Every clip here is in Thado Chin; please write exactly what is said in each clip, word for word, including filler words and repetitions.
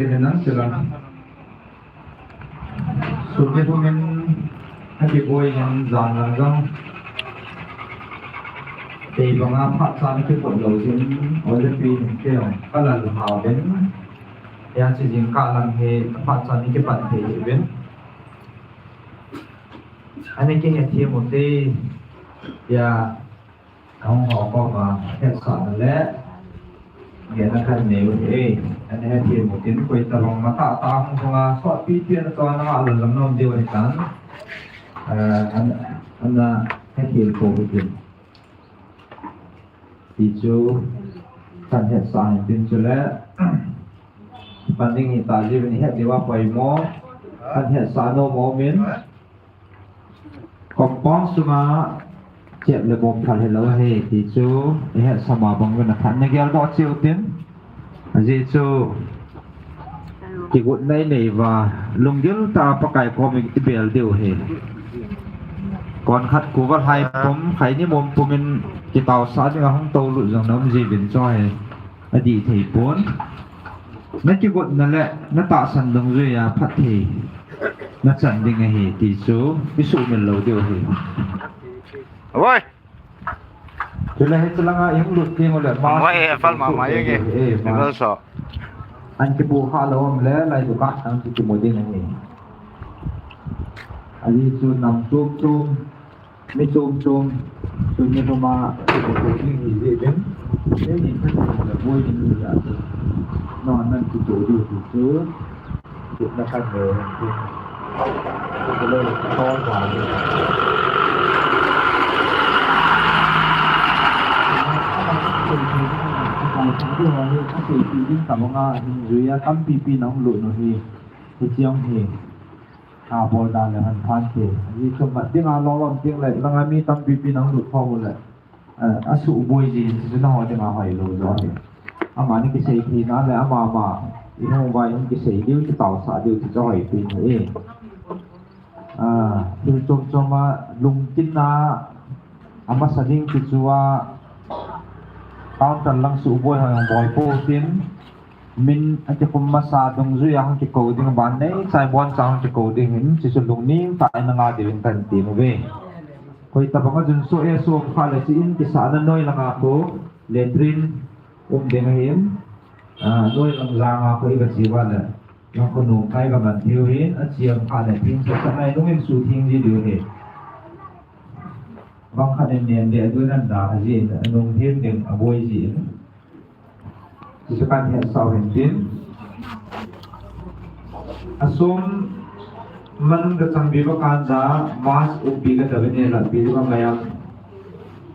Kei nang silang. Sum le pai in akiboi in jan lang jong. Tei banga phat chan kipot lou jin, ole pi in kei jong kalal hao uvin. Hijeh chun jingkah lang hi phat chan kipan thei uvin. Ana kihethem ute, ya, ahung ho koma hetsahna le, ya, na khat nei u hi, ana hethem ute, koi tabang matah tah hung sunga, sotpi pi ana to ana ngah lou lam nom diu ahi tan. Eh, ana, ana hethem pou ute. Ti chu, kan hetsah hin tin chule, pan ding hita jiuvin het diu a poimo, kan hetsah nom umin, compound sunga chep le bom phal hilou ahi, ti chu, i hetsah ma bang uvin a phat na geldoh cheh utin, ajeh chu, kigotna i nei uva, lunggil tah a Pakai kom i bel diu ahi. Kon khat kuva lhai pum, khaini mom pum in kitaosah dinga hung toulut jong na um jiuvin chu ahi. Adih thei pon. Na kigotna le na tahsan dungjui a phatthei na chan ding ahi ti chu i sumil lou diu ahi. Oi! Chule hiche langa i hung lut teng ule, ma, Oi, eh, fal ma, ma, eh, eh, eh, ma. Vel so. An kipu kha lou um le, lai dukan an kimu ding ahi. Ajeh chu nam chom chom, mi chom chom, chom mi chom a, kipu ding hi jeh in, eh, ni khat le boi ding hi jeh a chu. No, nan kipu ding hi chu. Tampipi nahung lut u hi, hiche hi, abol dan le han phan te. Hichu mat dinga lolom teng le, langa mi tampipi nahung lut khom u le. Eh, asuhboi jin, hichu nangho dinga hoilou jo ahi. Amani kisei theina le ama ama, i hung uva i hung kisei diu, kitaosah diu, ti chu hoipi ahi. Ah, thil chom chom a, lungkitna, amasa ding ti chu a, counter lang suhboi ho jong boi pou tin, min akikhum masa dungjui a hung kikou ding, ban neichai boncha hung kikou ding hin, hichu lungning tah in na nga diuvin kan ti uve. Koi tabang a jun so e so kha le chi in kisahna noi langa khu latrine um ding ahin, ah, noi lang janga khu i va che uva le, lang khu nom kai va man diu hin, ache ang kha le theng sa sa nai nung in sutheng ji diu ahi. Bang khat in nen le adun an da aji in, anung them ding aboi ji in. Hichu kan hetsah u hin tin. Asum man ka chang bi ba kan da, mask um pi ka ta ba ne la pi ba ngaiya.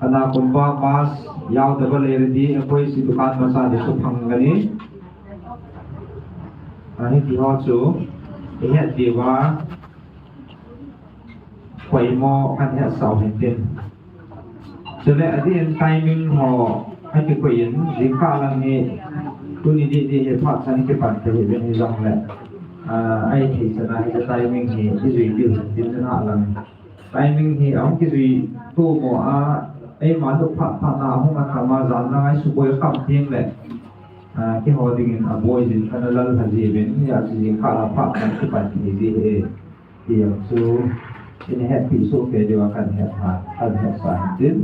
Ana kum ba mask yau da ba le re di, a koi si dukan masa di su phang ka ni. Ani ti ho chu, i het diu va. Poimo kan hetsah u hin tin. Chule adeh in timing ho, akikoi in, jingkah lang hi, tuni didi hi phat chan kipan thei hi ven hijongle. Ah, ahi thei chan a hi timing hi, kijui diu hin tin na lang. Timing hi, ahung kijui tu mo a, eima tu phat phat na ahung a kama jan na ngai suboi kam ting le. Ah, keiho dingin aboi jin kana lal ha ji ven, hijeh chun jingkah lang phat chan kipan thei ji hi. Ti jong chu, in hetpi soh kei diu a kan het ha, kan hetsah hin tin.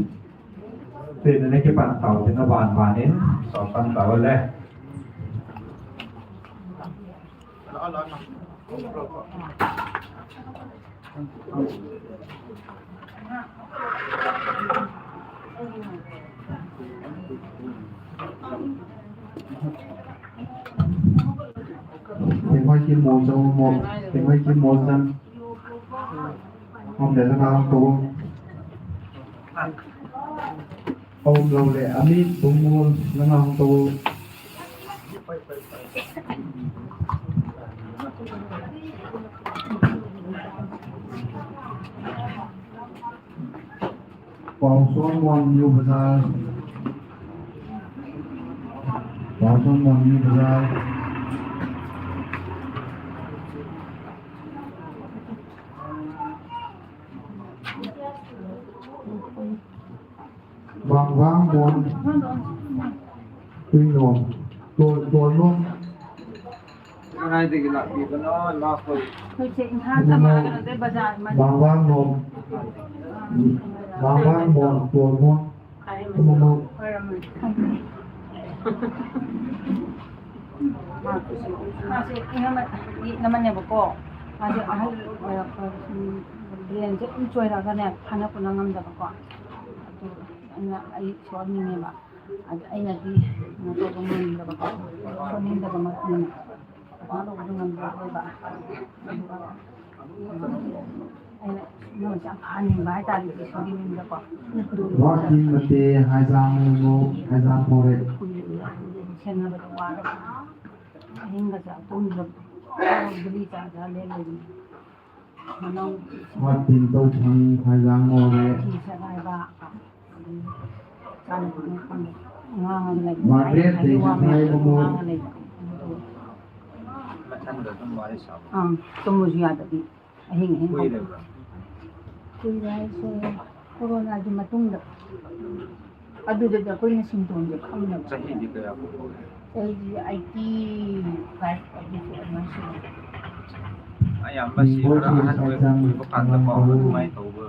Tin na kipan tau tin a ban ban in, so pan tau le. Themhoi kim mol chang mo, themhoi kim mol chang. Om le langa hung tou. Om lou le, ami bung mol langa hung tou. Pausonmon New Bazar. Pausonmon New Bazar. Vangvangmon. Tuinom. Tol, Tolnom. ꯀꯗꯥꯏꯗꯒꯤ ꯂꯥꯛꯄꯤꯕꯅꯣ, ꯏꯃꯥꯈꯣꯏ? ꯑꯩꯈꯣꯏꯁꯦ ꯏꯝꯐꯥꯜ ꯇꯝꯃꯛꯑꯒ ꯅꯠꯇꯦ, ꯕꯖꯥꯔ ꯃꯅꯨꯡ꯫ ꯃꯥꯡꯕꯥꯡꯃꯣꯟ, ꯃꯥꯡꯕꯥꯡꯃꯣꯟ, ꯇꯣꯜꯃꯣꯟ, ꯀꯨꯃꯃꯣꯟ꯫ ꯃꯥꯁꯦ ꯏꯅꯝꯃ ꯌꯦꯛꯅꯕꯅꯦꯕꯀꯣ꯫ ꯃꯥꯁꯦ ꯑꯍꯜ ꯑꯣꯏꯔꯛꯄ, ꯎꯝ, brainꯁꯦ ꯑꯗꯨꯝ ꯆꯣꯏꯔꯛꯑꯒꯅꯦ, ꯐꯥꯅ ꯄꯨꯅ ꯉꯝꯗꯕꯀꯣ꯫ ꯑꯗꯨ ꯑꯩꯅ, ꯑꯩ ꯁꯣꯛꯍꯟꯅꯤꯡꯉꯦꯕ꯫ ꯑꯗ ꯑꯩꯅꯗꯤ ꯀꯩꯅꯣ ꯇꯧꯕ ꯉꯝꯗꯕ, ꯁꯣꯛꯅꯤꯡꯗꯕꯃꯛꯅꯤꯅ ꯄꯩꯁꯥ ꯂꯧꯕꯗꯣ ꯉꯝꯗꯕ ꯑꯣꯏꯕ꯫ ꯑꯗꯨꯒ ꯑꯩꯅ ꯃꯣꯏꯁꯦ ꯌꯥꯝ ꯐꯍꯟꯅꯤꯡꯕ ꯍꯥꯏꯇꯥꯔꯦ, ꯏꯁꯣꯔꯒꯤ ꯃꯤꯡꯗꯀꯣ꯫ ꯋꯥꯀꯤꯡ ꯃꯇꯦ ꯍꯥꯏꯖꯥꯡ ꯃꯣꯃꯣ, ꯍꯥꯏꯖꯥꯡ ꯃꯣꯔꯦ꯫ ꯁꯦꯟꯅꯕꯗ ꯋꯥꯔꯕ꯫ ꯑꯍꯤꯡꯒꯁꯦ ꯇꯨꯝꯗ꯭ꯔꯕ꯫ ꯒꯨꯂꯤ ꯆꯥ ꯆꯥ ꯂꯦꯜꯂꯤꯅꯤ꯫ ꯋꯥꯇꯤꯟ ꯇꯧꯐꯝ ꯍꯥꯏꯖꯥꯡ ꯃꯣꯔꯦ꯫ ꯐꯤ ꯁꯦꯒꯥꯏꯕ, ꯑꯗꯨꯝ ꯆꯥꯅ ꯊꯛꯅ ꯈꯪꯗꯦ꯫ ꯉꯥꯡꯉꯒ ꯂꯩꯕ꯫ ꯃꯥꯔꯒ꯭ꯔꯦꯠ ꯍꯥꯏꯗꯤ ꯋꯥ ꯃꯌꯥꯝ ꯗꯦꯡꯈꯥꯏ ꯃꯣꯃꯣ꯫ ꯉꯥꯡꯉꯒ ꯂꯩꯕ꯫ ꯃꯊꯟꯗ ꯑꯗꯨꯝ ꯋꯥꯔꯤ ꯁꯥꯕ꯫ ꯑꯪ, ꯇꯨꯝꯕꯁꯨ ꯌꯥꯗꯕꯤ꯫ ꯑꯍꯤꯡ ꯑꯍꯤꯡ ꯀꯨꯏꯔꯕ꯭ꯔꯥ? ꯀꯨꯏꯔꯦ ꯍꯥꯏꯁꯦ, ꯀꯣꯔꯣꯅꯥꯒꯤ ꯃꯇꯨꯡꯗ꯫ ꯑꯗꯨꯗꯗꯤ ꯑꯩꯈꯣꯏꯅ symptomꯁꯦ ꯈꯪꯗꯕ꯫ ꯆꯍꯤꯗꯤ ꯀꯌꯥꯃꯨꯛ ꯑꯣꯏꯔꯦ? ꯆꯍꯤꯁꯤ eighty five, eighty six ꯑꯗꯨꯃꯥꯏꯅ ꯁꯨꯔꯦ꯫ ꯑꯌꯥꯝꯕꯁꯤ ꯈꯔ ꯑꯍꯟ ꯑꯣꯏꯕ, ꯑꯣꯏꯕ ꯀꯥꯟꯗꯀꯣ, ꯑꯗꯨꯃꯥꯏꯅ ꯇꯧꯕ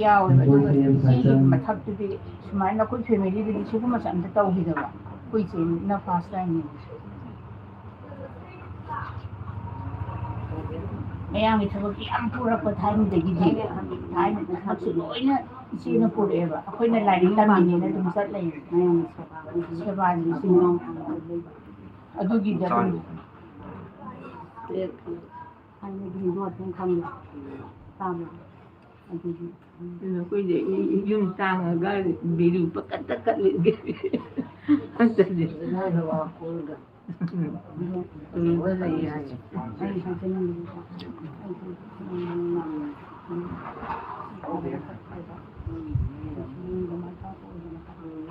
ꯌꯥꯎꯋꯦꯕ꯫ ꯑꯗꯨꯒ ꯏꯆꯦꯒꯤ ꯃꯊꯛꯇꯨꯗꯤ ꯁꯨꯃꯥꯏꯅ ꯑꯩꯈꯣꯏ familyꯗꯗꯤ ꯁꯤꯒꯨꯝꯕꯁꯦ ꯑꯝꯇ ꯇꯧꯈꯤꯗꯕ꯫ ꯑꯩꯈꯣꯏ ꯏꯆꯦꯅ first timeꯅꯦ꯫ ꯃꯌꯥꯝꯒꯤ ꯊꯕꯛꯁꯤ ꯌꯥꯝ ꯄꯨꯔꯛꯄ ꯊꯥꯏꯅꯗꯒꯤꯗꯤ꯫ ꯊꯥꯏꯅꯗꯤ ꯊꯕꯛꯁꯤ ꯂꯣꯏꯅ ꯏꯆꯦꯅ ꯄꯨꯔꯛꯑꯦꯕ꯫ ꯑꯩꯈꯣꯏꯅ ꯂꯥꯏꯔꯤꯛ ꯇꯝꯃꯤꯅꯦꯅ ꯑꯗꯨꯝ ꯆꯠ ꯂꯩꯔꯦ꯫ ꯃꯌꯥꯝꯒꯤ ꯁꯦꯕꯥ꯫ ꯁꯦꯕꯥꯁꯤ ꯏꯆꯦꯅ ꯑꯗꯨꯒꯤꯗ ꯑꯗꯨꯝ ꯊꯥꯏꯅꯒꯤ ꯍꯤꯟꯗꯨ ꯑꯗꯨꯝ ꯈꯪꯉꯦ꯫ ꯇꯥꯕ꯭ꯔꯥ? ꯑꯗꯨꯒꯤ ꯑꯗꯨꯅ ꯑꯩꯈꯣꯏꯗꯤ ꯌꯨꯝ ꯇꯥꯡꯉꯒ ꯚꯦꯂꯨ ꯄꯀꯠꯇ ꯀꯠꯂꯤꯒꯦ꯫ ꯑꯗꯨꯗꯤ ꯎꯝ, ꯂꯩ ꯍꯥꯏꯌꯦ꯫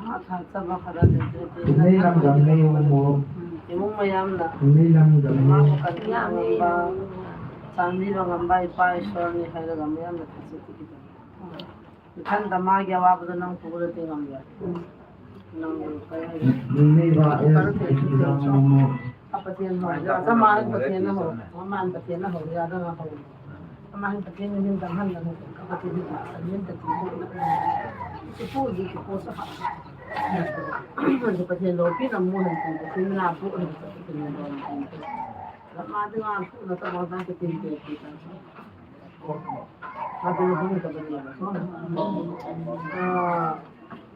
ꯃꯥ ꯊꯥꯖꯕ ꯈꯔ ꯂꯩꯇ꯭ꯔꯗꯤ ꯏꯃꯨꯡ ꯃꯌꯥꯝꯅ ꯏꯃꯥꯕꯨ ꯀꯟꯕꯤꯕ ꯉꯝꯕ, ꯆꯥꯟꯕꯤꯕ ꯉꯝꯕ ꯏꯄꯥ ꯏꯁꯣꯔꯅꯤ ꯍꯥꯏꯔꯒ ꯃꯌꯥꯝꯅ ꯊꯥꯖꯕꯤꯒꯗꯕꯅꯤ꯫ ꯏꯊꯟꯇ ꯃꯥꯒꯤ ꯑꯋꯥꯕꯗꯣ ꯅꯪ ꯄꯨꯔꯗꯤ ꯉꯝꯂꯣꯏ꯫ ꯅꯪ ꯀꯩ ꯍꯥꯏꯅꯤ? ꯅꯤꯡꯅꯤꯕ ꯑꯦꯁ ꯀꯔꯝ ꯇꯧꯁꯤ? ꯏꯟꯖꯥꯡ ꯃꯣꯃꯣ꯫ ꯑꯄꯥꯇꯦꯟ ꯍꯣꯏ, ꯑꯆꯥ, ꯃꯥ ꯄꯥꯇꯦꯟꯅ ꯍꯧ-, ꯃꯃꯥꯟ ꯄꯥꯇꯦꯟꯅ ꯍꯧꯔꯒ ꯑꯗꯨꯝ ꯍꯧ-, ꯃꯃꯥꯟ ꯄꯥꯇꯦꯟꯅ ꯌꯨꯝ ꯆꯪꯍꯟꯒꯅꯨ꯫ ꯑꯄꯥꯇꯦꯟ ꯌꯨꯝ ꯆꯪꯍꯟꯒꯅꯨ꯫ ꯏꯄꯨꯒꯤ ꯏꯄꯨꯁꯨ ꯍꯥ-, ꯑꯗꯨ ꯄꯥꯇꯦꯟ ꯂꯣꯄꯤꯅ ꯑꯃꯨꯛ ꯍꯟꯈꯤꯕ, ꯏꯆꯤꯟ ꯏꯅꯥꯎ ꯄꯣꯛꯂꯤꯕ ꯄꯥꯇꯦꯟ ꯂꯣꯄꯤꯅ꯫ ꯃꯥꯗꯤ ꯉꯥ ꯊꯣꯛꯅ ꯇꯧꯔꯒ ꯄꯥꯇꯦꯟ ꯇꯧꯕꯤꯕ꯫ ꯑꯗꯨ ꯂꯨꯍꯣꯡꯗꯕꯅꯦꯕꯀꯣ꯫ ꯑꯥ,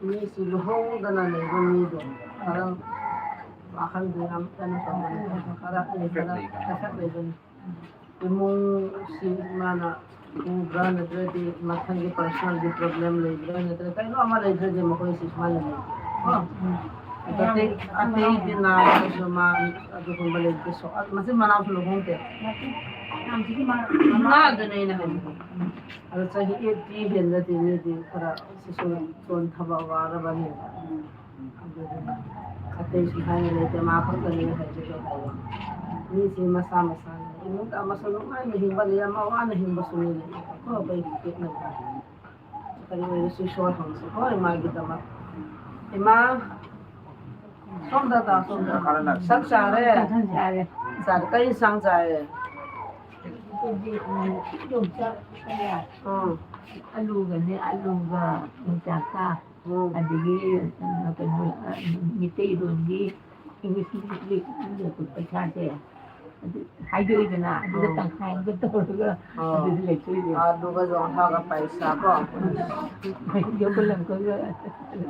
ꯃꯤꯁꯤ ꯂꯨꯍꯣꯡꯗꯅ ꯂꯩꯕ ꯃꯤꯗꯣ ꯈꯔ ꯋꯥꯈꯜꯗꯤ ꯌꯥꯝ ꯀꯩꯅꯣ ꯇꯧꯕꯅꯦ, ꯈꯔ, ꯈꯔ effect ꯂꯩꯕꯅꯦ꯫ ꯏꯃꯨꯡꯁꯤ ꯃꯥꯅ ꯎꯕ꯭ꯔꯥ, ꯅꯠꯇ꯭ꯔꯗꯤ ꯃꯊꯟꯒꯤ personalꯒꯤ problem ꯂꯩꯕ꯭ꯔꯥ, ꯅꯠꯇ꯭ꯔꯒ ꯀꯩꯅꯣ ꯑꯃ ꯂꯩꯕ꯭ꯔꯗꯤ ꯃꯈꯣꯏꯁꯤ ꯁꯨꯃꯥꯏꯅ ꯂꯩ꯫ ꯀꯣ? ꯑꯇꯩ, ꯑꯇꯩꯗꯤ ꯅꯥꯔꯒꯁꯨ ꯃꯥ ꯑꯗꯨꯒꯨꯝꯕ ꯂꯩꯇꯦ꯫ ꯁꯣ-, ꯃꯆꯤꯟ ꯃꯅꯥꯎꯁꯨ ꯂꯨꯍꯣꯡꯗꯦ꯫ ꯃꯥ ꯑꯗꯨꯅꯦ ꯑꯩꯅ ꯍꯥꯏꯅꯤꯡꯕ꯫ ꯑꯗꯣ ꯆꯍꯤ eighty ꯍꯦꯜꯂꯗꯤ ꯃꯤꯗꯤ ꯈꯔ ꯁꯤꯁꯨ ꯁꯣꯟꯊꯕ ꯋꯥꯔꯕꯅꯦꯕ꯫ ꯑꯗꯨꯗꯨꯅ ꯑꯇꯩꯁꯨ ꯍꯥꯏꯅ ꯂꯩꯇꯦ, ꯃꯥ ꯈꯛꯇꯅꯦ ꯍꯥꯏꯕꯗꯣ ꯍꯥꯏꯌꯦ꯫ ꯃꯤꯁꯤ ꯃꯁꯥ ꯃꯁꯥꯅ ꯏꯃꯨꯡꯗ ꯑꯃꯁꯨ ꯅꯨꯡꯉꯥꯏꯅ ꯍꯤꯡꯕ ꯂꯩ, ꯑꯃ ꯋꯥꯅ ꯍꯤꯡꯕꯁꯨ ꯂꯩ꯫ ꯀꯣ, ꯑꯩꯈꯣꯏꯒꯤ ꯄꯤꯛꯅꯕ꯫ ꯀꯔꯤ ꯑꯣꯏꯔꯁꯨ ꯏꯁꯣꯔ ꯍꯪꯁꯨ ꯍꯣꯏ ꯃꯥꯒꯤꯗꯃꯛ꯫ ꯏꯃꯥ, ꯁꯣꯝꯗ ꯇꯥ, ꯁꯣꯝꯗ꯫ ꯆꯥꯛ ꯆꯥꯔꯦ? ꯆꯥꯔꯦ꯫ ꯆꯥꯔꯦ꯫ ꯀꯔꯤ ꯏꯟꯁꯥꯡ ꯆꯥꯏꯌꯦ? ꯑꯩꯈꯣꯏꯗꯤ, ꯎꯝ, ꯌꯣꯡꯆꯥꯛ ꯀꯌꯥ꯫ ꯎꯝ꯫ ꯑꯂꯨꯒꯅꯦ, ꯑꯂꯨꯒ ꯌꯣꯡꯆꯥꯛꯀ꯫ ꯎꯝ꯫ ꯑꯗꯒꯤ, ꯎꯝ, ꯀꯩꯅꯣ, ꯑ, ꯃꯤꯇꯩ ꯂꯣꯟꯒꯤ English ꯂꯤꯛ ꯄꯩꯁꯥꯁꯦ꯫ ꯑꯗꯨ ꯍꯥꯏꯗꯣꯛꯏꯗꯅ, ꯑꯗꯨꯒ ꯎꯝ꯫ ꯇꯪꯈꯥꯏ ꯑꯃꯒ ꯇꯧꯔꯒ ꯑꯣ꯫ ꯑꯗꯨꯗꯤ ꯂꯩꯊꯣꯛꯏꯅꯦ꯫ ꯑꯗꯨꯒ ꯌꯣꯡꯆꯥꯛꯀ ꯄꯩꯁꯥ ꯀꯣ꯫ ꯌꯣꯛꯈꯠꯂꯛꯄꯒ꯫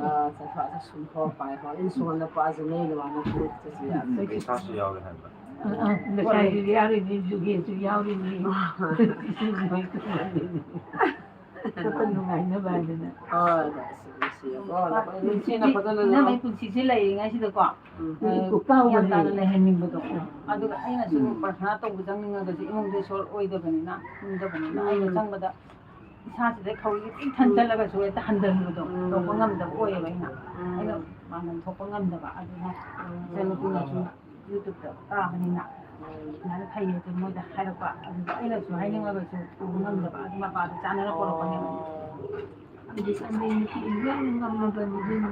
ꯑ, ꯆꯠꯊꯣꯛ ꯆꯠꯁꯤꯟ ꯍꯣ ꯄꯥꯏ ꯍꯣ꯫ ꯏꯟꯁꯨꯔꯦꯟꯁ ꯄꯥꯁ ꯂꯩ ꯂꯣꯏꯅ ꯄꯨꯔ ꯆꯠꯁꯤ ꯌꯥꯔꯦ꯫ ꯄꯩꯁꯥꯁꯨ ꯌꯥꯎꯔꯦ ꯍꯥꯏꯕ꯫ ꯑ, ꯑ, ꯂꯩꯁꯥꯕꯤꯁꯨ ꯌꯥꯎꯔꯤꯅꯤ, ꯖꯨꯒꯦꯁꯨ ꯌꯥꯎꯔꯤꯅꯤ꯫ ꯋꯥꯈꯜ ꯅꯨꯡꯉꯥꯏꯅꯕ ꯍꯥꯏꯗꯅ꯫ ꯍꯣꯏ, ꯍꯣꯏ, ꯁꯤ, ꯁꯤ, ꯀꯣ, ꯅꯈꯣꯏ ꯅꯨꯡꯁꯤꯅ ꯐꯖꯅ ꯏꯅꯝꯃꯩ ꯂꯩꯌꯣ꯫ ꯄꯨꯟꯁꯤꯁꯦ ꯂꯩꯔꯤꯉꯩꯁꯤꯗꯀꯣ, ꯎꯝ꯫ ꯒ꯭ꯌꯥꯟ ꯇꯥꯅ ꯂꯩꯍꯟꯅꯤꯡꯕꯗꯣ꯫ ꯑꯗꯨꯒ ꯑꯩꯅ ꯁꯨꯝ ꯎꯝ꯫ ꯄ꯭ꯔꯊꯅꯥ ꯇꯧꯕ ꯆꯪꯅꯤꯡꯉꯒꯁꯨ ꯏꯃꯨꯡꯗ ꯏꯁꯣꯔ ꯑꯣꯏꯗꯕꯅꯤꯅ, ꯈꯪꯗꯕꯅꯤꯅ, ꯑꯩꯅ ꯎꯝ꯫ ꯆꯪꯕꯗ ꯏꯁꯥꯁꯤꯗ ꯈꯧꯔꯤ ꯄꯤꯛ ꯊꯟꯖꯜꯂꯒꯁꯨ ꯍꯦꯛꯇ ꯍꯟꯖꯟꯕꯗꯣ ꯎꯝ꯫ ꯇꯧꯕ ꯉꯝꯗꯕ ꯑꯣꯏꯌꯦꯕ ꯑꯩꯅ꯫ ꯎꯝ꯫ ꯑꯩꯅ ꯃꯥꯡꯒꯣꯟ ꯊꯣꯛꯄ ꯉꯝꯗꯕ꯫ ꯑꯗꯨꯅ ꯎꯝ꯫ ꯏꯆꯟꯅꯨꯄꯤꯅꯁꯨ YouTubeꯇ ꯇꯥꯕꯅꯤꯅ ꯎꯝ꯫ ꯁꯨꯃꯥꯏꯅ ꯐꯩꯌꯦ ꯑꯗꯨ ꯃꯣꯏꯗ ꯍꯥꯏꯔꯛꯄ꯫ ꯑꯗꯨꯗ ꯑꯩꯅꯁꯨ ꯍꯥꯏꯅꯤꯡꯉꯒꯁꯨ ꯇꯧꯕ ꯉꯝꯗꯕ꯫ ꯑꯗꯨ ꯃꯄꯥꯗꯣ ꯆꯥꯟꯅꯔ ꯄꯣꯔꯛꯄꯅꯦꯕ꯫ ꯑꯣ꯫ ꯑꯗꯨ ꯆꯥꯟꯗꯦꯜ ꯅꯨꯄꯤ ꯂꯣꯏꯅ ꯉꯝꯃꯕꯅꯤ ꯏꯕꯦꯝꯃ꯫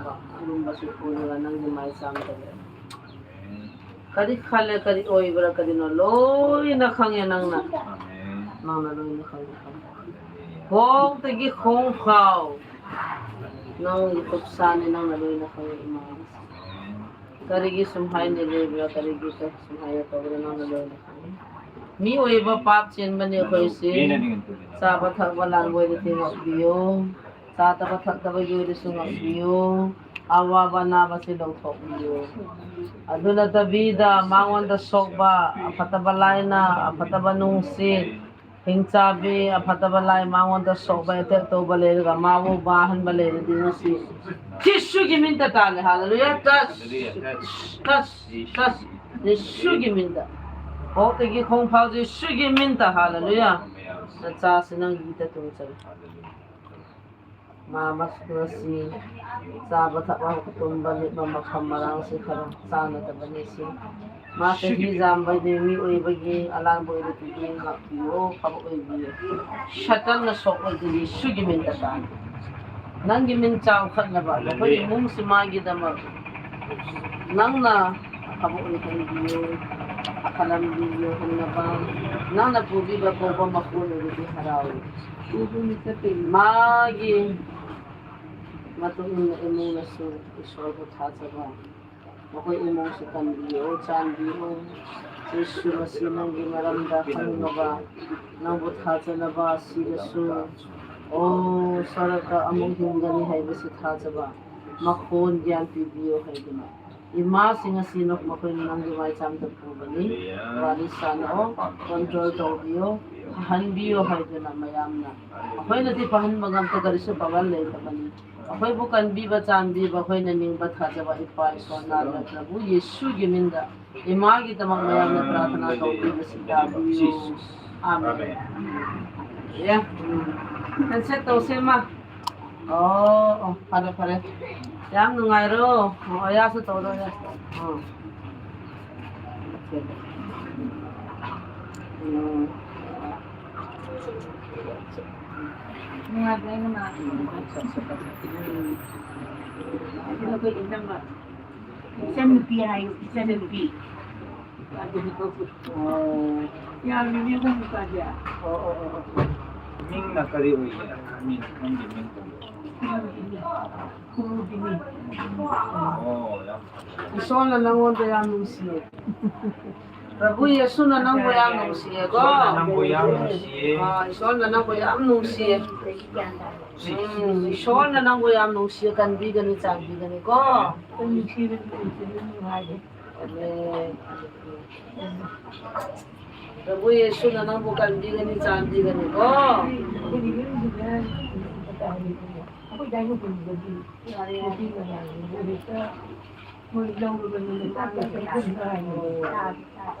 ba, alum ba su ko na nang di mai sam ta le. Kadi khale, kadi oi bra, kadi no loi na khang ya nang na. Amen. Nang na loi na khang ya khang. Hong te gi khong khao. Nang gi kup sa ni nang na loi na khang ya ima. Kadi gi sum hai ni le bra, kadi gi ta sum hai ya to bra, nang na loi na khang. Mi oi ba pap chen ba ni khoi si. Sa ba thak ba lang boi de ti ngap bi yo. Sa ta ba thak ta ba yo de su ngap bi yo. Awa ba na ba si lo thok bi yo. Aduna ta vida, mangon ta sok ba, apha ta ba lai na, apha ta ba nung si. Hing cha bi, apha ta ba lai, mangon ta sok ba, te to ba le ga, ma wo ba han ba le de ding si. Jisu gi min ta ta le, hallelujah, tas, tas, tas. Jisu gi min ta. Hong te gi khong phao Jisu gi min ta, hallelujah. Na cha si nang gi ta tung cha. Mama sukura si, cha ba thak ba kutum ba ni ba ma kham ma lang si kha cha na ta ba ni si. Ma te hi jam ba ni mi oi ba gi, alang boi de ti gi ngap bi yo, kha ba oi bi yo. Satan na sok oi de Jisu gi min ta ta. Nang gi min chao khat na ba, ba oi mung si ma gi da ma. Nang na kha ba oi kan bi yo, akhalam bi yo, han na ba. Nang na pu bi ba ko ba ma ko oi de harao. Magi, matu in na imung na su, Isol bu tha cha ba. Makoi imung su kan bi o, chan bi o. Jisu Masih nang gi maram da kan na ba. Nang bu tha cha na ba, si da su. O, saraka amung hing gani hai ba si tha cha ba. Makhon gyan pi bi o hai gina. Ima singa sinok makoi nang gi mai cham ta pu bani. Wali sana o, control to bi o, han bi o hai jana mayam na. Akoi na ti pahan magam ta gari su pagal le ta bani. Akoi bu kan bi ba cham bi ba, akoi na ning ba tha cha ba ipa i son na na Prabhu Yesu gi min da. Ima gi ta mang mayam na prarthana to bi ba si ta bi o. Amen. Ya. Kan set to se ma. Oh, oh, phare, phare. Yam nungai ro. Oh, ya su to ro ya. Oh. Hmm. Nungai ro na. Ina ko ina ma. Isan pi hai, isan pi. Oh. Ya, ni ni ko ka ya. Oh, oh, oh, oh. Ming na kari oi ya. Ming, ming, ming. Isol na nangon ta ya ming si. Prabhu Yesuna nangbu yam nungsiye ko. Nangbu yam nungsiye. Ah, Ishwarna nangbu yam nungsiye. Hmm, Ishwarna nangbu yam nungsiye, kanbi gani, chanbi gani ko. Amen. Prabhu Yesuna nangbu kanbi gani, chanbi gani ko.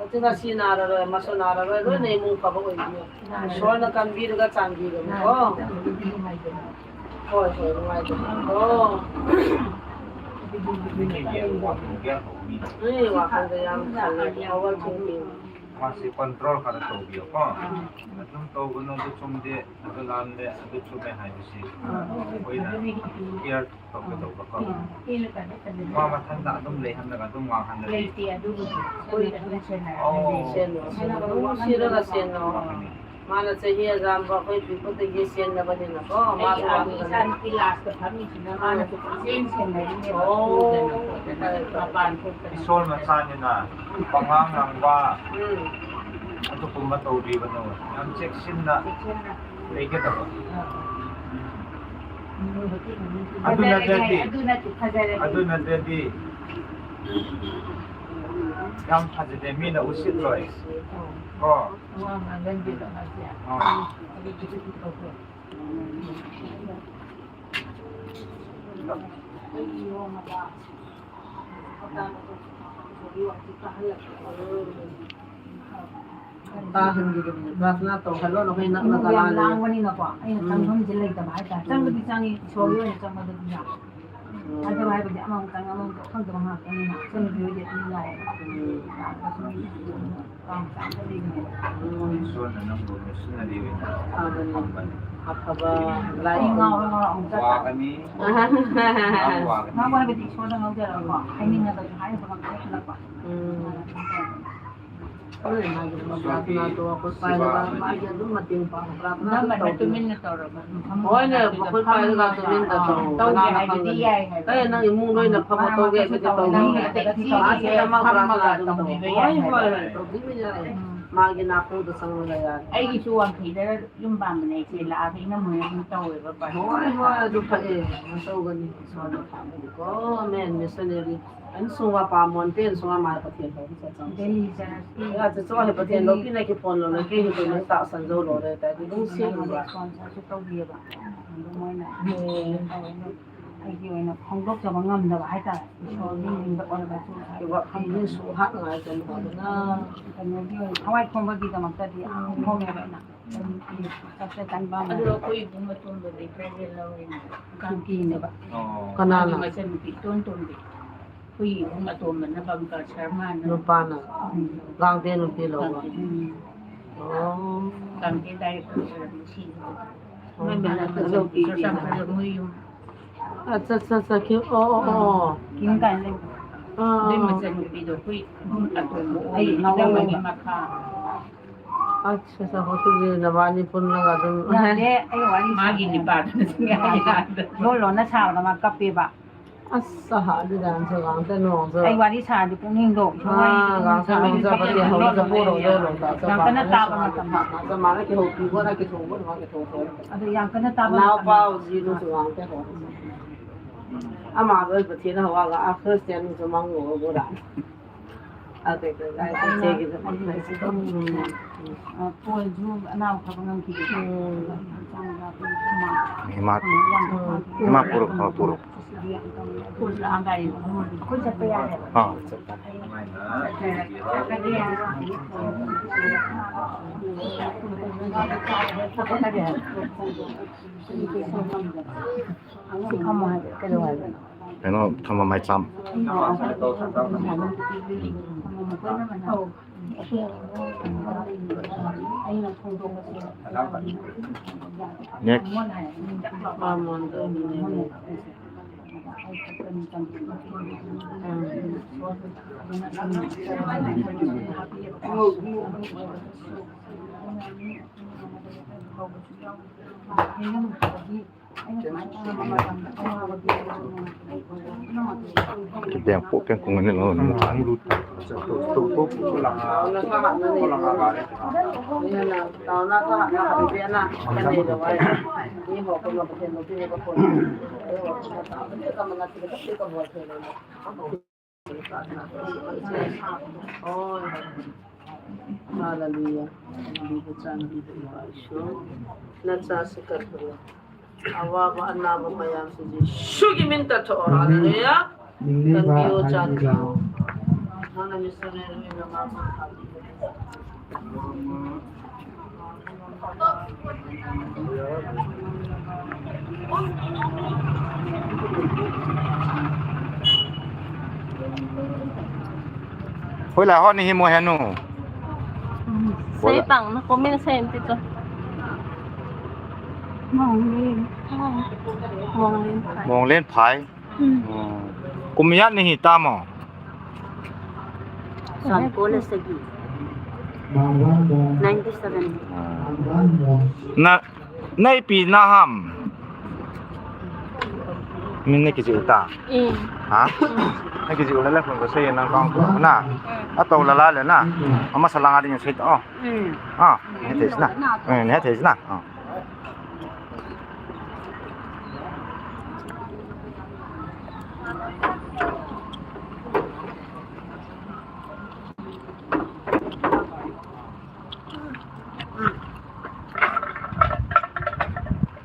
Ati na si nara ro, maso nara ro, ro nei mung pa ko. Ishwarna kanbi ro ka chanbi ro ko. Hoi, hoi, ngai ko. Ni wa kan ga yam kan le, our thinking. Masi control khat tou bi ko. Atum tou ko nung tu chung de. Adu lam le, adu chu me hai si. Koi na, kiar tok ke tok ko. Ma ma than da dum le han da dum ma han da. Oh. Sen no, sen no, sen no. Ma na che hi jam ba koi pi ko te ye sen na ba ni na ko. Ma ai, ko ami san ki last ka phami si na ma na ko sen sen na ni. Oh. Ma pan ko. Isol ma sa ni na. Pangang ang ba. Hmm. Atu kum ma tou bi ba no. Yam check sin na. Check sin na. Leiketaba. ꯑꯗꯨ ꯅꯠꯇ꯭ꯔꯗꯤ, ꯑꯗꯨ ꯅꯠꯇ꯭ꯔꯗꯤ ꯌꯥꯝ ꯐꯖꯗꯦ, ꯃꯤꯅ ꯎꯁꯤꯠꯂꯣꯏ꯫ ꯀꯣ? ꯑꯣ꯫ ꯇꯥꯍꯟꯒꯗꯕꯅꯤ꯫ ꯄ꯭ꯔꯥꯊꯅꯥ ꯇꯧꯍꯜꯂꯣ, ꯅꯈꯣꯏ ꯅꯛꯅ ꯌꯥꯝ ꯀꯅꯥ ꯂꯩ? ꯂꯥꯡꯕꯅꯤꯅꯀꯣ, ꯑꯩꯅ ꯎꯝ꯫ ꯆꯪꯐꯝꯁꯦ ꯂꯩꯇꯕ ꯍꯥꯏꯇꯥꯔꯦ꯫ ꯎꯝ꯫ ꯆꯪꯕꯗꯤ ꯆꯪꯉꯤ, ꯏꯁꯣꯔꯒꯤ ꯑꯣꯏꯅ ꯆꯪꯕꯗꯗꯤ ꯌꯥꯝ꯫ ꯎꯝ꯫ ꯑꯗꯨ ꯍꯥꯏꯕꯗꯤ ꯑꯃꯃꯨꯛ ꯆꯪ, ꯑꯃꯃꯨꯛ ꯆꯪ ꯈꯪꯗꯕ ꯉꯥꯛꯇꯅꯤꯅ꯫ ꯎꯝ꯫ ꯂꯥꯛꯄꯁꯨ ꯃꯤ ꯀꯥꯡ ꯆꯥꯡꯗ ꯂꯩꯕꯅꯦꯕ꯫ ꯎꯝ꯫ ꯏꯁꯣꯔꯅ ꯅꯪꯕꯨ ꯃꯤꯁꯅꯔꯤ ꯑꯣꯏꯅ ꯐꯕꯅꯤ꯫ ꯊꯝꯕꯅꯤ꯫ ꯑꯐꯕ ꯑꯩ ꯂꯥꯏ ꯉꯥꯎꯔ ꯉꯥꯎꯔ ꯑꯃꯨꯛ ꯆꯠꯄ꯫ ꯋꯥꯒꯅꯤ꯫ ꯌꯥꯝ ꯋꯥꯒꯅꯤ꯫ ꯉꯥꯎꯕ ꯍꯥꯏꯕꯗꯤ ꯏꯁꯣꯔꯗ ꯉꯥꯎꯖꯔꯒꯀꯣ, ꯍꯥꯏꯅꯤꯡꯉꯒꯁꯨ ꯍꯥꯏꯕ ꯉꯝꯗꯕ ꯍꯦꯜꯂꯛꯄ꯫ ꯎꯝ꯫ ꯍꯣꯏ, ꯃꯥꯒꯤ ꯄ꯭ꯔꯥꯊꯅꯥꯗꯣ ꯑꯩꯈꯣꯏ ꯄꯥꯏꯔꯒ ꯃꯥꯒꯤ ꯑꯗꯨꯝ ꯃꯇꯦꯡ ꯄꯥꯡ, ꯄ꯭ꯔꯥꯊꯅꯥ ꯑꯗꯨꯝ ꯅꯝꯕꯔꯅ ꯇꯧꯕꯤꯌꯨ꯫ ꯇꯨꯃꯤꯟꯅ ꯇꯧꯔꯒ ꯑꯗꯨꯝ ꯐꯝꯃꯒ ꯍꯣꯏꯅꯦ, ꯑꯗꯨꯗ ꯑꯩꯈꯣꯏ ꯄꯥꯏꯔꯒ ꯐꯝꯃꯒ ꯇꯨꯃꯤꯟꯅ ꯑꯥ, ꯇꯧ꯫ ꯇꯧꯒꯦ ꯀꯅꯥꯅ ꯍꯥꯏꯕꯗꯤ ꯈꯪꯒꯅꯤ? ꯌꯥꯏ ꯍꯥꯏꯕ꯫ ꯑꯦ, ꯅꯪ ꯏꯃꯨꯡ ꯂꯣꯏꯅ ꯐꯝꯃ ꯃꯥꯅ ꯇꯧꯒꯦ ꯃꯈꯨꯠꯁꯨ ꯍꯥꯏꯕꯗꯤ ꯇꯧ꯫ ꯇꯧꯅꯤꯡꯗꯦ꯫ ꯃꯥꯒꯤꯗꯃꯛ ꯄ꯭ꯔꯥꯊꯅꯥ ꯐꯝꯃꯒ ꯑꯗꯨꯝ ꯇꯧ꯫ ꯇꯧꯕꯤꯕ ꯍꯣꯏ, ꯌꯥꯏ ꯍꯣꯏ, ꯍꯥꯏꯕ꯫ ꯇꯧꯕꯤꯕ ꯌꯥꯏ꯫ ꯎꯝ꯫ ꯃꯥꯒꯤ ꯅꯥꯀꯣꯡꯗ ꯆꯪꯉꯒ ꯌꯥꯔꯦ꯫ ꯑꯩꯒꯤꯁꯨ ꯋꯥꯡꯈꯩꯗ ꯌꯨꯝ ꯄꯥꯟꯕꯅꯦ, ꯏꯆꯦ ꯂꯥꯛꯑꯒ ꯏꯅꯝꯃ ꯍꯣꯏ ꯑꯗꯨꯝ ꯇꯧꯋꯦꯕ ꯄ꯭ꯔꯥꯊꯅꯥ꯫ ꯍꯣꯏ, ꯍꯣꯏ, ꯑꯗꯨ ꯐꯩꯌꯦ꯫ ꯇꯧꯒꯅꯤ꯫ ꯏꯁꯣꯔꯅ ꯐꯕꯅꯤꯀꯣ꯫ ꯑꯃꯦꯟ, ꯃꯤꯁꯅꯔꯤ꯫ ꯑꯩꯅ ꯁꯨꯝ ꯋꯥ ꯄꯥꯝꯃꯣꯟꯇꯦ, ꯁꯨꯝ ꯋꯥ ꯃꯥꯅ ꯄꯊꯦꯝ ꯇꯧꯕ ꯆꯠꯆꯕ꯫ ꯗꯦꯜꯂꯤ ꯆꯔꯆꯀꯤ ꯌꯥ, ꯆꯠꯆꯧ ꯍꯥꯏ, ꯄꯊꯦꯝ ꯗꯦꯜꯂꯤ ꯂꯧꯕꯤꯅ ꯀꯤ ꯐꯣꯟ ꯂꯧꯅ ꯀꯤ ꯍꯨꯏ ꯀꯨꯏꯅ ꯇꯥꯛ ꯁꯟꯖꯧ ꯂꯣꯏꯔꯦ, ꯇꯥꯏ, ꯑꯗꯨꯝ ꯁꯦꯝꯃꯨꯕ꯫ ꯁ꯭ꯄꯣꯟꯁꯔꯁꯨ ꯇꯧꯕꯤꯌꯦꯕ꯫ ꯑꯗꯨ ꯃꯣꯏꯅ ꯎꯝ꯫ ꯑꯩꯒꯤ ꯑꯣꯏꯅ ꯐꯣꯡꯗꯣꯛꯆꯕ ꯉꯝꯗꯕ ꯍꯥꯏꯇꯥꯔꯦ꯫ ꯏꯁꯣꯔꯒꯤ ꯃꯤꯡꯗ ꯑꯣꯏꯔꯒꯁꯨ ꯏꯕ ꯐꯝꯖꯤꯟꯁꯨ ꯍꯥꯠꯅꯉꯥꯏ ꯇꯧꯕ ꯑꯗꯨꯅ꯫ ꯀꯩꯅꯣꯒꯤ ꯑꯣꯏꯅ ꯊꯋꯥꯏ ꯈꯣꯝꯕꯒꯤꯗꯃꯛꯇꯗꯤ ꯌꯥꯝ ꯈꯣꯝꯃꯦꯕ ꯑꯩꯅ꯫ ꯑꯗꯨ ꯑꯩꯈꯣꯏ ꯏꯕꯨꯡ ꯑꯇꯣꯝꯕꯗꯤ ꯄ꯭ꯔꯥꯏꯚꯦꯠ ꯂꯧꯔꯤꯅꯦ꯫ ꯀꯥꯡꯄꯤꯅꯦꯕ꯫ ꯑꯣ꯫ ꯀꯅꯥꯅ? ꯃꯥꯒꯤ ꯃꯆꯟꯅꯨꯄꯤ ꯏꯇꯣꯟ ꯇꯣꯟꯕꯤ꯫ ꯑꯩꯈꯣꯏ ꯏꯕꯨꯡ ꯑꯇꯣꯝꯕꯅ ꯕꯪꯀꯔ ꯁꯔꯃꯅ꯫ ꯅꯨꯄꯥꯅ? ꯎꯝ꯫ ꯂꯥꯡꯗꯦ ꯅꯨꯄꯤ ꯂꯧꯕ? ꯎꯝ꯫ ꯑꯣ꯫ ꯂꯥꯡꯗꯦ ꯗꯥꯏꯔꯦꯛꯇꯔ ꯑꯣꯏꯔꯝꯃꯤ ꯁꯤꯕꯗꯣ꯫ ꯑꯣ꯫ ꯃꯣꯏ ꯃꯅꯥꯛꯇ ꯑꯗꯣ ꯆꯨꯔꯆꯥꯟꯄꯨꯔꯗ ꯃꯣꯏ ꯌꯨꯝ꯫ ꯑꯠꯆꯥ, ꯑꯠꯆꯥ, ꯑꯠꯆꯥ, ꯀꯤꯝ, ꯑꯣ, ꯑꯣ, ꯑꯣ꯫ ꯀꯤꯝ ꯀꯥꯏꯅ ꯂꯩꯕꯗꯣ꯫ ꯑꯥ, ꯑꯗꯨꯏ ꯑꯥ, ꯑꯥ꯫ ꯃꯆꯟꯅꯨꯄꯤꯗꯣ ꯑꯩꯈꯣꯏ ꯏꯕꯨꯡ ꯑꯇꯣꯝꯕ ꯑꯩ ꯑꯣꯏꯌꯦ, ꯏꯅꯝꯃꯒꯤ ꯃꯈꯥ꯫ ꯑꯠꯆꯥ, ꯑꯠꯆꯥ, ꯍꯧꯖꯤꯛꯇꯤ ꯅꯕꯥꯅꯤ ꯄꯨꯜꯂꯒ ꯑꯗꯨꯝ꯫ ꯌꯥꯗꯦ, ꯑꯩ ꯋꯥꯔꯤ ꯃꯥꯒꯤ ꯁꯥꯟꯅꯩ꯫ ꯅꯨꯄꯥꯗꯨꯅ ꯁꯨꯡꯌꯥ ꯌꯥꯗꯦ꯫ ꯂꯣꯟ ꯂꯣꯟꯅ ꯁꯥꯕꯗ ꯃꯥ ꯀꯞꯄꯦꯕ꯫ ꯑꯁ, ꯑꯗꯨꯗ ꯅꯪꯁꯨ ꯉꯥꯡꯇ ꯅꯣꯡꯁꯨ꯫ ꯑꯩ ꯋꯥꯔꯤ ꯁꯥꯔꯗꯤ ꯄꯨꯛꯅꯤꯡꯗꯣ ꯏꯁꯣꯔ ꯋꯥꯔꯤ ꯑꯥ, ꯉꯥꯡꯇ ꯁꯥꯔꯗꯤ ꯅꯣꯡꯁꯨ ꯄꯨꯛꯅꯤꯡ ꯄꯣꯠꯇꯦ, ꯍꯧꯖꯤꯛ ꯄꯣꯠ ꯍꯧꯖꯤꯛ ꯂꯣꯡꯇꯥ ꯌꯥꯝ ꯀꯟꯅ ꯆꯠꯄ ꯇꯥꯕ ꯃꯇꯝꯗ꯫ ꯃꯥꯅ ꯀꯤꯍꯧ ꯄꯤꯕ, ꯅꯪ ꯀꯤꯊꯣꯡꯕ, ꯅꯪ ꯀꯤꯊꯣꯡꯕ꯫ ꯑꯗꯨ ꯌꯥꯝ ꯀꯟꯅ ꯇꯥꯕ ꯅꯥꯎꯄꯥ ꯃꯇꯝꯗ꯫ ꯍꯧꯖꯤꯛ ꯅꯪꯁꯨ ꯉꯥꯡꯇ ꯍꯧ꯫ ꯑꯃ ꯂꯣꯏ ꯄꯊꯦꯅ ꯍꯧꯔꯒ ꯑꯥ ꯈ꯭ꯔꯤꯁꯇꯤꯌꯥꯟꯁꯨ ꯃꯥꯡꯉꯨꯔꯕꯣꯔꯥ? ꯑꯗꯨꯒ ꯑꯩꯅ ꯏꯆꯦꯒꯤꯗ ꯍꯪꯕꯁꯤꯗ꯫ ꯎꯝ꯫ ꯑ, ꯄꯣꯜꯁꯨ ꯑꯅꯥꯕ ꯐꯕ ꯉꯝꯈꯤꯗꯦ꯫ ꯎꯝ꯫ ꯍꯛꯆꯥꯡꯗ ꯑꯩꯈꯣꯏꯒꯤ ꯍꯨꯃꯥꯡ ꯏꯃꯥ, ꯌꯥꯝ ꯊꯣꯛꯄ ꯏꯃꯥ ꯄꯨꯔꯛꯑꯣ, ꯄꯨꯔꯛꯑꯣ꯫ ꯄꯨꯔꯛꯑꯣ, ꯒꯥꯔꯤꯗ ꯐꯝꯃꯗꯤ ꯑꯩꯈꯣꯏ ꯆꯠꯄ ꯌꯥꯔꯦꯕ꯫ ꯑꯥ, ꯆꯠꯄ꯫ ꯁꯤ ꯐꯝꯃꯣ ꯍꯥꯏꯕ, ꯀꯩꯗꯧ ꯍꯥꯏꯕꯅꯣ? ꯀꯩꯅꯣ ꯊꯝꯕ ꯃꯩꯆꯥꯝ꯫ Next. Kibeng po pen kung ni lo ni ta. Hallelujah. Hallelujah. Nacha sikar. Awaba anaba mayamse Jesu kimin ta tho. Hallelujah. Kan biyo chan. Hana missionary na ma. Hoilai ho nahi mo henu? Sei tang na comment sei ti to. Monglen. Monglen phai. Monglen phai. Hmm. Hmm. Kum ijat nahi ta mo? San ko le sagi. Ninety seven. Ah. Na, na ipi na ham? Min na kijih ta. Eh. Ha? Na kijih le le phone ko sei na kong na. Hmm. Ato la la le na. Ama sa langa ding sei ta. Oh. Hmm. Ah, ne te na. Eh, ne te na. Ah.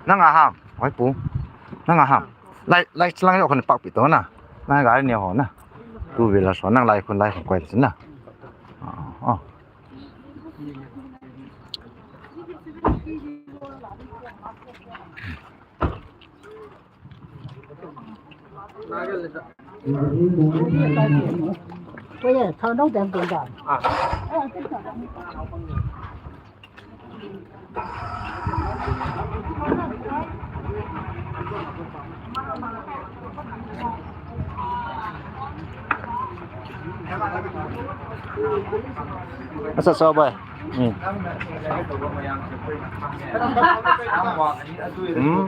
Nang a ham, oi pu. Nang a ham. Lai, lai, lang yo kan pak pi to na. Na ga ni ho na. Tu wheeler so nang lai khun lai khun koi na. Oh, oh. Asa so bai. Hmm. Hmm.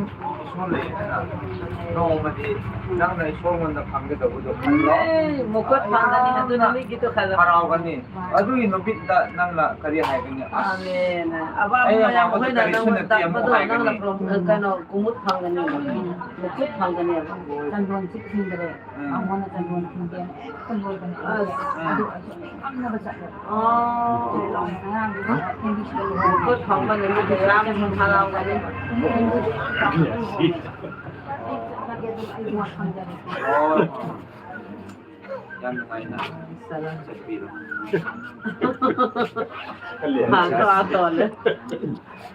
Mukut phang gani, adu numei kiti khala. Harau gani. Adu numei da nang la kari hai gani. Amen. Aba, eh, aba, aba, aba, nang la prom, eh, kano, kumut phang gani. Mukut phang gani. Kan don sik sing gani. Hmm. Amona kan don sing gani. Kan don sing gani. Ah. Adu, adu. Oh. Mukut phang gani, mukut phang gani. Oh. Yan, yan na. Salam. Ha, to, to le.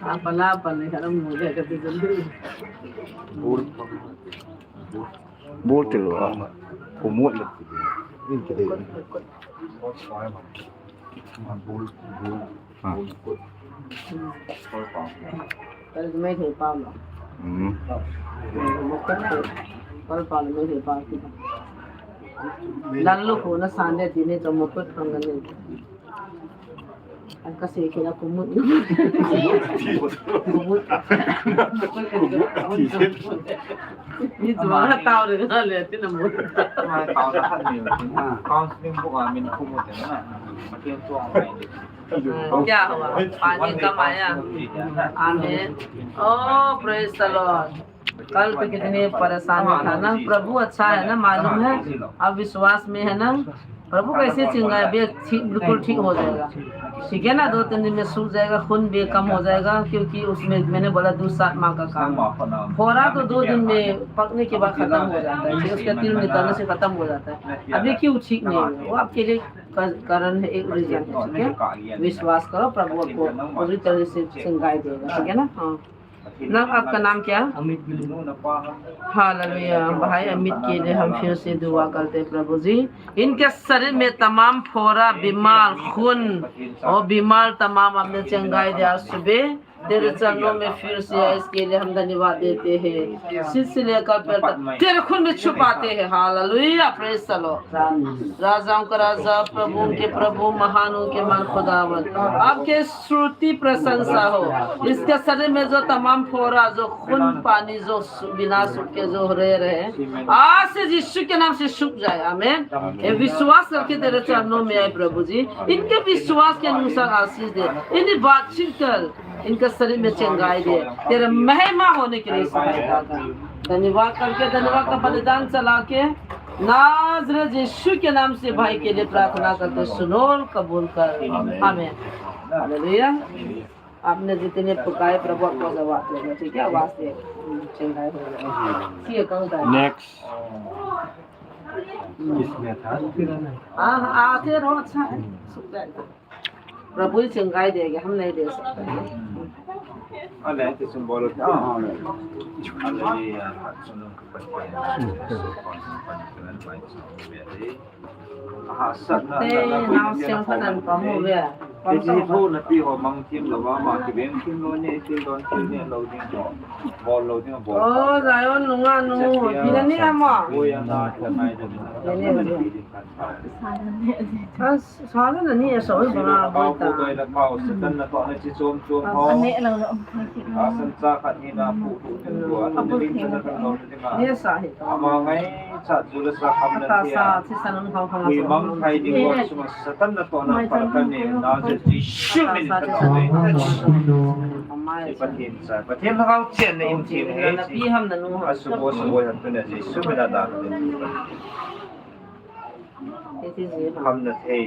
Apa la, apa le, kalau mau dia kata dulu. Bul. Bul. Bul tu lo. Kumut. Ini kita. Bul, bul. Ah. Kal meithei pa ma. Hmm. Kal pa meithei pa ki. Lal lu ko na san de ti ne to mukut phang gani. An ka se ke na kumut. Kumut. Kumut. Ni tu ma tao de na le ti na mut. Ma tao da han ni. Counseling book a min kumut na. Ma tiang tuang mai. क्या हुआ? पानी कम आया? Amen. Oh, praise the Lord. कल तो कितने परेशान था ना, प्रभु अच्छा है ना, मालूम है, अब विश्वास में है ना, प्रभु कैसे चिंगाए, बे ठीक, बिल्कुल ठीक हो जाएगा, ठीक है ना, दो तीन दिन में सूख जाएगा, खून भी कम हो जाएगा, क्योंकि उसमें मैंने बोला दूध सात माह का काम है। फोड़ा तो दो दिन में पकने के बाद खत्म हो जाता है, उसका तिल निकलने से खत्म हो जाता है। अभी क्यों ठीक नहीं हुआ, वो आपके लिए का-, कारण है, एक reason है, ठीक है? विश्वास करो, प्रभु आपको पूरी तरह से चंगाई देगा, ठीक है ना? हाँ। नाम, आपका नाम क्या? अमित गिल। हालेलुया। भाई अमित के लिए हम फिर से दुआ करते हैं, प्रभु जी। इनके शरीर में तमाम फोड़ा, बीमार, खून और बीमार तमाम आपने चंगाई दिया आज सुबह। तेरे चरणों में फिर से आए, इसके लिए हम धन्यवाद देते हैं। सिलसिले का पहला तेरे खून में छुपाते हैं। Hallelujah, praise the Lord. राजाओं का राजा, प्रभुओं के प्रभु, महानों के महान खुदावंद, आपके स्तुति प्रशंसा हो। इसके शरीर में जो तमाम फोड़ा, जो खून पानी, जो सु- बिना सूख के जो रह रहे हैं, आज से यीशु के नाम से सूख जाए। आमीन। ये विश्वास करके तेरे चरणों में आए प्रभु जी, इनके विश्वास के अनुसार आशीष दे, इन्हें बातचीत कर, इनके शरीर में चंगाई दे, तेरे महिमा होने के लिए सहायता कर। धन्यवाद करके, धन्यवाद का बलिदान चला के नाजरेथ यीशु के नाम से भाई के लिए प्रार्थना करते, सुनो और कबूल कर। आमीन। हालेलुया। आपने जितने पुकारे प्रभु आपको जवाब देगा, ठीक है? आवाज दे, चंगाई हो जाएगी। ठीक है, कहूँ तो। नेक्स्ट। किसमें था? हाँ, हाँ, आते रहो, अच्छा है, सुख जाएगा। प्रभु ही चंगाई देगा, हम नहीं दे सकते। अरे, तो symbol होता है। हाँ, हाँ। Hallelujah. Te, naosen khat an pang uve. Te, ti thu napi ho mang thim lou a, ama kiveng thim lou ni, thil don thil ni lou ding ho. Bol lou ding ho, bol. Oh, Zion nunga nu, pina ni ama. Oi, ana, ka ngai da. Ni, ni, ni. As, sa na ni, so, ba, ba, ta. Kau, kau, kau, Satan na to na chi chom chom ho. Ani lou lou. Asan cha khat ni na pu pu ten dua, ni ling cha na kan lou. Ama ngaichat chu la sa kham na thei a. Ui mang thai ding ho sunga Satan natohna phat kane, Nazareth Jesu min in katoh e. Pathen cha, Pathen Lhagao chenna in thei e. Asubo subo han tuna Jesu min a dan. Kham na thei.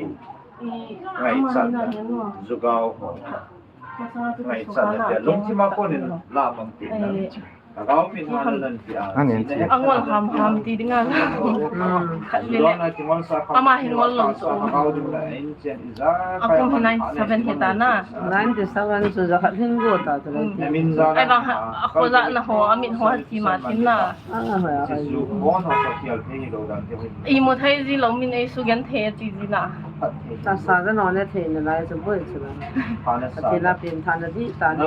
Ngaichat na. Jugao ho. Ngaichat na tia lungthim a konin la mang tina. Lhagao min ha nan tia. Ani, ani. Angol ham ham ti dinga. Hmm. Khat le le. Ama hi ngol lom so. Akong hi ninety seven hi ta na. Ninety seven so ja khat hin go ta ta. Hmm. Ai bang ha, akho ja na ho, amit ho ha ti ma tin na. Ah, hoi, hoi. Imu thei ji lou min ei sugenthei ti ji na. Ta sa ja no ne thei na lai chu boi chu la. Ati la pin tha na di ta na.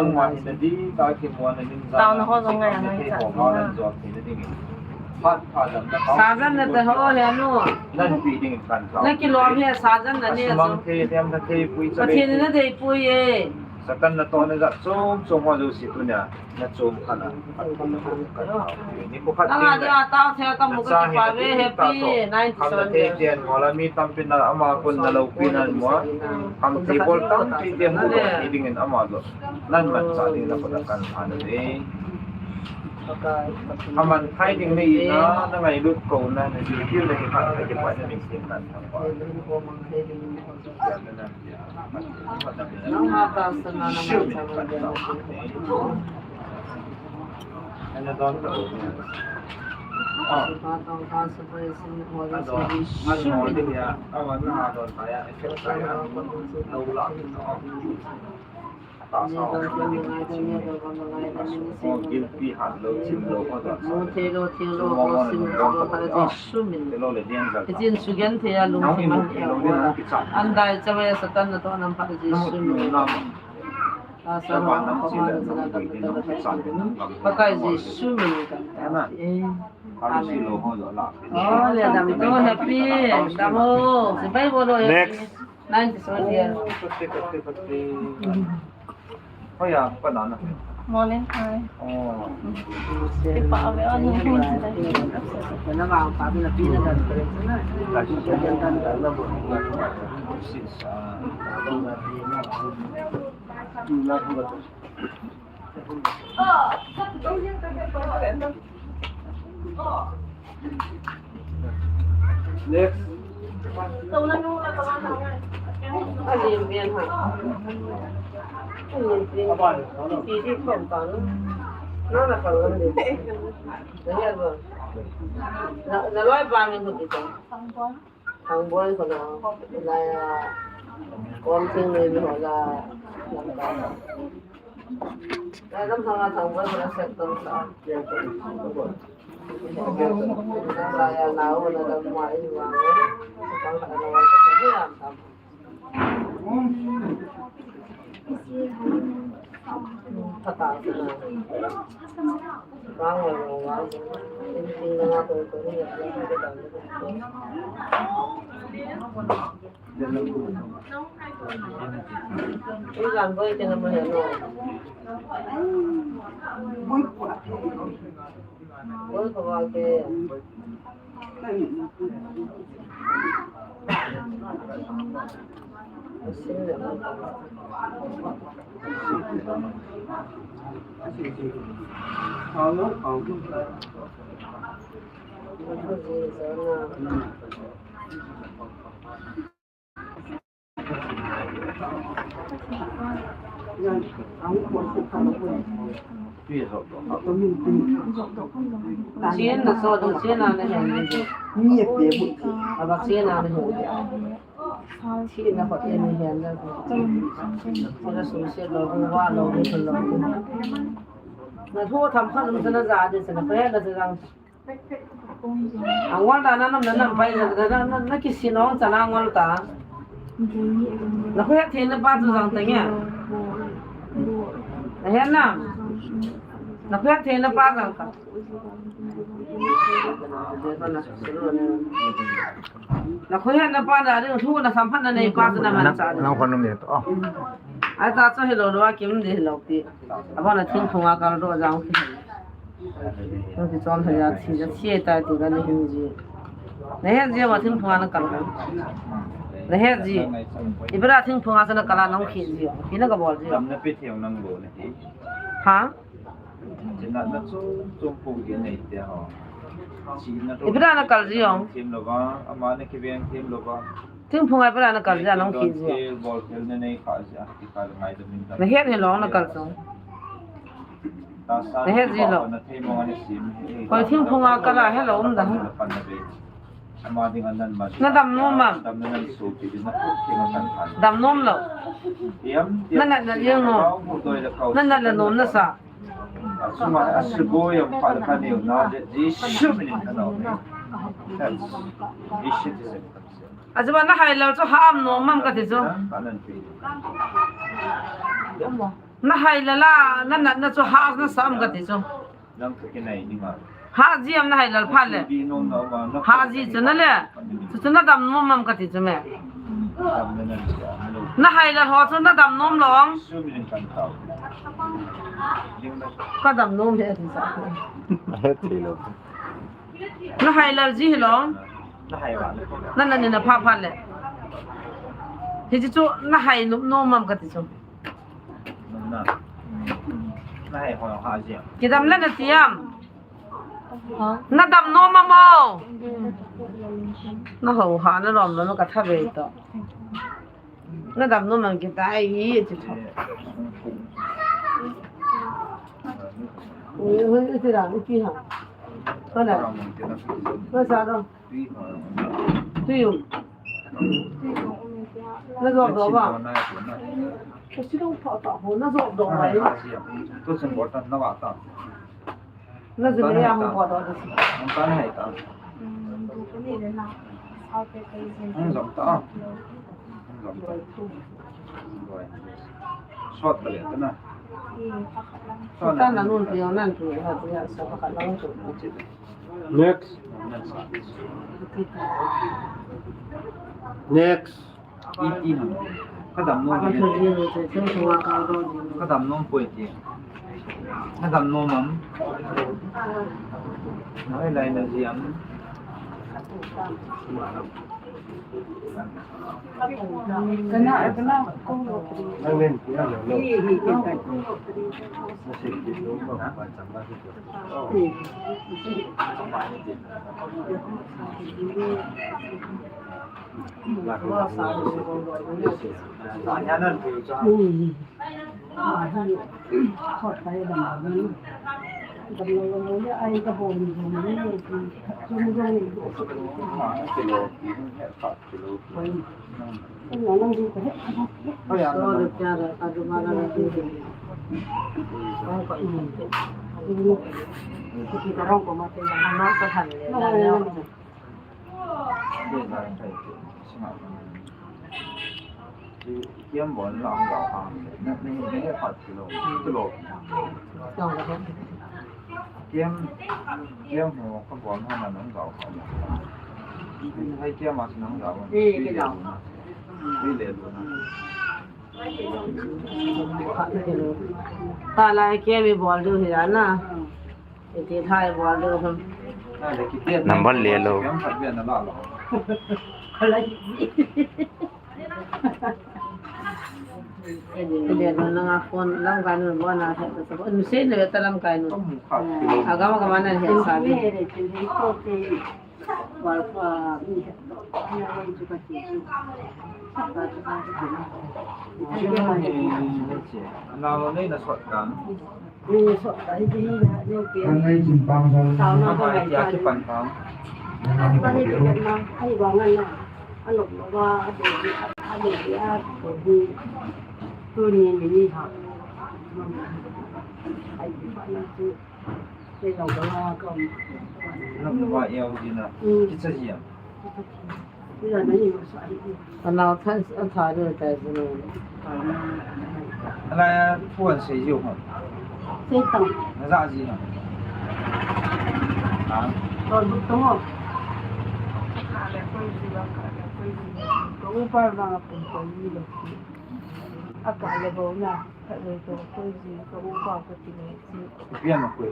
Tao na ho jong ngai ngai cha na. Sa ja na te ho he nu. Na kilom he sa ja na ne chu. Pathen na dei pui e. Satan natohna jat chom chom ho jouse tunia. Na chom khat a, ni khat ding a, tao thei ka mu ka kipa ve, happy ninety seven years. Kham thei ten, mola mi tampi na ama kon na lopi nan mo. Kham thei bol tampi te mu ka ti ding in ama lo. Nan man cha ding na ko da kan pha na ve. Aman thai ding nei na, na ngailut ko na, na ji kil na ki khat na kipa na min sin kan thang pa. Guilty hat lo, chim lo, ko da. Mu thei lo, thei lo, ko sim lo, ko da. Jesu min. Hitin sugenthei a lungthim a hia. An dai chawei a Satan natohna phat Jesu min. Pakai Jesu min kan ta. Amen. Oh, le dam to happy. Dam o. Sipai bolo happy. Next. Ninety seven year. Oh, kati, kati, kati. Oh, ya, pa na na. Morning, hi. Oh. Di pa ave on. Kana ba pa na pina dan. Sis, ah. Next. Na, na loi ba min hu ti ta. Thang Boi kho na, lai a, kom thing nei mi ho la, lam ta. Lai lam thang a Thang Boi kho na sek tong sa. Lai a, na u na lam ma in wa. Thang kha na wa ta sa ni lam ta. Chen na so dong chen na na hen. Aba chen na na hen. Chen na ko chen na hen na. Chen na so se lo wa lo ni lo. Na tho tham khan na ja de se na pe na ja. Angol ta na nam na nam pai na, na, na, na kisi nong chana angol ta. Na khohet thei na pa chu jang ta nge. Na het na. Na khohet thei na pa jang ta. Na khohet na pa da ri thu na samphat na nei pa chu na man cha. Nang khon nom ye to. Ai ta chu hello lo a kim de hello ti. Aba na thingphung a kal ro jang. Nang ti chon haya thi ja thi tai tu ga na hin ji. Na het ji ma thingphung a na kal. Na het ji. Ibra thingphung a sa na kal a nong khi ji. Hi na ka bol ji. Tam na pe thiang nang lo na hi. Ha? China na chu chu pu ge nei te ho. China to. Ibra na kal ji ong. Thim lo ba, ama na ki veng thim lo ba. Thingphung a ibra na kal ji a nong khi ji. Bol kel na nei kha ji a, ki kal ngai da min da. Na het hi long na kal chu. Na het ji lo. Koi thingphung a kal a hello um da. Na dam nom am? Dam nom lo. Na nat na jeng nom. Na nat na nom na sa. Ajeh ba na hai lal chu ha am nom am kati chu. Na hai lal a, na nat na chu ha na sa am kati chu. Ha ji am na hai lal phat le. Ha ji chu na le. Chu chu na dam nom am kati chu me. Na hai lal ho chu na dam nom lo ang. Ka dam nom he ti sa. He ti lo. Na hai lal ji hi lo. Na nat ni na phat phat le. Hi ji chu na hai nom nom am kati chu. Kidam le na ti am. Na dam nom am o. Na ho ha na lom lom ka tha ve to. Na dam nom am kita ai hi ti tho. Ui, ui, ui, ti ra, ui, ti ha. Ko na. Ko sa do. Tui um. Na jop doh ba? Ka si dong pha ta ho, na jop doh ba? Tu sen bol tan na wa ta. Na jop le ya ho ba doh. Ang tan hai ta. Ang jop ta. Ang jop ta. Sot ta le ta na. Sot ta na nun ti nan tu ha ti ya sa ka lang tu. Next. Next. Ka dam nom. Ka dam nom poi ti. Ka dam nom am. Nai lai na ji am. Kiam bol na ang gao ha. Na, na, na, na, pat kilo. Kilo. Kiam, kiam ho ka bol ha na ang gao ha. Hai kiam mas ang gao. Eh, kilo. Ile na. Tala kiam bol du hi na. Iti thai bol du ham. Number le lo. Ilian nunga phone lamkai nun bol na he ta sa. Nuse nute lamkai nun. Agam agam anan he sa be. Nalo nei na sot kan. Kan nei chin pang sa. Ama tia kipan pang. Tuni ni ni ha. Ai, ba na tu. Sei lo ba la ka. Lam ba yau jina. Kicha jia. Anao than, a tha de tai jina. Ala ya thuan sei jiu ha. Sei tang. Na ja jina. Ha. Ko du to. Ko u pa ma pun ko ni lo. A ka le bo na. Ka le to ko ji ko u pa ko ti le ji. Pian ko.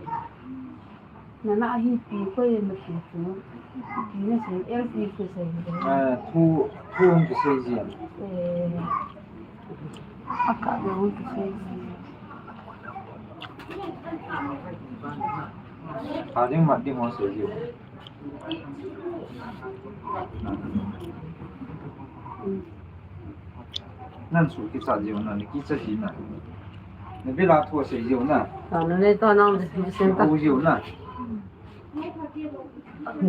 Nana hi ti ko ye ma ti tu. Ti na sin el ti ko sai. Ah, thu, thu hung kisei ji. Eh. A ka le hung kisei ji. Ka ding ma ding hung sei ji. Nan su kicha jiu na, ni kicha ji na. Ni bila thu sei jiu na. Ta na le to nang de sen ta. Ku jiu na.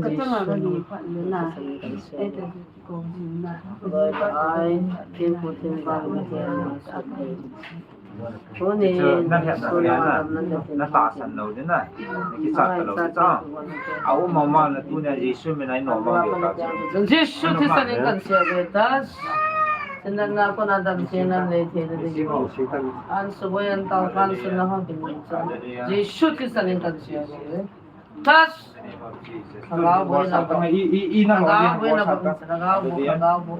Ka chang a ni pa ni na. E te ko jiu na. Bye bye. Tin pu tin ba ni. Tuni, na hia na hia na. Na tahsan lou ding na. Kichat ta lou ding cha. A um mama na tuni Jesu min a i nom lou ding ta. Jesu Christa min in kan sia ve ta. Sinan na ko na dam sinan le the de. An suboi an tao kan sun na ho bin cha. Jesu Christa min in kan sia ve. Touch. Lhagao boi na bol. Lhagao boi na bol. Lhagao boi, Lhagao boi.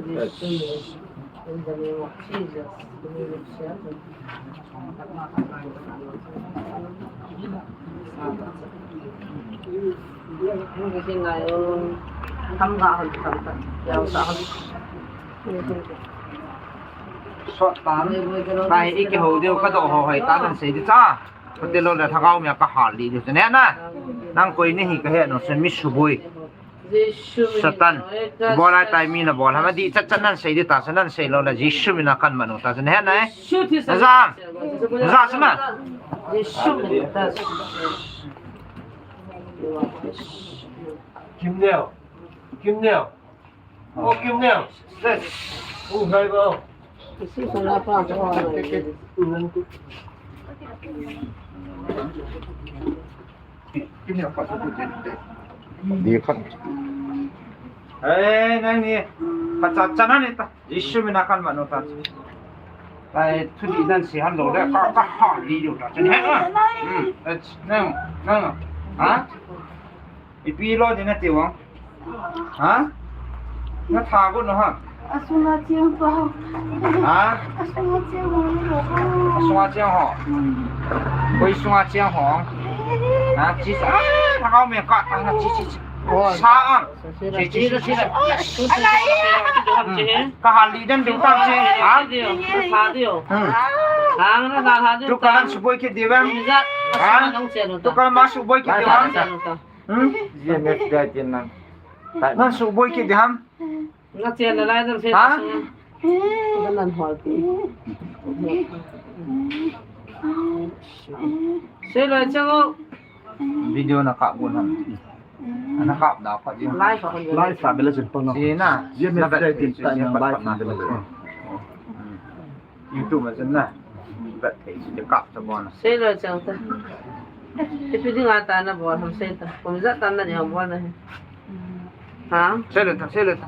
In the name of Jesus. Sot tan. Kai i kihou diu ka doh ho hoi tan an sei di cha. Kati lou le Lhagao min a ka hal lih diu chu ne na. Nang koi nahi ka he nung chun mi suboi. Satan. Bol a tai mi na bol. Hama di chat chat nan sei di ta, sa nan sei lou le Jesu min a kan manu ta, sa ne na e. Na ja. Na ja sa na. Kim Neo. Kim Neo. O Kim Neo. Yes. O, hai ba. Kim Neo pa tu. Di khat. Eh, nang ni. Khat cha cha na ni ta. Jesu min a kan manu ta. Lai thu di nan sei han lou le ka, ka hal lih diu ta. Chun he na. Hmm. Eh, nang, nang. Ha? Ipi lou ding nati vang. Ha? Na tha got no ha? A sunga cheng pa. Ha? A sunga cheng ho. A sunga cheng ho. Hmm. Koi sunga cheng ho? Na chi sa. Ah, na kau me ka. Ah, na chi chi chi. Oh. Sa ang. Chi chi chi chi. Hmm. Ka hal lih den diu tang chi. Ha? Hmm. Tu ka nan suboi kit diu vang. Ha? Tu ka ma suboi kit diu vang. Hmm? G M F dai tin nang. Nang suboi kit di ham? Na chen na lai dam se. Ha? Ka nan hol ti. Se lai chang o. Video na kap gon ham. Ana kap da pa di. Lai pa. Lai pa bela chen pa no. Si na. G M F dai tin ta nang lai pa bela chen. Hmm. YouTube ma chun na. Bat thei chu kap ta bon. Sei lo chang ta. Ipi dinga ta na bol ham sei ta. Kum ijat ta na ni ham bol na he. Ha? Sei lo ta, sei lo ta.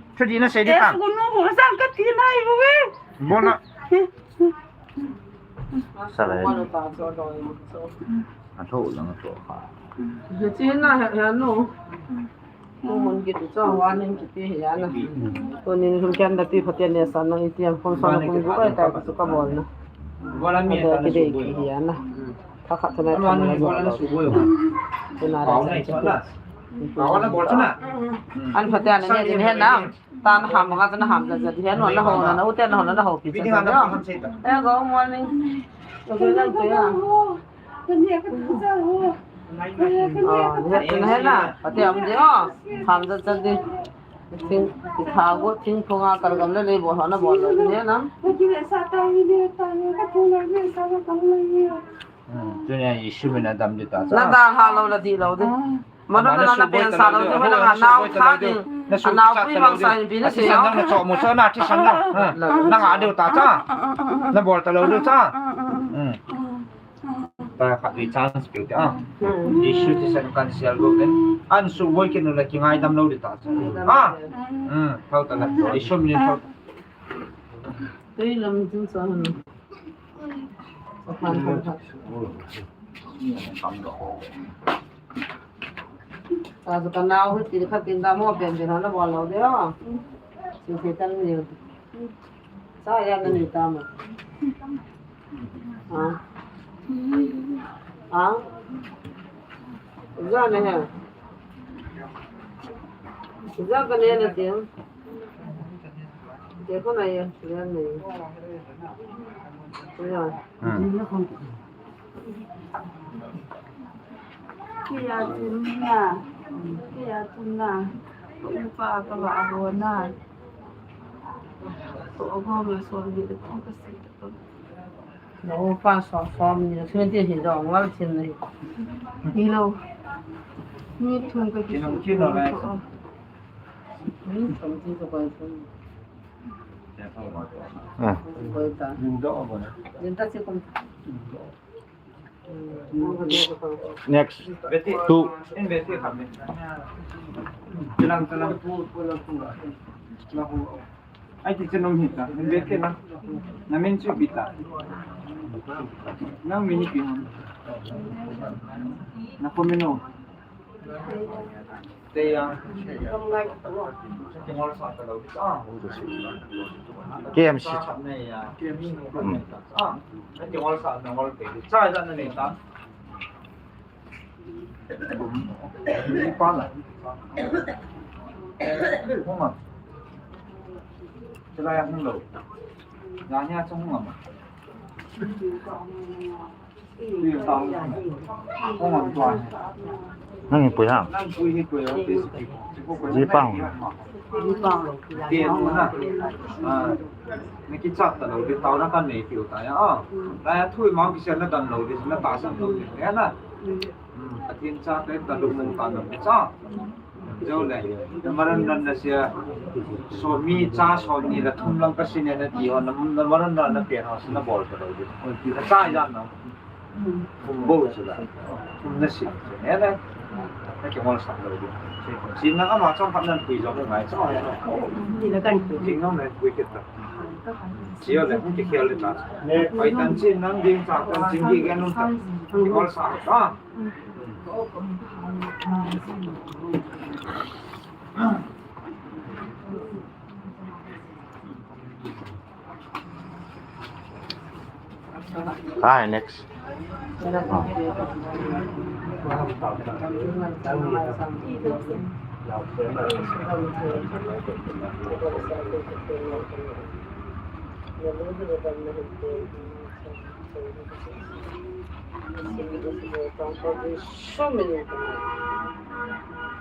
Thudih na sei di ta. Yes, kunu ho sang ka ti nai bo ve. Bona. Salai. Atho lang to kha. Ye chi na ha no. Tumun kiti chu warning kiti hi ana. Tunin lhum khen na ti phaten nehsahna itiam khom sona kum gup ahitai ti chu kabol na. Adeh kidei kit hi ana. Thakhat thana thana la jo lo. Tuna la sa chu. An phaten ne jin he na. Tan ham nga na ham ja ja he no na ho na na u ten na ho na na ho pi cha. Eh, good morning. Good morning. Ati am di o, tham jat jat di. Thing, ti tha go, thing phung a kal gam le le bol ho na bol lo di na. Hmm, tunia Jesu min a dam di ta. Na da ha lo la di lo di. Mano na na pen sa lo di, na nao tha di. Na nao pi bang sa in pi na se yo. Na cho mo sa na ti san na. Na nga de ta cha. Na bol ta lo de cha. Hmm. Ta khat vei chance pe u te a. Hmm. Issue ti san kan sial go pen. An su boi kin la kingaidam lo di ta. Ah. Hmm, thau ta la. Issue min thau. Tei lam tu sa han. Sa han han han. Kam do. Ta sa ka nau hi ti khat tin da mo pen pen han la bol lo de o. Su se tan ni. Sa ya na ni ta ma. Ha? Ha? Za ne he. Za ka ne na te. Te ko na ya, ya ne. Ya. Hmm. Kei a chun na, kei a chun na, ka upa ka va ho na, ka upa nga som ni le kong ka si ka. Na upa som, som ni le twenty hi dong wal chin ni. Ni lo, ni thum ka ki. Ni thum ti ka ba thum. Ah. Next. Two. Ai, ti chen um hita. Hin ve ke na. Na min chu ipi ta? Nang min ipi ham? Na comment u. Te ya. K M C. Cha ja na nei ta. Hung a. Chulai a hung lou. Jani a chu hung a ma. Hung a tua. Nang pui ha. Nang pui hi pui a. Ji pang. Ji pang. Ke na. Ah. Na kichat ta lou, di tao na kan nei piu ta ya. Ah. Na ya thui mau kisia na dan lou, di na tahsan lou, di na. Hmm, Pathen cha te ta lung mong ta na cha. Jo le, na maran ran na sia, so mi cha so ni la thum lang ka sin na ti ho, na, na maran ran na pe ho, na bol ka lo di. Na cha ya na. Thum bo chu la. Thum na sin. Ne na. Na ke mol sa lo di. Sin na ka ma chong phat nan pui jo ngai cha. Ni la kan pui. King no na pui ke ta. Chi yo le, hung ke khel le ta. Pai tan chin nang ding cha tan chin gi gen nun ta. Ke mol sa ta. Hi, next.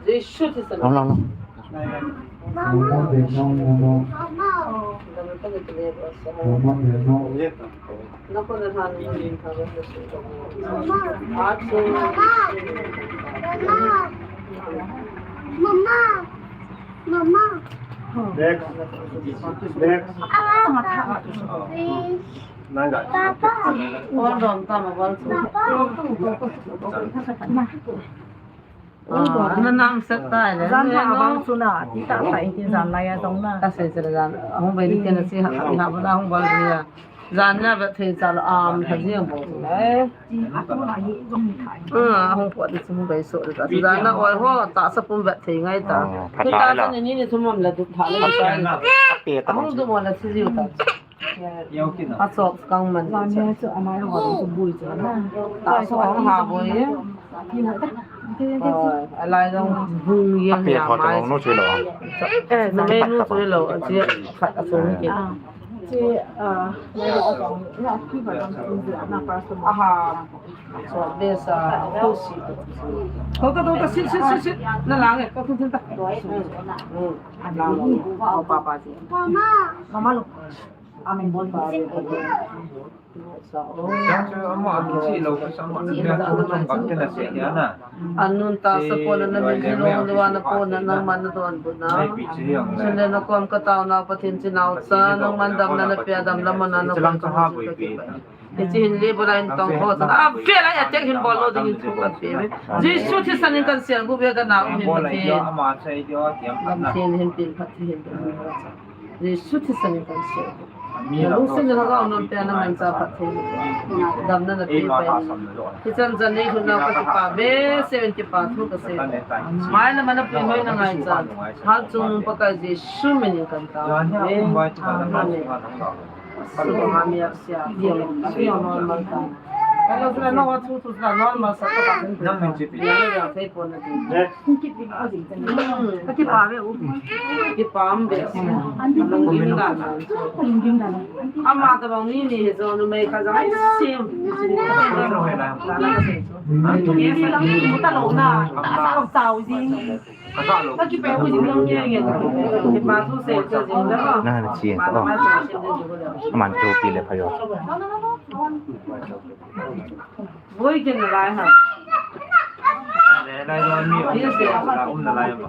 Jesu Christ. No, no, no. Mama. Mama. Mama. Next. Next. Nang ga. Papa. Hold on, come on. Papa. Ah, na nam set tai le. Jan ha bang chu na, ti ta ta in ti jan lai a dong na. Ta se se jan. Hung bai ni te na si ha, ha ba na hung bol ni a. Jan na ba thei cha la am tha jing bo. Eh. Ah, hung po ti chu hung bai so ta. Jan na oi ho, ta sa pum ba thei ngai ta. Ni ta sa ni ni thum am la du tha le. Hung du mo la si jiu ta. A chok kang man. Jan ni chu amai ho chu bui chu na. Ta so ha bui. Oi, a lai jong bung yang ya mai. Eh, na me nu chu lo, a chi khat a sung ki. Chi, ah, na lo a jong, na ki ba jong chu na pa so. Aha. So, be sa, ko si. Ko ka, ko ka, sit, sit, sit, sit. Na lang eh, ko kun ta. Hmm. Na lo, ko pa pa si. Mama. Mama lo. Amin bon ba. Anun ta sa pon na min jilong, liwa na pon na nang man na don bu na. Chule na kom ka tao na Pathen chi nau cha, nang man dam na na pia dam la man na na kon ka ha bui pi. Hichi hin le bula in tong ho cha. A ve la ya tek hin bol lo ding in thu kan pe. Jesu Christa min in kan sian gu ve ka na u hin Pathen. Pathen hin pin phat hin. Jesu Christa min in kan sian. Na lungset le lhagao nom pia na man cha phat thei. Damna na pe pai. Hichan jan nei lhun na ka kipa behseh in kipa thu ka sei. Mai le man a pui hoi na ngai chan. Hal chung Pakai Jesu min in kan tao. Amen. Amen. Su ha mi a sia. Diang, diang normal ta. Hello, sir, no, what to, to, sir, normal sa ka. Nang min chi pi. Ya, ya, thei pon na ti. Ka kipa ve u. Kipa am ve. Lung lim na. Ama ta bang ni ni he jo nu mei ka jang ai sim. Ni lang mu ta lo na. Ta sa lo chao ji. Ka kipa u ji lang ye ye. Kipa thu se ka jing da. Na na chi to. Aman to pi le pha yo. Voi ken lai ha. Le lai lo mi. Yes, yes. Um na lai ma.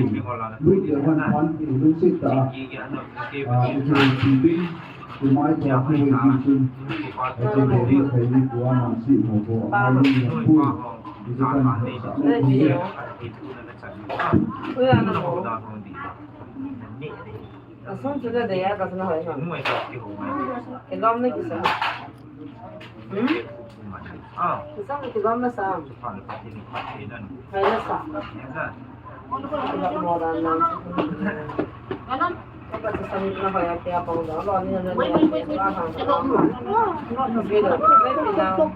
Lui dia van phan ki lungset tah a. Ah, i chu ti ding, i mai tua ki wei ding chun. Ai chu ko ni thei ni tua nang si mo ko, ai ni na pu. I chu kan sa mo ni. Asung chu na de ya ka na hoi ma. Kilom na kisa. Hmm? Kisa na kilom na sa. Hai na sa. Kilom mo dan na. Kapa sa sa na hoi ya kaya pang da. Lo ni na na. Video. Video.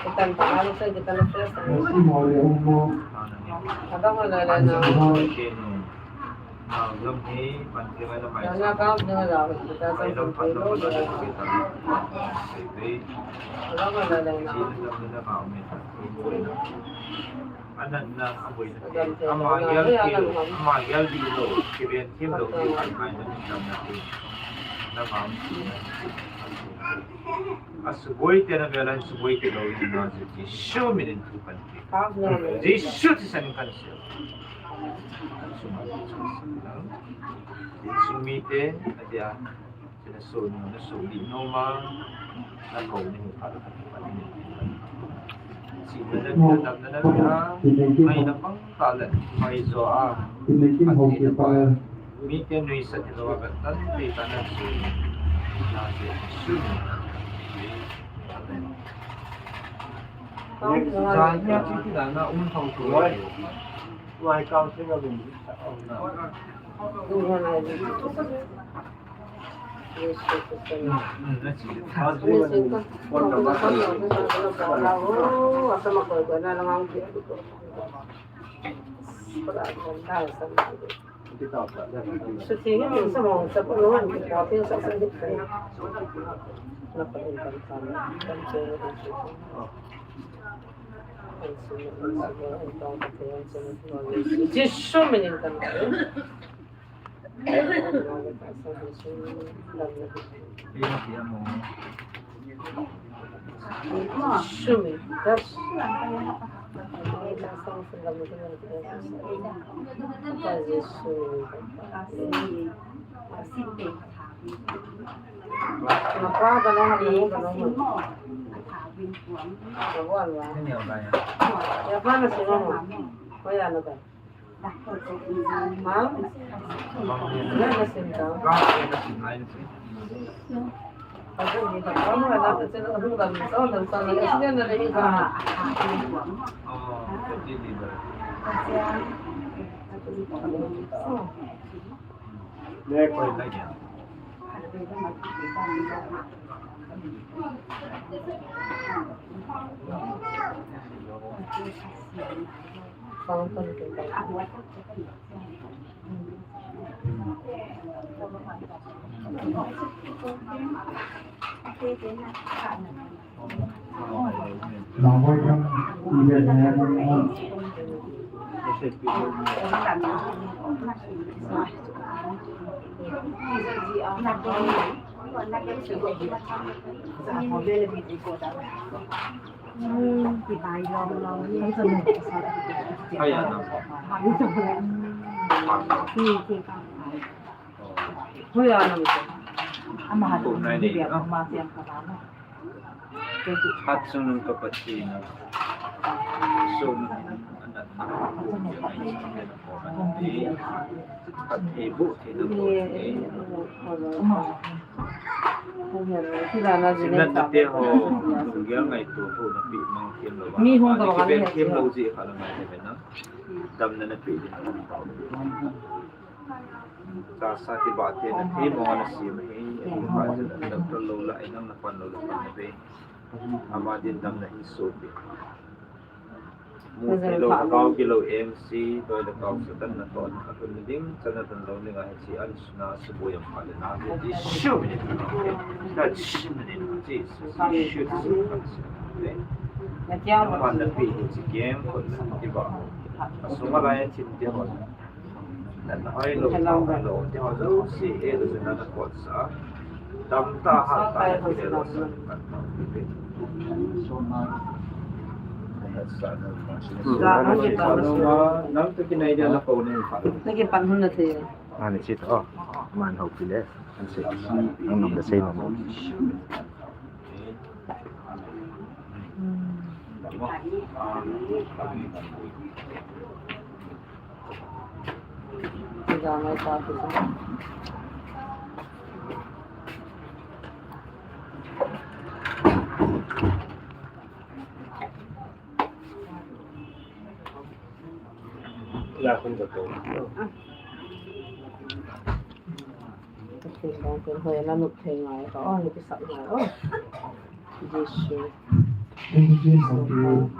Kitan pa, ano sa, kitan na stress. Adang wala na. Adang wala na. Anatna, aboina. Ama gel kilo, ama gel kilo, kiben kilo, kiben kilo, kiben kilo. Na bang. Asuboi te na velan suboi te lo na Jesu min in thu kan ti. Jesu thisan kan se. Jesu mi te, adia. Sina so no, na so di no ma, na ko ni pa ka pa ni. Si na na na na na na, mai na pang ta le, mai zo a. Mi te nui sa ti lo a ka tan ti ta na so. Na se su. Sa nya ti ti na na um thong tu. Wai kau se ga bin. Jesu min in kan. Jesu min. Jesu. Hat sung nung ka Pathen na. So nung in anat na ko ya ngai sa na ko na ni. Hat he bu the na ko ni. Sinat na te ho, lunggel ngaito ho na pi mang thiam lou. Mi hung ka bang a ni. Thiam lou ji kha la ngai te na. Damna na pe ding. Tahsa kibah te na thei mong ana sem hi, ahi phat chun doctor lou la, inang na pan lou la pan na ve. Ama din damna hin sopi. Mu thei lou, lhagao gilou M C, doi le kau Satan na ton, athun ding, chana don lou ni ngai chi an suna suboi am phat le na, Jisu min in. Na Jisu min in, Jesus, Jisu, Jisu. Na kia ma na pi hi chi kem, kon na ti ba. Asunga lai a chin te ho. Nana hoi lou, hoi lou, te ho jouse, e lou, nana kot sa. Dam ta, hat ta, te lou sa. Nang tu kinai dia na ko ni pa. Lagi pan hun na te. Ani sit, oh, man ho pile. An sit. Ang nang da sei nang. Pathen bang pen hoi na nup thei ngai ka, oh, ni kisap ngai, oh. Jisu. Thank you, thank you.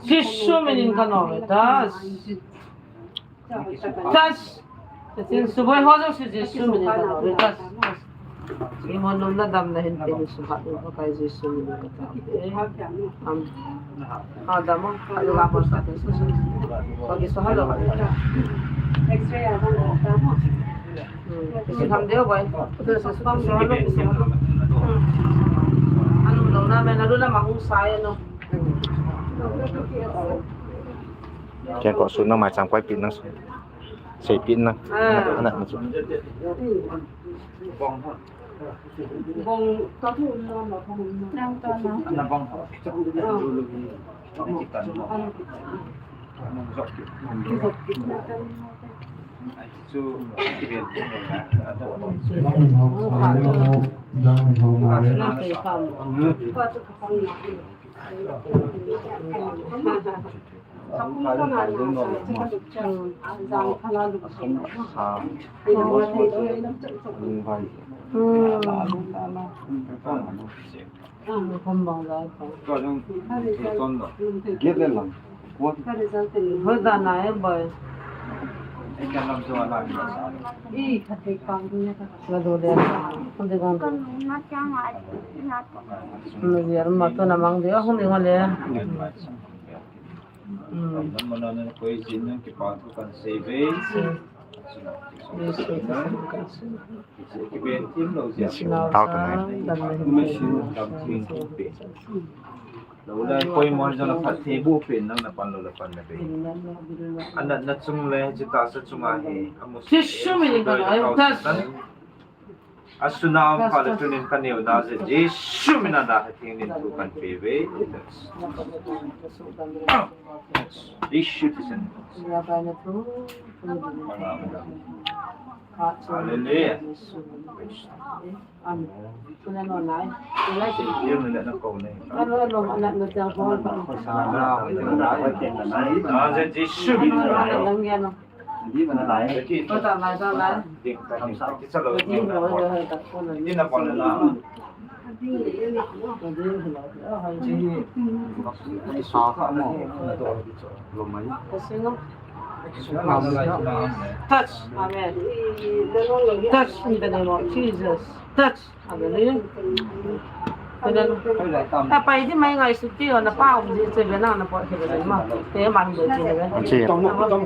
Jisu min in ka nom e, touch. Touch. Touch. Pathen suboi ho jouse Jisu min in ka nom e, touch. Imon nom na damna hin pe ni suhat ni Pakai Jisu min in ka tao. Am. Ha dam a, ha lu la mo sa te su su. Pagi su ha lo. X-ray a dam a dam a. Hmm. Kisu tham deu boi. Kisu tham deu, kisu tham deu. Hmm. Anu lo na me na lu na ma hung sa ya no. Ken ko su na mai chang koi pi na su. Sei pi na. Ah. Na, na su. Bong, ka thu um na ma bong um na. Nang to na. Ana bong. Ah. Ai, kita no. Ai, kita no. Ai, kita no. Ai, chu, kiben. Nang ho, nang ho, nang ho, nang ho. Tao ta nai. Lou lai poimo jong na phattheiboh pen nang na pan lou la pan na ve. Anatna chung le, hiche tahsa chunga hi, amu Jisu min in ka nom e, touch. Asuna um phat le tunin ka neo na jeh, Jisu min a na ka theng nin thu kan pe ve. Jisu Christ. Hallelujah. Touch. Amen. Touch in the name of Jesus. Touch. Hallelujah. Amen. Apai di mai ngai su ti na pa um di che be na na po che be ma. Te ma be che be. Chi. Ma ko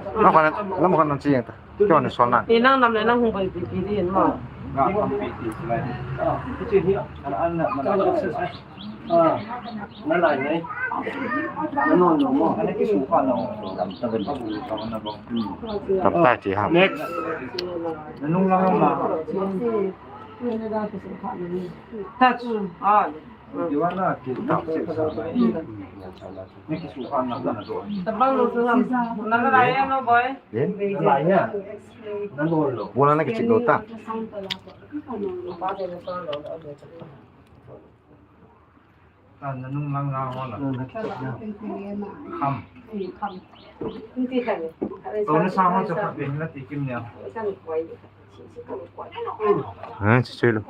na, ma ko na chi yang ta. Kyo ni sol na. Inang nam le nang hung bai pi pi di ma. Ga pi pi lai. Chi hi an an na ma. Ah, nalai nai. Nanon lo mo. Ana kisuhkhah na. Tamtah chi ham. Next. Nanung lang ma. Touch. Ah. Diwana ki tap sek sa mai. Nakisuhkhah na na do. Tabang lo su ham. Nalai ya no boy. Nalai ya. Nanon lo. Wala na kichik lo ta. Tan nanung lang lang ho la. Kham. Kham. Tona sa ho cha khat be na ti kim nia. Ha, chi chui lo.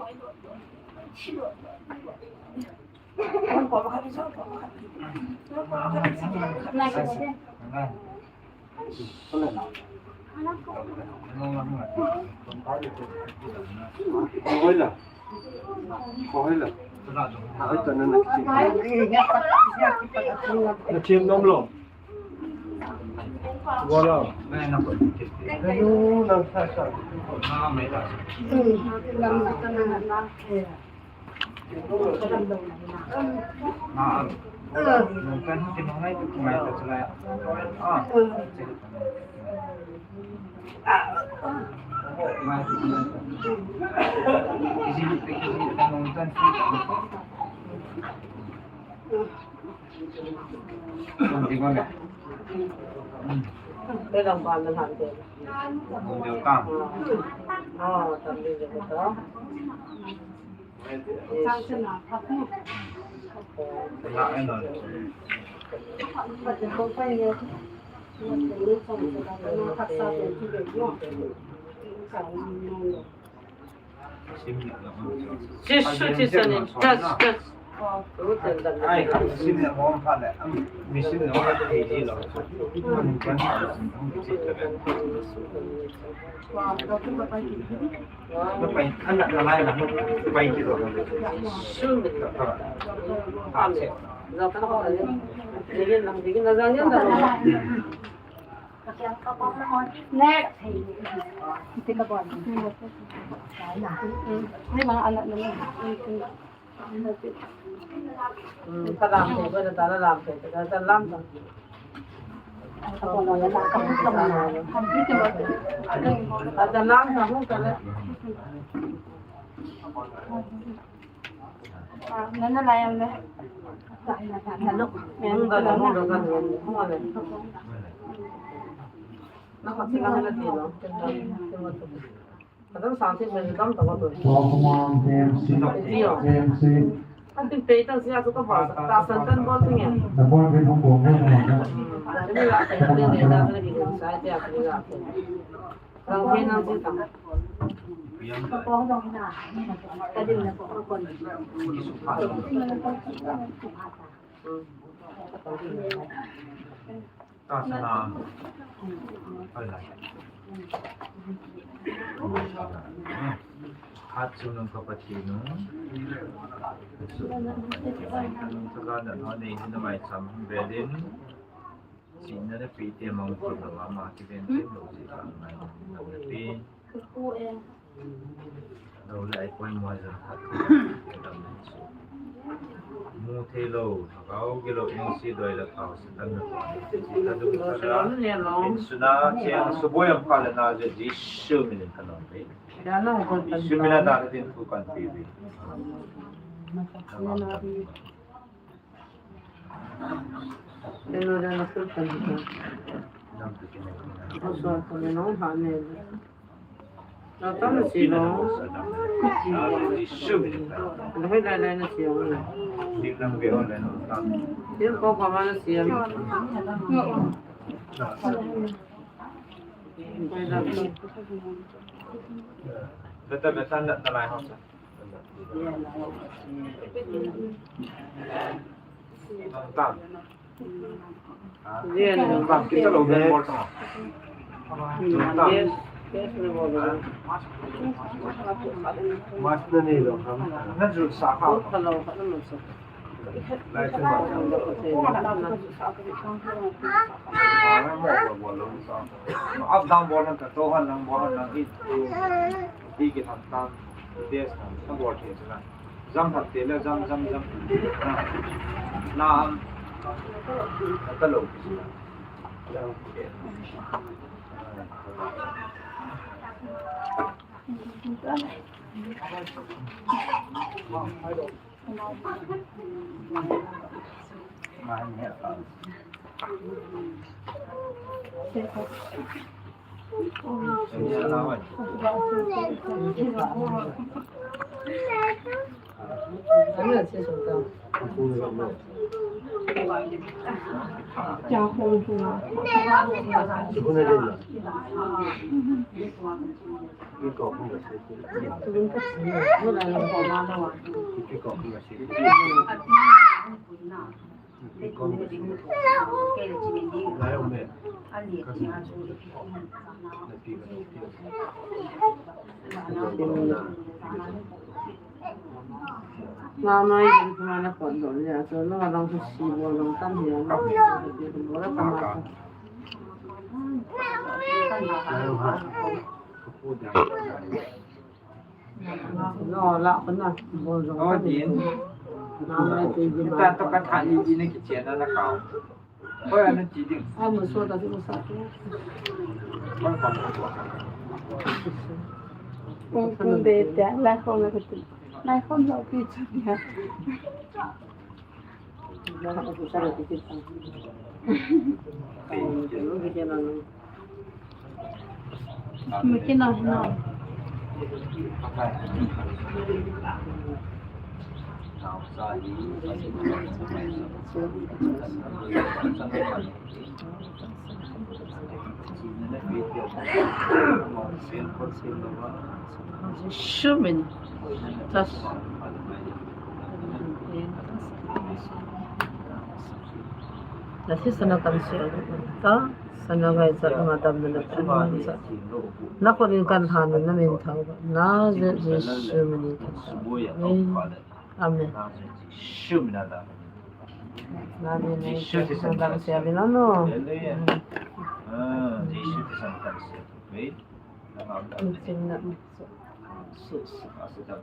Jesu, Jesu, ni, touch, touch. Ai, sim le hom pha le, am, mi sim le hom pha le, ji lo. Pai, ana, na lai na, pai ki lo. Jesu, ni. Ah, che. Next. Iti ka bon. Ni mga anak naman. Hmm, kalam ko, kada tala lam ko, kada tala lam ko. Kada lam ko, kada. Ah, nana layang na. Nalok. Nung da, nung da, nung da. Nakasila ka na tino. Kadang sa atin, may dam tawag doon. Pokemon, K F C, Ito. K F C. Atin, peta siya sa kabasa. Tasan tan ball niya. Nabol din ang ball niya. Ano yung atin? Ano yung atin? Ano yung atin? Ang hinang sita. Kadim na po ako. Tasana. Hala. Hatsunung kapatinu. Tagada no, nei hinamai sam bedin. Sina na pite mang ko na mama kiben tin lo si ka mai na pi. Lo le ai poi mo jan khat. Mu thei lo, thagau gilo, nung si doi la thau si tan na. Si ta dung ta la. Suna, chiang su boi am ka le na je Jesu min in ka nom pe. Jesu min a da ka tin thu kan pe ve. Eno da na sul kan pe. Ko so ko le no ha ne. Na ta na si no. Dahai dai dai na si no. Yen ko ko ma na si no. Beta beta na ta lai ho sa. Tang tang. Yen. Tang kita lo ben bol tang. Tang tang. Yes, yes, na bol. Mas na ni lo. Na ju sa ha. Hello, hello, sa. Lai chen ma. Up down bol nang ka to han nang bol han nang i. I ki tham tam. Yes, na bol the na. Jam hat te le jam, jam, jam. Na, na am. Ka lo. Mama, ini kemana pondok ya? Sono orang tu si bolong kan ya. Bolong kan. No, la ko na. Bolong kan. Mama, itu gimana? Kita tu kan hanya ini kecil anak kau. Hoi, ana ti ding. Ai, mo so ta, mo sa. Kung, kung de, de, lai khom la ka ti. Lai khom la pi chu ya. Mungkin lah, no. Sure, man. Tas. Nasi sana kan siya ta, sana ngai sa nga dam na ta sa. Na ko din kan han na min thau. Na je Jesu min kan. Amen. Amen. Jesu min na da. Na min Jesu ti san kan siya min ano. Hallelujah. Ah, Jesu ti san kan siya. Wait. Na ma da. Sin na. Sus. Asa da.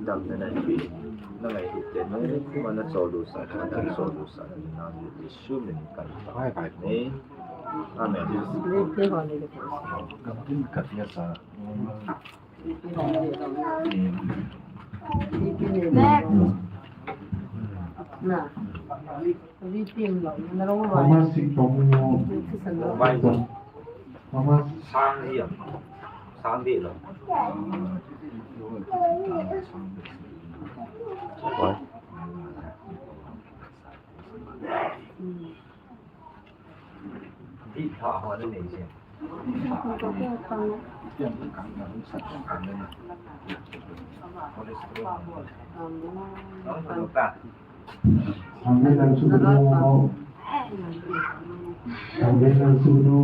Damna na pi, na ngai hih te, na, na solution, na Jesu min kan ta. Amen. Ka tin ka tia sa. Next. Na. Mama sing pa mo. Mama. Sang dia. Sang dia lah. Why? Di tha ho na nei se. Cholesterol. Ang bilang suno. Ang bilang suno.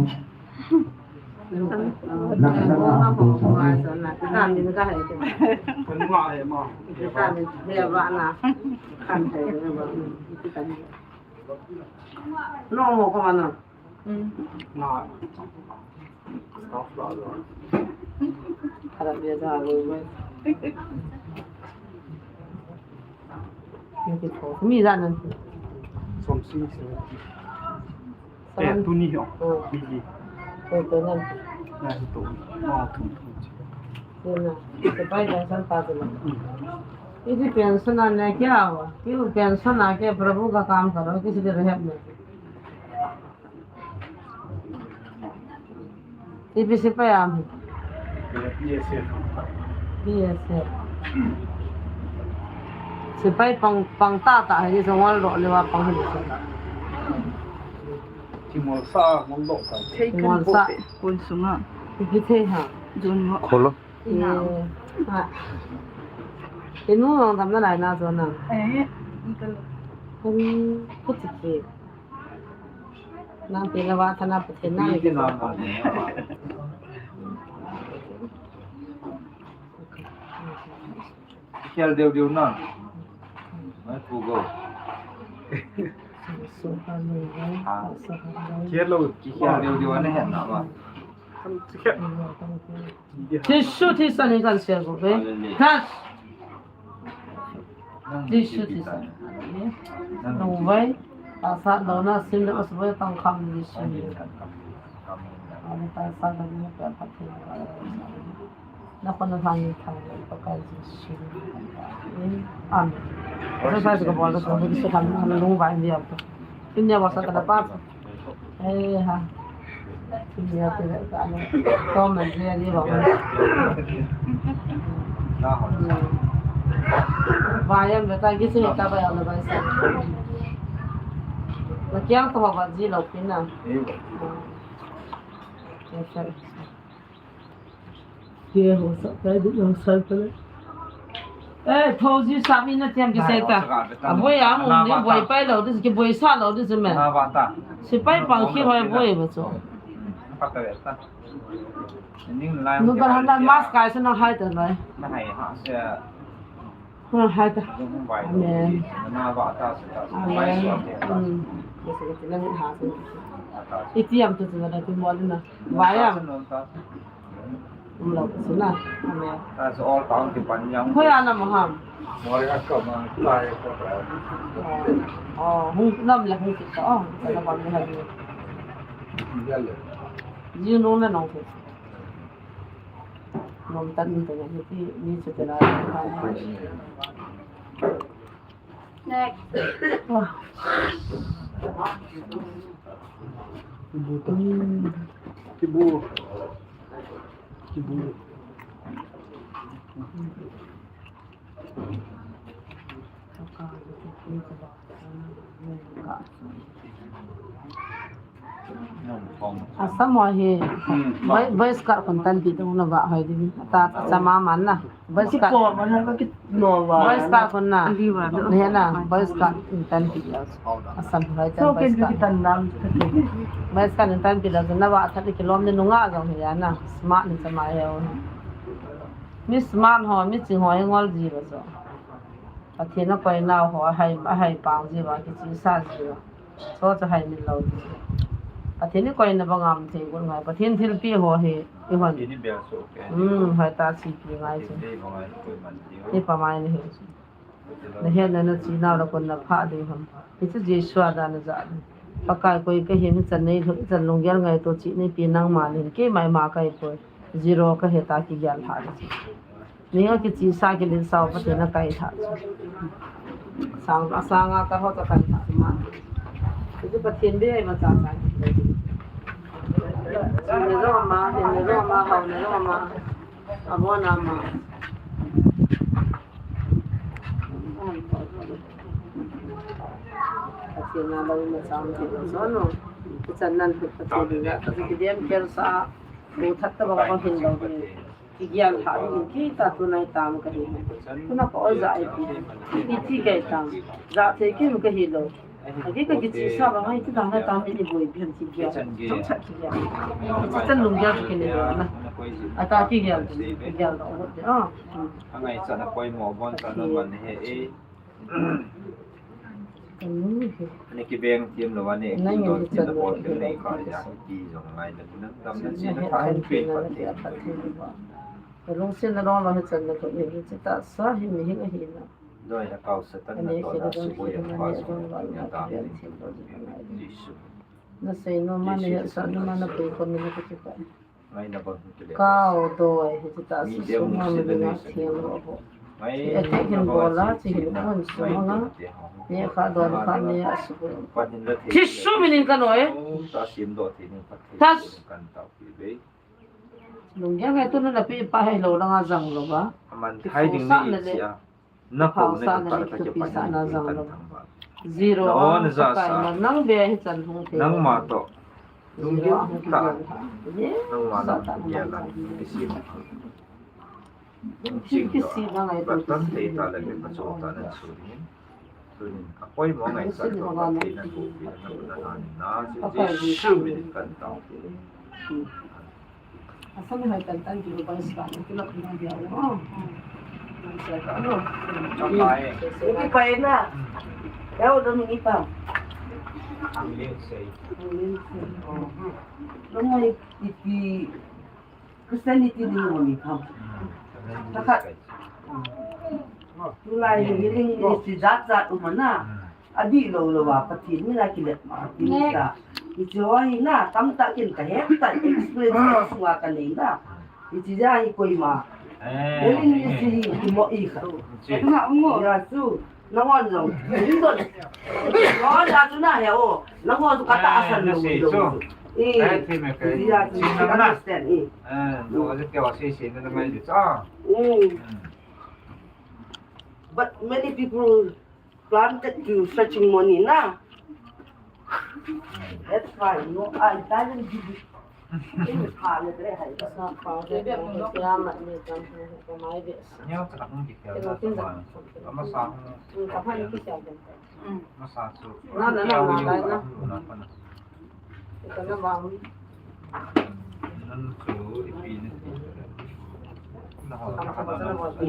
Nakatanga ang puso. Vitamin ka hai. Vitamin, dia ba na. Kan hai ba. No mo ko mana. Hmm. Na. Stop lah. Harap dia dah lalu. Ini kita. Kami jalan. Som sini sini. Eh, tu ni ho. Oh. Ni ni. Oh, tu nan. Na tu. Na tu tu. Ye na. Sepai pension pa tu na. Hmm. Iti pension aane kya hua? Kyun pension aake Prabhu ka kaam karo, kisi din rehab mein. Ipi sepai am? B S F. B S F. Sepai pang, pang tah tah hai, jong ngol doh le va pang hai. Ti ngol sa, ngol doh ka. Ngol sa. Pon sunga. Ipi thei ha. Jun ngol. Kholo. Ina. Eh, ha. Inu long tam na lai na jo na. Eh, ika lo. Kan kutiki. Nang pila wa thana Pathen na ni. Khel deu deu na. Mai pu go. Khel lo. Khel deu deu na hen na ba. Jesu Christa ni kan share ko ve. Kas. Jesu Christa. Nung vai. Asa lo na sim le os vai tang kham ni Jesu. Ani ta sa da ni ka pa ti. Na ko na han ni thang le pa ka Jesu. Amen. Exercise ko bol ko Jesu kan lung vai ni am. Tin ya wa sa ka da pa. Eh, ha. Tumia tu le ka ne. Tom and Jerry ba. Vayam beta kisi ta ba ya le ba sa. Na kiang to ba ji lo pin na. Yes, sir. Ye ho sa kai du lo sa pele. Eh, thoji sa mi na tiam ki se ta. A boi a mu ni boi pai lo dis ki boi sa lo dis me. Na ba ta. Si pai pang ki hoi boi ba chu. Pa ta ta. Ning lai. Nu ba han da mas kai sa na hai ta lai. Na hai ha se. Ha hai ta. Amen. Na ba ta se ta. Amen. Mm. Ye se ki na ni ha se. Iti am tu tu na tu mo na. Vayam. Umlo suna. Amen. That's all town ki pan yang. Hoi ana maham. Mori hakka ma tai ko. Oh, hung nam la hung kita. Oh, sana pan ni hadi. Yale. You know na nong. Nom tan ni ta ni ti ni chu ta na. Next. Kibu ta. Kibu. Kibu. Asam ho hi, hmm, boy, boy scout kon tan ti dong na ba hoi di. Ta, ta sama man na. Boy scout. Boy scout kon na. Ni na, boy scout kon tan ti. Asam hoi tan boy scout. Boy scout kon tan ti la na ba tha ni kilom ni nunga jong hi na. Smart ni sama hi. Mi smart ho, mi ching ho hi ngol ji ba jo. Pathen a koi nau ho, ahai, ahai pang ji ba, kichi sa ji ba. Chu chu hai min lo. Pathen i koina bang a um thei got ngai. Pathen thilpeh ho hi i hon. Pathen i bel soh kei. Hmm, hai ta chi pi ngai chu. Pathen i bel ngai koi man ti. Hi pa mai ni hi. Na het na na chi nau la kon na pha ding ham. Hichu Jesu a dan a ja. Pakai koi ka hi mi chan nei lo, chan lunggel ngaito chi nei pi nangma nin kei mai ma kai poi. Zero ka he ta kigel lha. Ning a kichi sa kilin sa u Pathen a kai tha. Sang, a sang a ka ho ta kai tha ma. Chu Pathen be ai ma cha cha. Chu ne ro ma, ne ro ma, hau ne ro ma. A bo na ma. Pathen a lo ma cha ma ti lo so no. Chan nan Pathen ya, Pathen dem ker sa. Ko that ta ba ko hin lo ni. Kigel lha ding in kita tunai tam ka hi. Tuna ka ol ja ai pi. Iti kai tam. Ja thei kim ka hi lo. Agi ka kichi sa ba ngai ti dang ngai tam ni boi bian ti gel. Chang cha kigel. Ti tan lung gel ki ni lo na. Ata kigel. Kigel lo. Ah. Angai cha na koi mo bon cha na man he e. Ani kibeng tiam lo ani. Nang in don tin na bol tin nei kha ya ti jong ngai na nan tam na chi na tha hin pe pa ti. Lungsen na dong lo hi chan na ko ni chi ta sa hi mi hi ahi na. Doi na kau sa tan na to na su bo ya pa su ya ta. Jesu. Na sei no ma ni sa no ma na pe ko mi na ko chi pa. Kau doi, hichu ta su su ma mi na thiam lo bo. Hi a thei hin bol a, chi hin kon su ma nga. Ni kha don kha ni a su bo. Thi su mi nin ka noi. Tas. Lunggel ngai tu na pi pa hei lo la nga jang lo ba. Thai ding ni chi a. Na ko na ka ta ka ke pa na jang lo. Zero. Na on za sa. Nang be hi chan hung the. Nang ma to. Lung deu ta. Nang ma na ya la. Ki si. Ki si na ngai to. Ba tan te ta la ke pa cho ta na su ni. Tunin, apoimo ngaisah tah a Pathen in athopi na, na, na, na, na, Jesu min in kan tao. Asam hai tan tan ki ba sa ki lak na dia. Oh. Sa ka no. Ka pai. Ki pai na. Hmm. Yau da mi pa. Ang lin sei. Ang lin sei. Oh. Lo mo ipi Christianity ni mo ni pa. Hmm. Saka. Tulai ni ling ni si jat jat um ana. Hmm. Adih lou lou a, Pathen min a kilet ma, Pathen min a. Hiche ho hi na, tamtah kin kahet tan, experience sunga kanei na. Hiche jeh a hi koima. Eh, Elin eh. Hiche hi kimo i kha. Hiche. Kama mo. Ya chu, nangho jong. Nangho jong chu nahe o. Nangho chu katahsan lou lou chu. Eh, hiche jeh a chu, understand, eh. Eh, no, hiche keiho sei sei na mai chu. Mm. Mm. But many people planted to searching money na. That's why, no, I doesn't give it. Nang chu ipi na ti.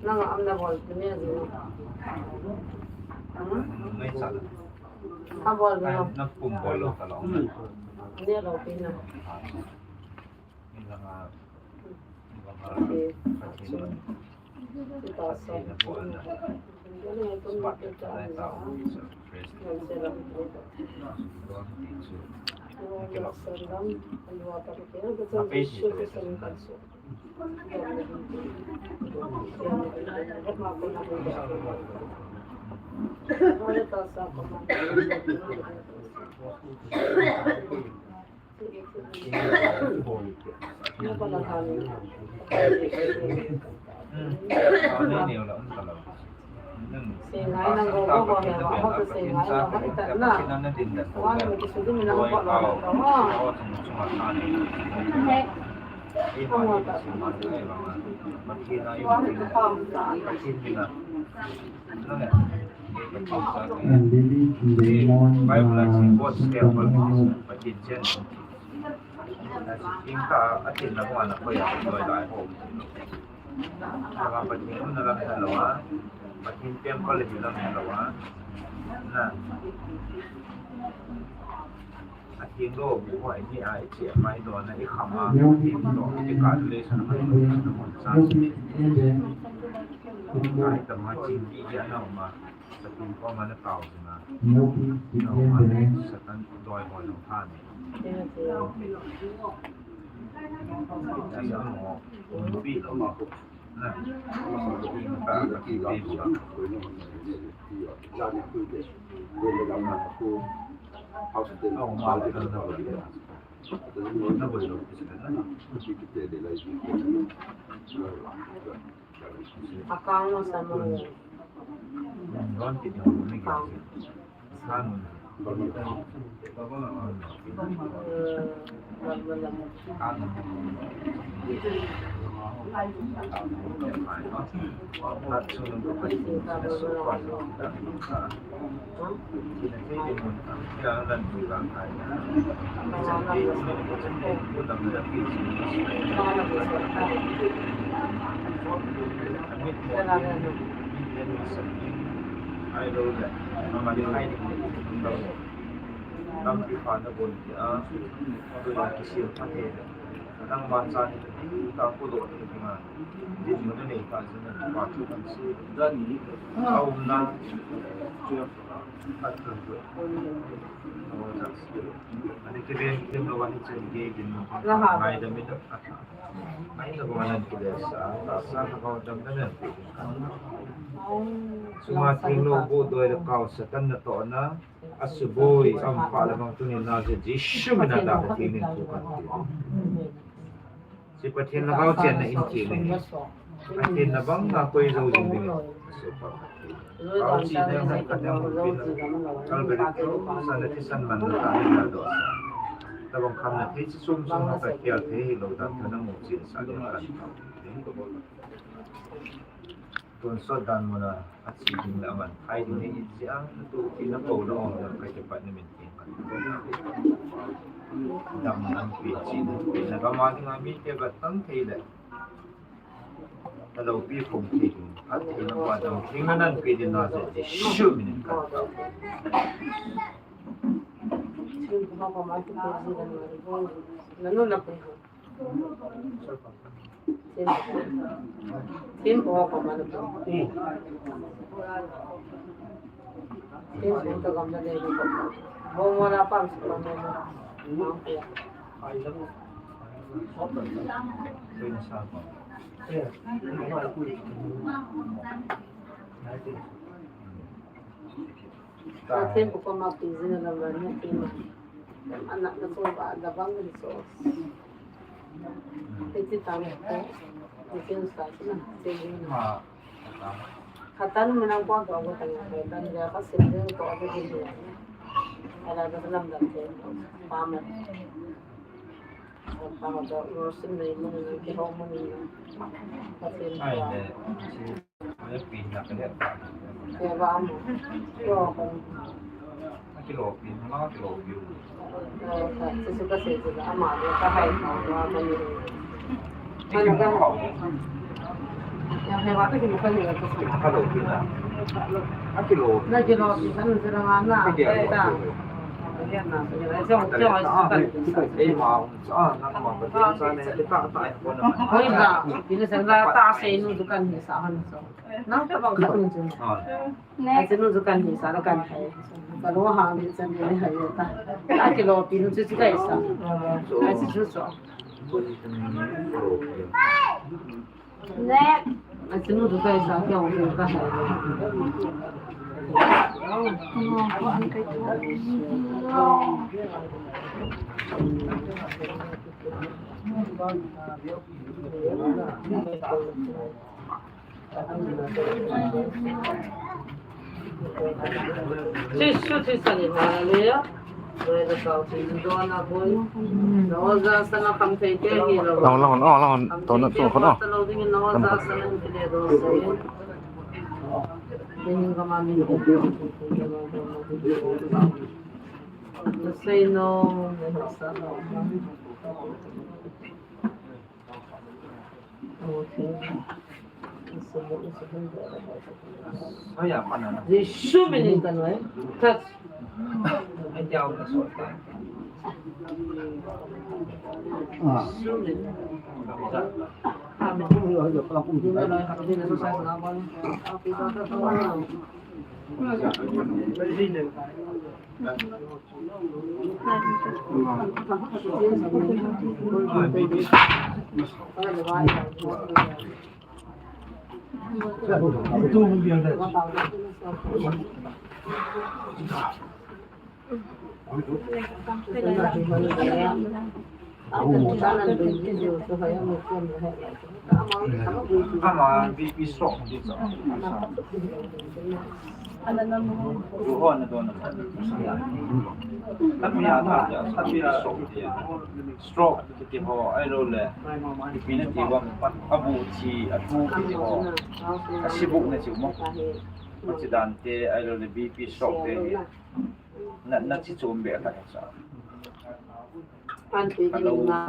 Nang am na bol tu ne. Nang sa. Ka bol na. Nang pum bol lo ka lo. Ne lo pi na. Ni la nga. And Lily Lemon, uh, Pathen temple hi lam hello a. Na. Atheng lou bu ho ni a, i che mai do na, i kham a, atheng lou, i ka le san ma, san ma, san ma. Ai ta ma chin ki ya na ma. Pathen koma na tao na. Satan doi ho jong tha ni. Satan ho, umpi lou. Na. Pathen ka, Pathen ka. Na boi lou. Akang mo sa mo. Akang. Nangma cha ni ta ku lo ni ma. Din mo ni ta jin na pa tu kan si. Au na. Ani ke ben ke no wa ni chen ke din mo. Ngai da mi da. Ngai da wa nan ke da sa. Ta sa ka ba da na. Suma theng lou bu doi le kau Satan na to na. Asuboi, am pa la bang tunin na je Jesu min a da ka theng nin thu kan ti. Si Pathen lhagao chenna in theng ni. Pathen na bang na koi jou jing ding. Asu pa. Kau chi ne hai ka ne mu pin. Calvary cross a na thisan man na ta ni na do sa. Ta bang kham na thei chi sum sum na ta kial thei hi lou dan ka na mu chin sa le kan. Tonsot dan muna, achi ding le aman thai ding ni jia, tu ki na ko na ong na ka ke pat ni min ting. Dam dam pi chi na, pi na ka ma ding a mi te ba tang thei le. Na lo pi phong thei ding, a thei na ba dam thei na nan pi ding na je, Jesu min ka ta. Nanu na pi. Thim, thim ko ko mana ko. Thim ko to kam na le ko. Bo mo na pam su ko na. Thim ko ko ma pi zin na ba ni thim. Anak na so ba da bang ni so. Iti tang ko. Iti sa sina. Sina. Khatan minang ko ko ko tang ko tan ja ka sin de ko ko din de. Ala da lam da ke. Pa ma. Pa ma da ro sin de mo ni ke ho mo ni. Ka sin. Ai de. Ai pi na ke de. Ke ba mo. Ko ko. Kilo pi, ma kilo pi. Nang tabang ka tung chun. Ai, chanu chu kan hisa la kan thei. Ka lo ha ni chan ni hai ta. Ka kilo pi nu chu chu kai sa. Ai chu chu. Ne. Ai chanu chu kai sa kya ho ka. Jesu Christa ni hallelujah. Wela kau ti dona boy. Nawa ja sana kam thei te hi lo. Long long oh long to na to ko no. Lo ding nawa ja sana ni le do se. Ni ka ma ni. Say no. Jesu minin ka noi. Touch. Jesu minin. Amen. Ama B P stroke ti chu. Ana na mo. Ru ho na do na. Khat mi a tha ja, khat mi stroke ti. Stroke kiti ho, ahilou le. Ipi na ti vang, a bu thi, a thu kiti ho. A sibuk na chi mo. Achi dan te, ahilou le B P stroke te. Na, na chi chom be khat sa. Pan pe di na.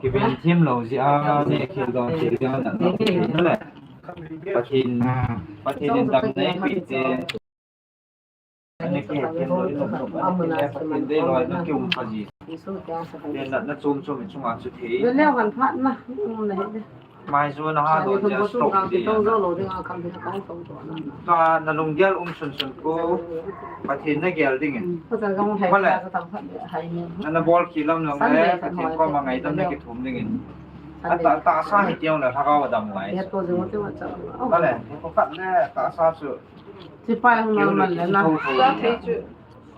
Kiven thim lou jeh a, ne khel don thei ding a, na le. Pathen, Pathen in dam nei pe te. Ne khel thim lou, ne khel thim lou, Pathen dei lou, na kium pha ji. Te na, na chom chom in chunga chu thei. Mai chu na ha do ja stroke di. Ka na lunggel um sun sun ko, Pathen na gel ding in. Vale. Na, na bol khi lam lam le, Pathen koma ngaidam na kithum ding in. Ata, tahsa hi tiang le lhagao dam ngai. Ya to jing te ma cha. Bale, ko khat le tahsa chu. Chipai hung normal le na.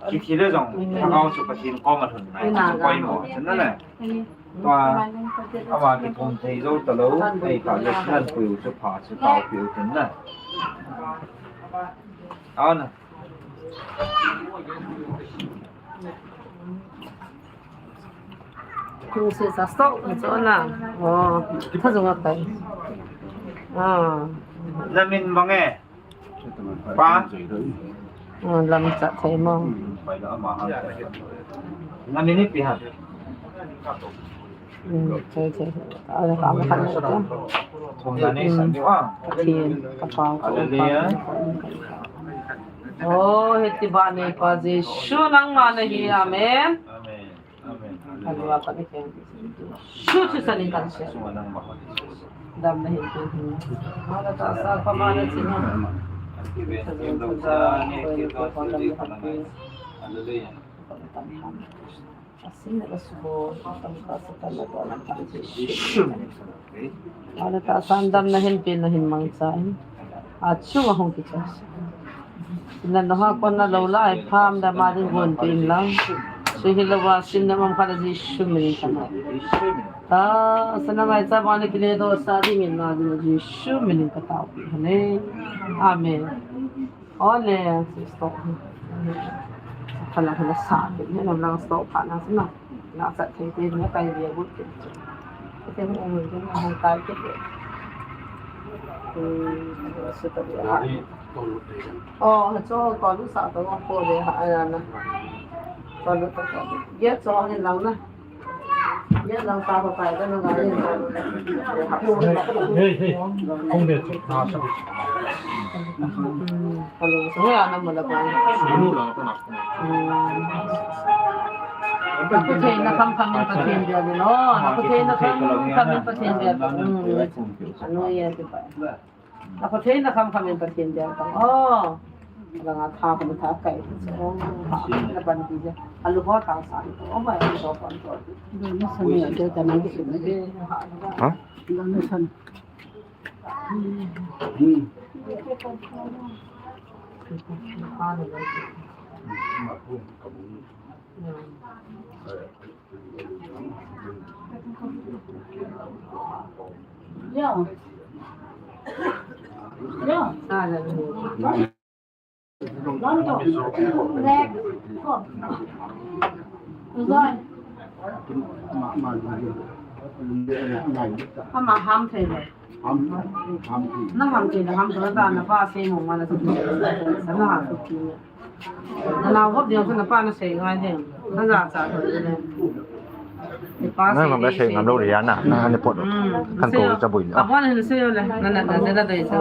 Kithi le jong lhagao chu Pathen koma lhun ngai. Chu poimo chu na le. Tua, ama kithum thei jou talou, ei kha le sinan pui u chu pha chu tao pi u tin na. Aw na. Kung se sa stok ni cho na. Oh, tha jong a kai. Ah. Na min bang e? Pa? Oh, lam cha thei mo. Na min ipi ham? Hmm, thei, thei. Ala ka ma khan. Thum na nei san diu a. Pathen, ka pa, ka pa. Hallelujah. Oh, hiti ba nei pa Jesu nangma na hi. Amen. Amen. Amen. Hallelujah. Ka ni ken. Jesu Christan kahin sei. Damna hin pe. Mala ta sa pa mala china. Hallelujah. Asin na subo, tam ka sa ka na ko na ka. Aw, na tahsan damna hin pe na hin mangcha in. Achung a hung kicha. Sinan na ha kon na lou lai, pham da ma ding gon pe in lang. Chu hilou va sin na mam kha le Jesu min in ka na. Tahsan na maicha ba na kile dosa ding in na Jesu min in ka tao pi hale. Amen. Ole, si stop. Kala kala sa, ni nom lang stop pa na sina. Na sa thei thei ni kai dia gut. Te mo mo ni na hong tai ke. Hmm, su ta dia. Oh, cho ko lu sa to ko le ha ya na. Ko lu to ko. Ye cho ni lang na. Hey, hey, hey. Không để chụp nào sao? Na Pathen na kham kham in Pathen dia ni lo. Na Pathen na kham kham in Pathen dia. Hmm. Anu ya ti pa. Na Pathen na kham kham in Pathen dia tang. Oh. Langa tha ko tha kai. Oh. Na ban ti ja. Alu ho tang sa. Oh, mai alu ho pan to. Dona sa ni de ta na ki. Ha? Dona sa. Hmm. Ya. Ya. Ama ham thei le. Na ham thei le, ham thei le, ta na pa sei mo ma na sa. Sa na ha tu ki. Na nao vop ding chu na pa na sei ngai ding. Na ja cha thei le. Ni pa sei, na ma sei ngam lou le ya na, na ni pot. Hmm. Kan ko cha bui ni. Abon hin sei le. Na, na, na, na dei cha.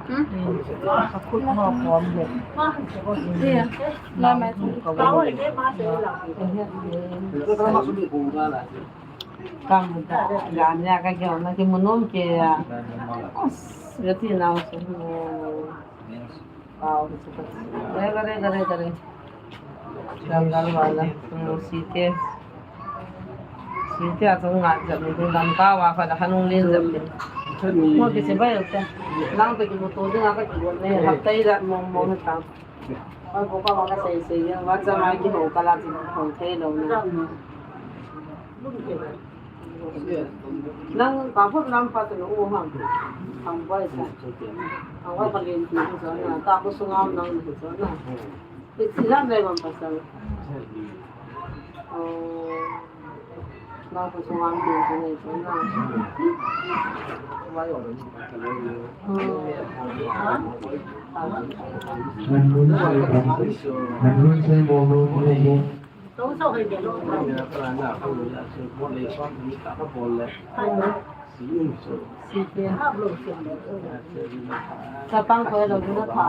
Hmm? Iya. La ma. Kam da, da, ya ka ke na ki munum ke ya. As, ya ti na so. Wow, super. Re, re, re, re, re. Jungle wala, hmm, site. Site a chang nga jam ni dam ka wa fa da hanung len jam ni. Mo ki se ba yo ta. Nang pe ki mo to ding a ka ki ne, hap tai da mo mo ta. Oi, ko ka wa ka sei sei ya, wa cha mai ki ho ka la ti ho thei lo na. Nang ka phot lam pa te no o ham. Ham bai sa. Ham bai pa len ti so na. Ta ko sunga nang ti so na. Ti ti lam le man pa sa. Oh. Nang ko sunga ti so na. Oh. Ha? Nang ko sai mo mo mo. Chapang ko lo juna tha.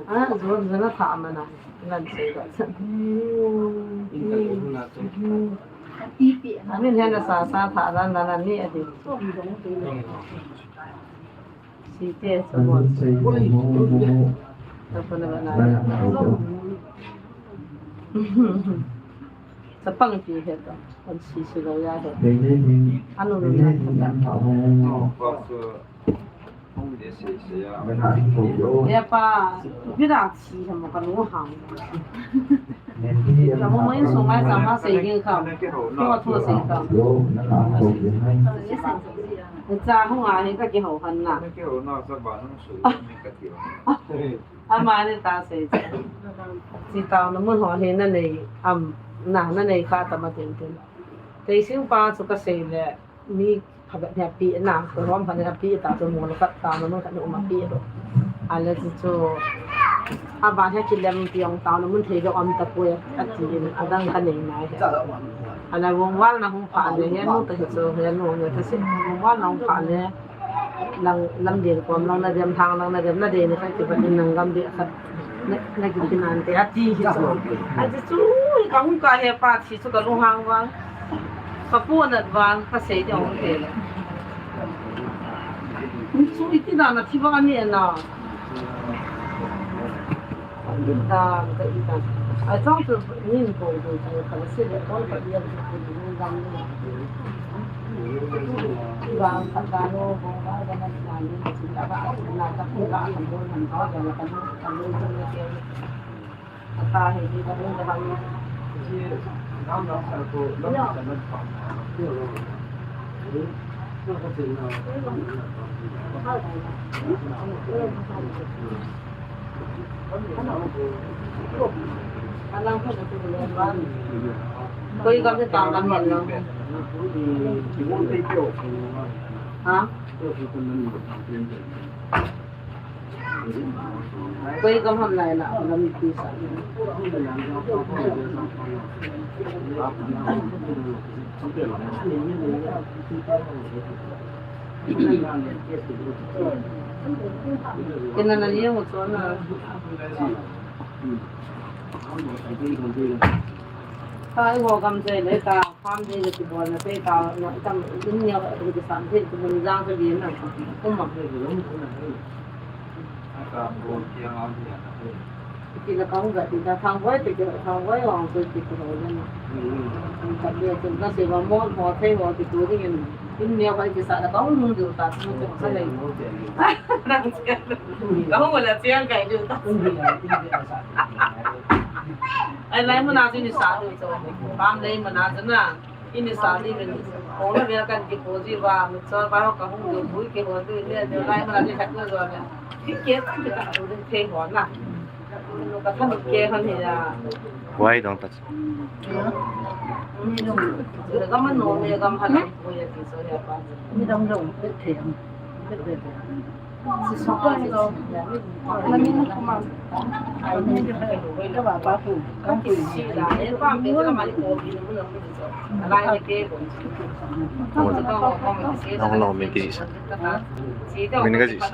Ah, juna, juna tha mana. Lan sei da. Amin hena sa, sa tha lan, lan, lan ni adi. Site, sabon. Sabon na ba na? Sapang ti he to. An si si lo ya he. Anu lu na ta. Oh, pa su. Hong de se se ya. Ya pa, pi da si ha mo ka lu hang. Ya mo mo in so mai sa ma se yin ka. Ki wa thu se ka. Cha hong a he ka ki ho han na. Ki ho na sa ba nang su ni ka ti. Amani ta sei chu. Chi taona mun ho hi na nei am, na, na nei kha tam a tin tin. Teising pa chu ka sei le mi phabep hi api na, ko hom pha ni api ta chu mol khat taona mun khat ni um api lo. Ale chu chu aba hi kilem piong taona mun thei lo am ta poi ati in adang ka nei nai he. Ala vong val na hung pha le he nu ta hi chu he nu nge ta sei vong val na hung pha le. Nang lam den kom nang na dem thang nang na dem na den khat ti ba in nang gam de khat na, na ki kinan te ati hi chu. Ati chu ka hung ka he pa thi chu ka lung hang vang. Ka pu na vang ka sei de hung te. Ni chu iti da na thi ba ni na. Dan ka i dan. A chong chu nin ko ko ko ka se le ko ka i an ko ni dan ni. Ga ka ga no ko ga ga na na ni chu la ga na ka ku ga ka ko na ka ga na ka no ka no ko na ke. Ata he ni ka no ka ni. Koi gam se tam tam hen lang. Ha? Koi gam ham lai la, lam pi sa. Kina na ye mo so na. Ka i ho gam se le ka farm de le ki bol na pe ka na tam in ne ka ki sam the ki mun jang ka di na. Kum ma. Ka bol ki ang ang ya na. Ki la ka hung ga ti da thang boi te ki thang boi ang ko ki ko le na. Ka de ko na se ba mo mo the mo ki tu ni. In ne ka ki sa da ka hung hung du ta su ko sa le. Ka hung la chiang kai du ta. Ai lai mo na ji ni sa du to. Pam le mo na ji na. Ini sa ni men. Ko na bia kan ki ko ji ba, mi chon ba ho ka hung du bui ki ho du ne, ne lai ma la ni khat ko jo ne. Ki ke kan ki ta ko de the ho na. Ka than ke han he ya. Wai dong ta. Ni dong. Ka man no me gam han ko ya ki so ya pa. Ni dong dong, the the. Nong lo min kijih sa. Min kijih sa.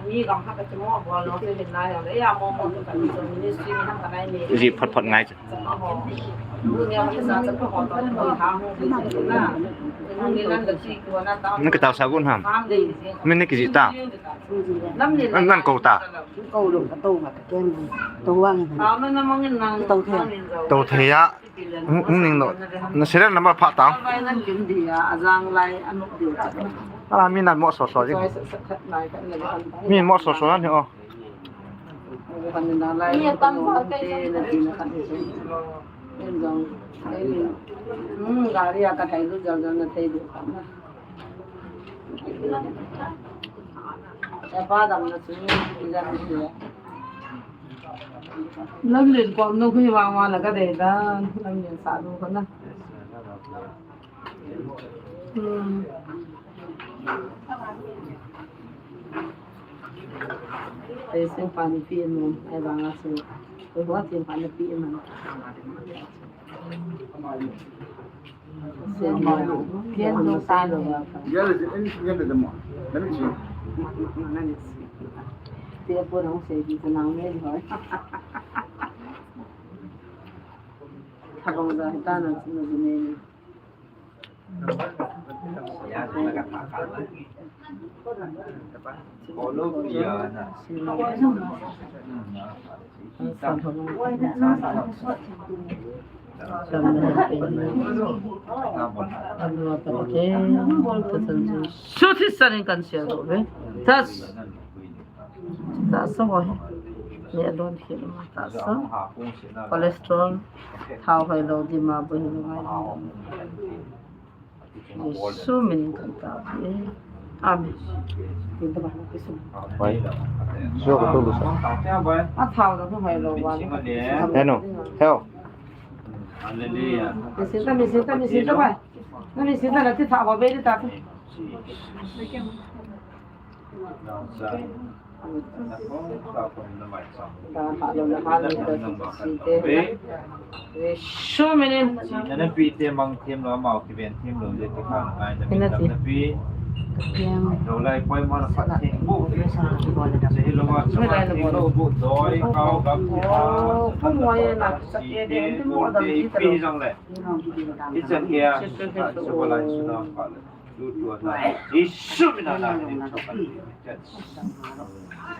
Mi gam ha ka chimo bol lo se hin lai le ya mo mo ka ni so ministry ni ham ka nai ni. Ji phot phot ngai chu. Nang ka tao sa gun ham. Min ni kijih ta. Nan, nan ko ta. Ko lo ka to ma ka ken. To wa ngi. To the. To the ya. Hung, hung ning lo. Na serial number pha ta. Ala mi nan mo so so jing. Mi mo so so nan hi o. Mi tam pha ke. Hmm, gari a ka thai lu jal jal na thai lu. Lamlen kom no khui vang vang la ka dei dan, Lamlen sa du ko na. Hmm. Ei sing pa ni pi mo, ei vang a su. Ko ho tin pa ni pi mo. Suthi sanin kan sia lo ve. Tas. Tahsa ho hi. Ni alon khi ma tahsa. Cholesterol. Thao hai lo di ma bu hi lo ngai. Jesu min kan ta. Amen. Bai. Sio ka tu lu sa. A thao lo hai lo wa. Heno. Heo. Hallelujah. Mi sin ta, mi sin ta, mi sin ta bai. Na mi sin ta na ti thao ba be ta. Nana pi te mang them lo, amau kiven them lo, le ti khan ngai na min dam na pi. Lo lai poi mo na phat theng bu. Se lo ma, sa ma theng lo bu, doi, kau, gam, ti ha, sa ma, si te, bu, te, pi jong le. Ichan kia, sa, sa, ba lai, su, na, pa, le. Jesu min a na ni thok kan ni.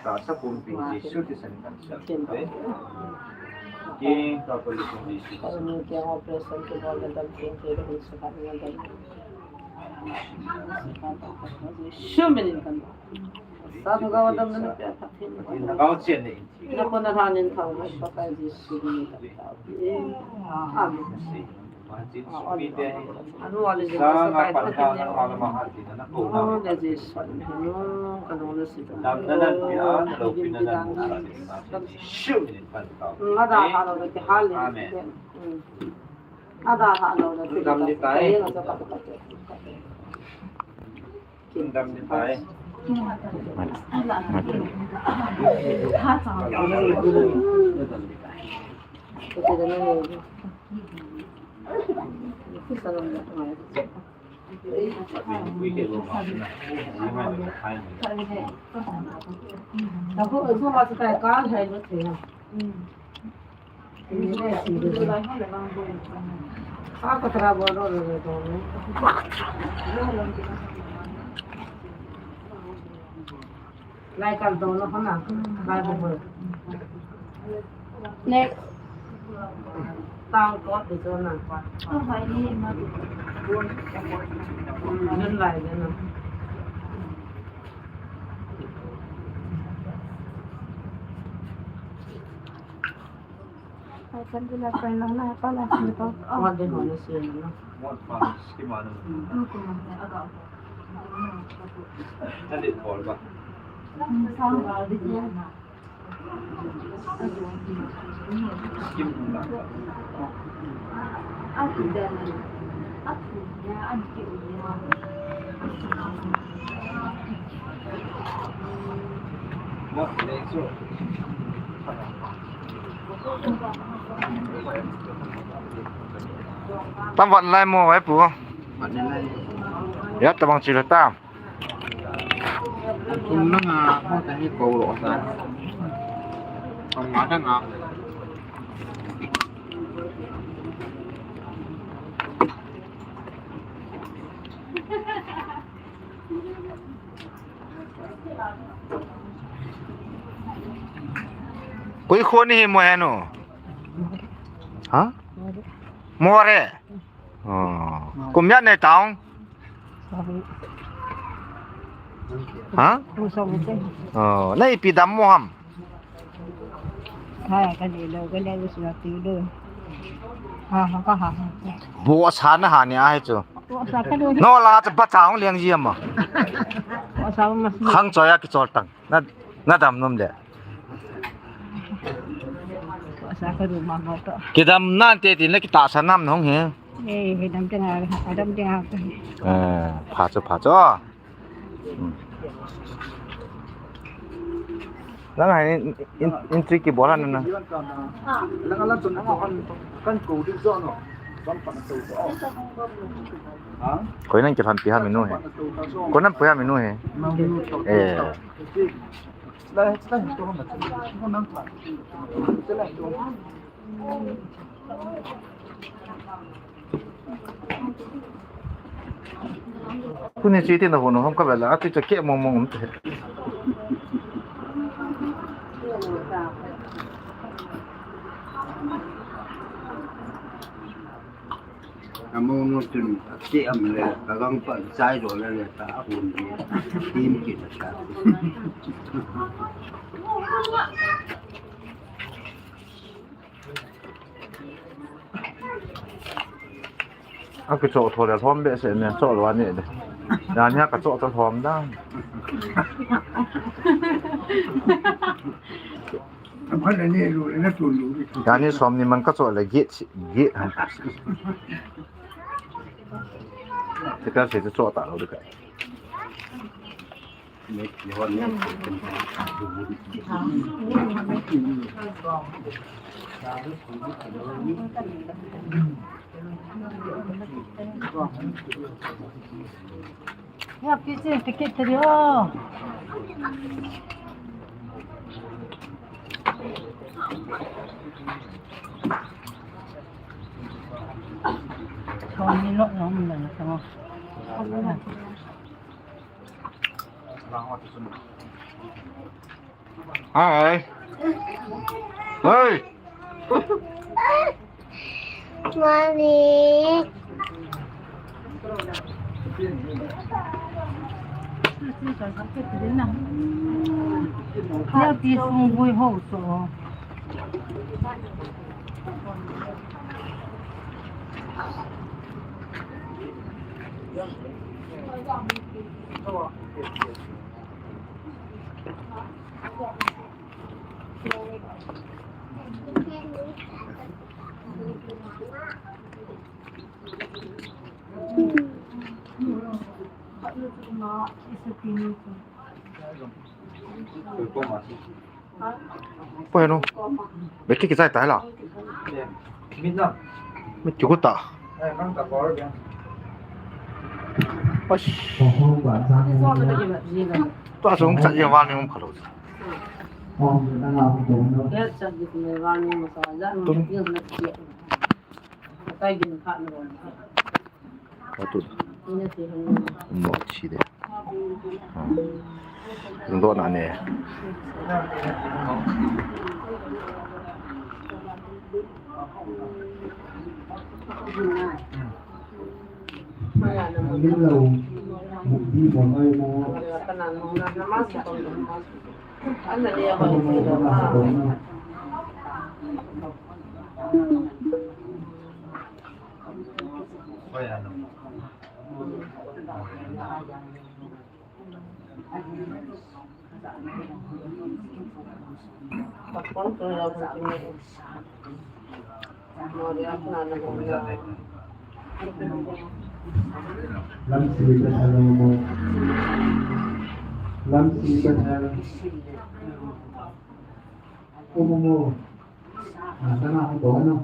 Tahsa pumpi Jesu thisan kan siam. King ka pali Jesu. Jesu min kan. Sa tu ga wa dam na pe pha. Kau chen ni. Na ko na ha nin thau na pa ka Jesu min kan. Amen. Amen. Dam di tai. Lai kal to na khona, Bible. Next. Tang ko ti to na. Jun lai na. Ai, kan tu la pai lang na, pa la si pa. What the hell is it? What fun? Ski man. Tadi bol ba. Ski man. Tam vat lai mo, eh, pu. Ya, tabang chila ta. Tum na nga, mo ta hi ko lo sa. Tong ma ta nga. Koi kho ni hi mo henu? Ha? More. Oh. Kum ya ne taung? Ha? Oh, na ipi dam mo ham? Hai, ka le lo, ka le lo, sila ti lo. Ha, ha, ka ha, ha. Bo sa na ha ni a hai chu. Bo sa ka lo. No la cha ba cha hong liang ji ma. Bo sa ma si. Khang choi a ki chol tang. Na, na dam nom le. Bo sa ka lo ma mo to. Ki dam nan te ti na ki ta sa nam hong he. Eh, he dam te nga, dam te nga. Eh, pha chu, pha chu. Nang hai in, in, in trick ki bol han na. Koi nang ki phan pi ha minu he. Koi nang pi ha minu he. Eh. Tuni chi tin na hon hom ka vela, ati cha ke mong mong um te. Among no tun, ati am le, ka gang pa, chai do le le, ta a hon ni, tim ki na sa. A kichoh tho le lhom behseh ne, choh lou a ne de. Jani a kachoh tho lhom dang. Jani som ni man kachoh le git, git. Te ka se choh ta lou de ka. Ya, pisi ticket tadi, oh. Kau ni lok yang mana, tengok. Hai. Hei. Mami. Leo ti sung vui ho so. Poi no. Beki ki chai tai la. Mit ki kuta. Ash. Tua sung chat ye wa ni um khalo. Tum. Atu. Mo chi de. Ndo na ne. Lamsi Bethel mo. Lamsi Bethel. Kumo mo. Ah, tama ko ano.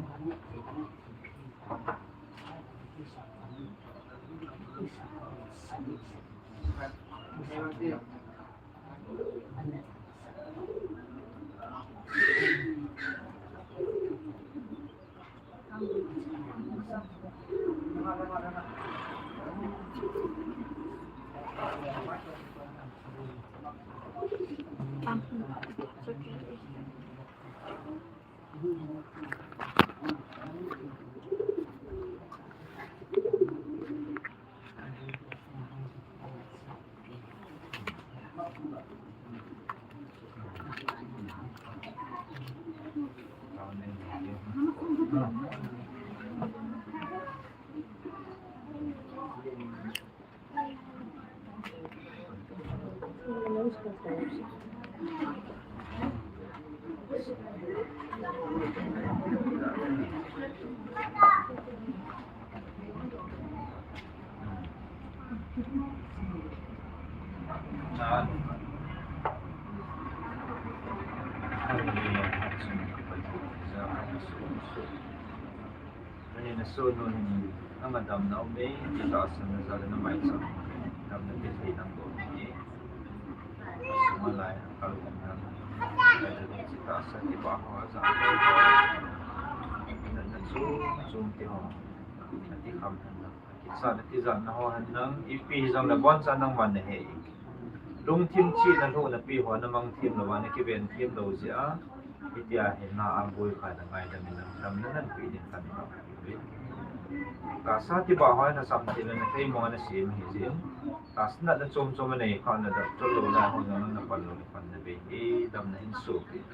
Ani na sunu hin, ama damna um e, ti tahsan na jal in amaicham damna pe thei nang bou ahi. Sunga lai a kal umna, ti tahsan ti pa ho a jal. Na, na chu, chu ti ho. Ati kham than na. Sa na tijat na ho hen lang, ipi hijongle boncha nangman nahe. Lungthim chihna lhuhna pi ho namang them louva, nakiven them lou jeh a, hitia hi na aboi kha na ngaidam in, damna nanpeh ding kahin tao. Tahsa tibah ho nasam thei le nathei mong a nasem ahi jeh in, tahsa natna chom chom anei kha, nadap chol lou lai ho jong nang napal lou le pan nabei e, damna hin soh peh.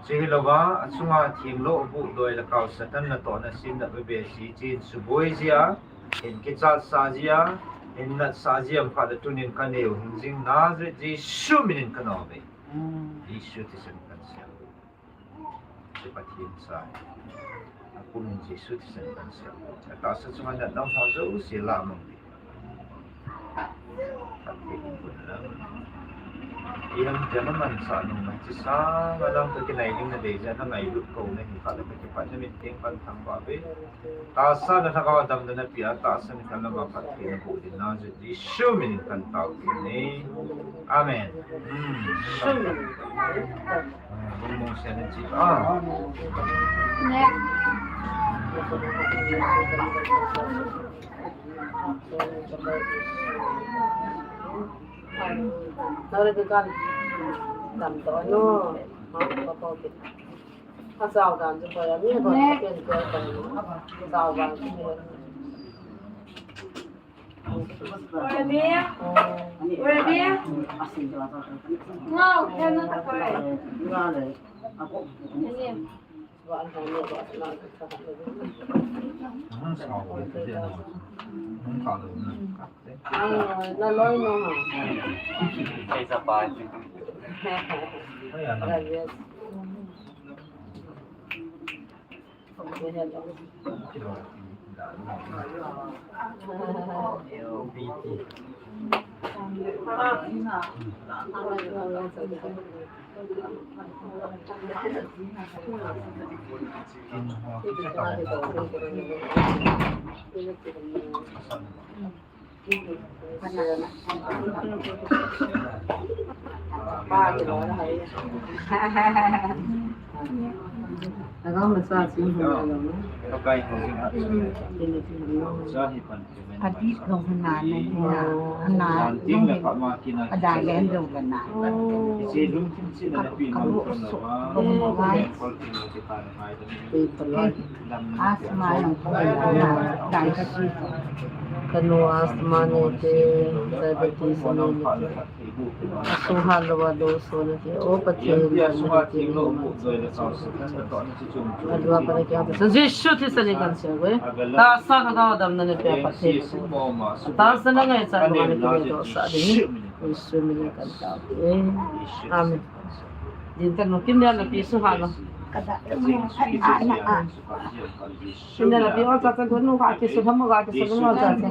Chuti hilouva, achunga theng lou buh doi le kao Satan natohna sim na bebe si chin suboi jia, hin kichat sah jia, hin nat sah jia, phat le tunin kaneo hing jing Nazareth Jesu minin kana ove. Jesu thisan kahin sia. Chu Pathen cha. Apumin Jesu thisan kahin sia. Atahsa chunga natna ho jouse lamang ding. Pathen in pun lang. Ihamtia namanchah nung na, hiche sanga nang toh kinai ding nadei jeh a nangailut kou nahi kha le, kakipatna min teng pan thangvah uve. Tahsa le lhagao damna napeh a, tahsa le lhagao lama phatthei naboh ding Nazareth Jesu minin kahin tao kit e. Amen. Hmm. Bung sen ji. Ah. Next. Sorry, dukan. Tam to, no. Ha, pa, pa, okay. Asao dan chu pa ya, mi ko, ken ko, pa, asao dan chu mi. Ready? Ready? No, cannot. Adih lou hina, hina, hina, adai le lou le na. Abu su, abu vai. Asthma nang ko na, dai si. Kanu asthma nei te, diabetes nei te. Asu hat louva doh so nei te. O Pathen, dan nei te. Adua pa le kya ta. Jesu thisan in kahin sia uve. Tahsa lhagao damna napeh a Pathen. Tahsa na ngaichat louva nakidoh sah ding. Jesu minin kahin tao e. Amen. Din kanu Kimnel napi su ha lo. Kimnel napi o cha cha gonu ka kisu thamu ka kisu gonu cha cha.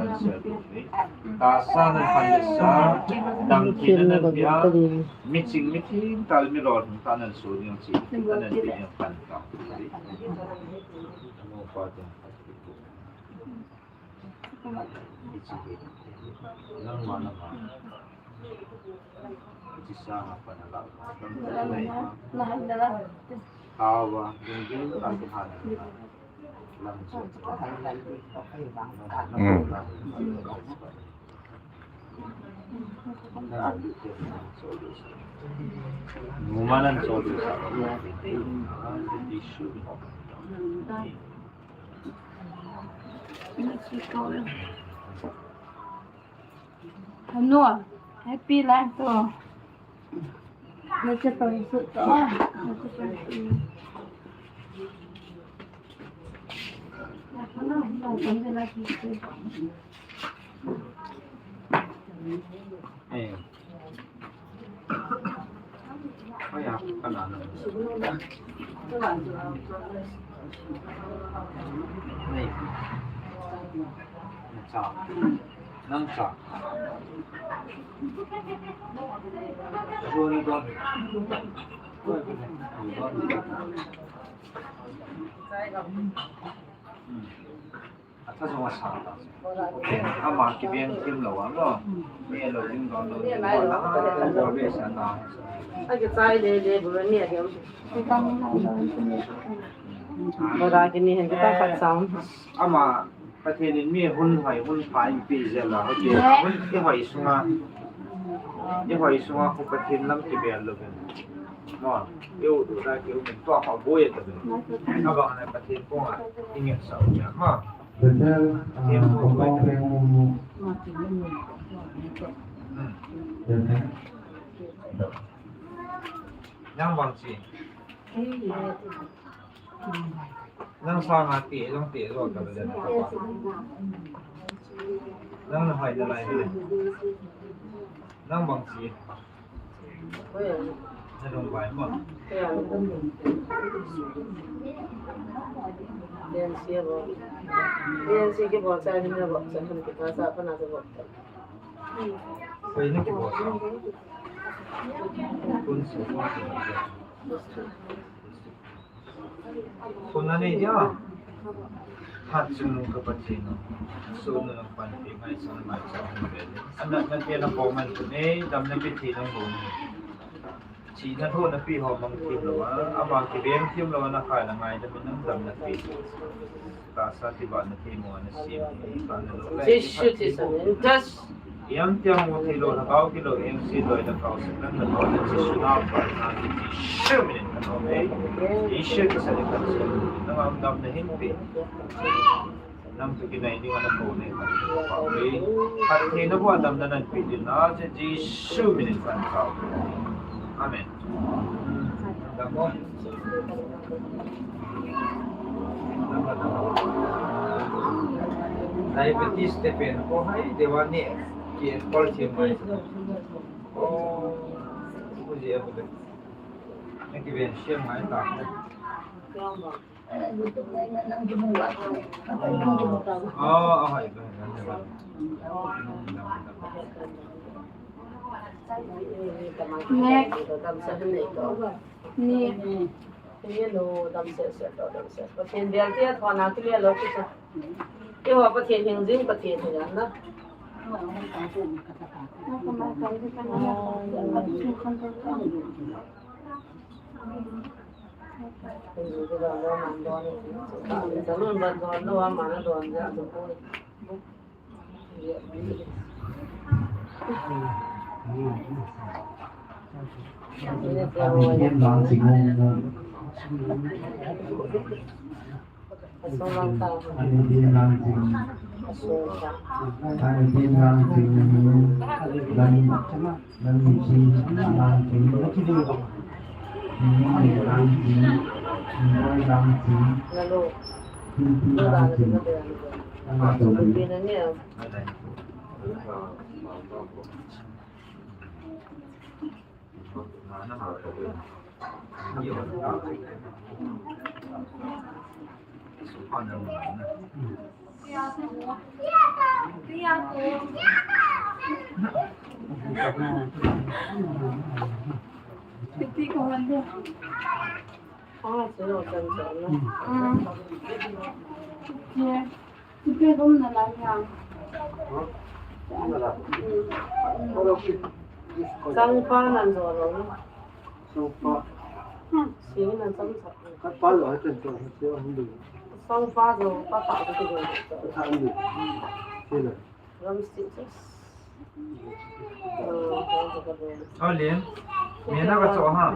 Tahsa na phan le sa, dam thei na napeh a, miching mithem tal mi lolhing tah nan so ding chi, tah nan pe ding pan ta. Anu, happy life to. Atha jong asang ta. Ama kiven them lou a lo. Me lou ding don lou ding. Akichai le le bu ni a ding. Bora kini hen kita khat sang. Ama Pathen in mi hun hoi, hun pha eipeh jeh a, hoi, i hoi sunga, i hoi sunga khu Pathen lam kibel lou ven. Mo, i u du da ki u min tua kha boi ta ven. Abang na Pathen kong a, i ngetsah u ya, mo. Pathen kong boi ta ven. Hmm. Nang bang chi. Nang sanga ti, nang ti lo ka belen ka ba. Nang na hai da lai le. Nang bang chi. Na dong bai ma. Len si bo. Len si ki bo cha ni na bo cha ni ki pa sa pa na bo. Pai na ki bo cha. Kun si bo. Khun anei dia. Phat chungnung ka Pathen u. Sohnu nang panpi ngaichat ngaichat hung ve le. Anatna te na koman tu nei, damna pe thei nang hung. Chihna thohna pi ho mang thim lou a, ama kibeng thim lou a, na khai na ngaidam in nang damna pe. Tahsa ti ba na thei mo na sim. Jesu Christ in just Iam tiang u thei lou, lhagao kilou, iam si loi, lhagao si kan na loi, na Jesu nau pa na ti Jesu min in kan loi. Jesu Christ in kan si. Nang am dam na hin pi. Nang tu kinai ni ngan ko ne kan pa pi. Khat thei na bou dam na nan pi din na Jesu min in kan pa. Amen. Dam mo. Diabetes te pen ko hai, dewa ne, ki en kol thim mai. Oh, ko je ko de. Ne ki ben siam mai ta. Oh, oh, hai, hai, hai, hai. Next. Ni. Ni lo dam se se, lo dam se. Pathen bel tia thona ki le lo ki sa. Keiho Pathen hing jing, Pathen hing na. Hing jing ki don lo man don. Sa lun ban don lo, man don ja, sa ko. Changpa nan jo lo. Changpa. Sing nan chang sa. Ka pa lo ha chen to ha che hum du. Changpa jo pa pa ko jo. Ka tha hum du. Che le. Ram si che. Alin. Mina ka cho ha.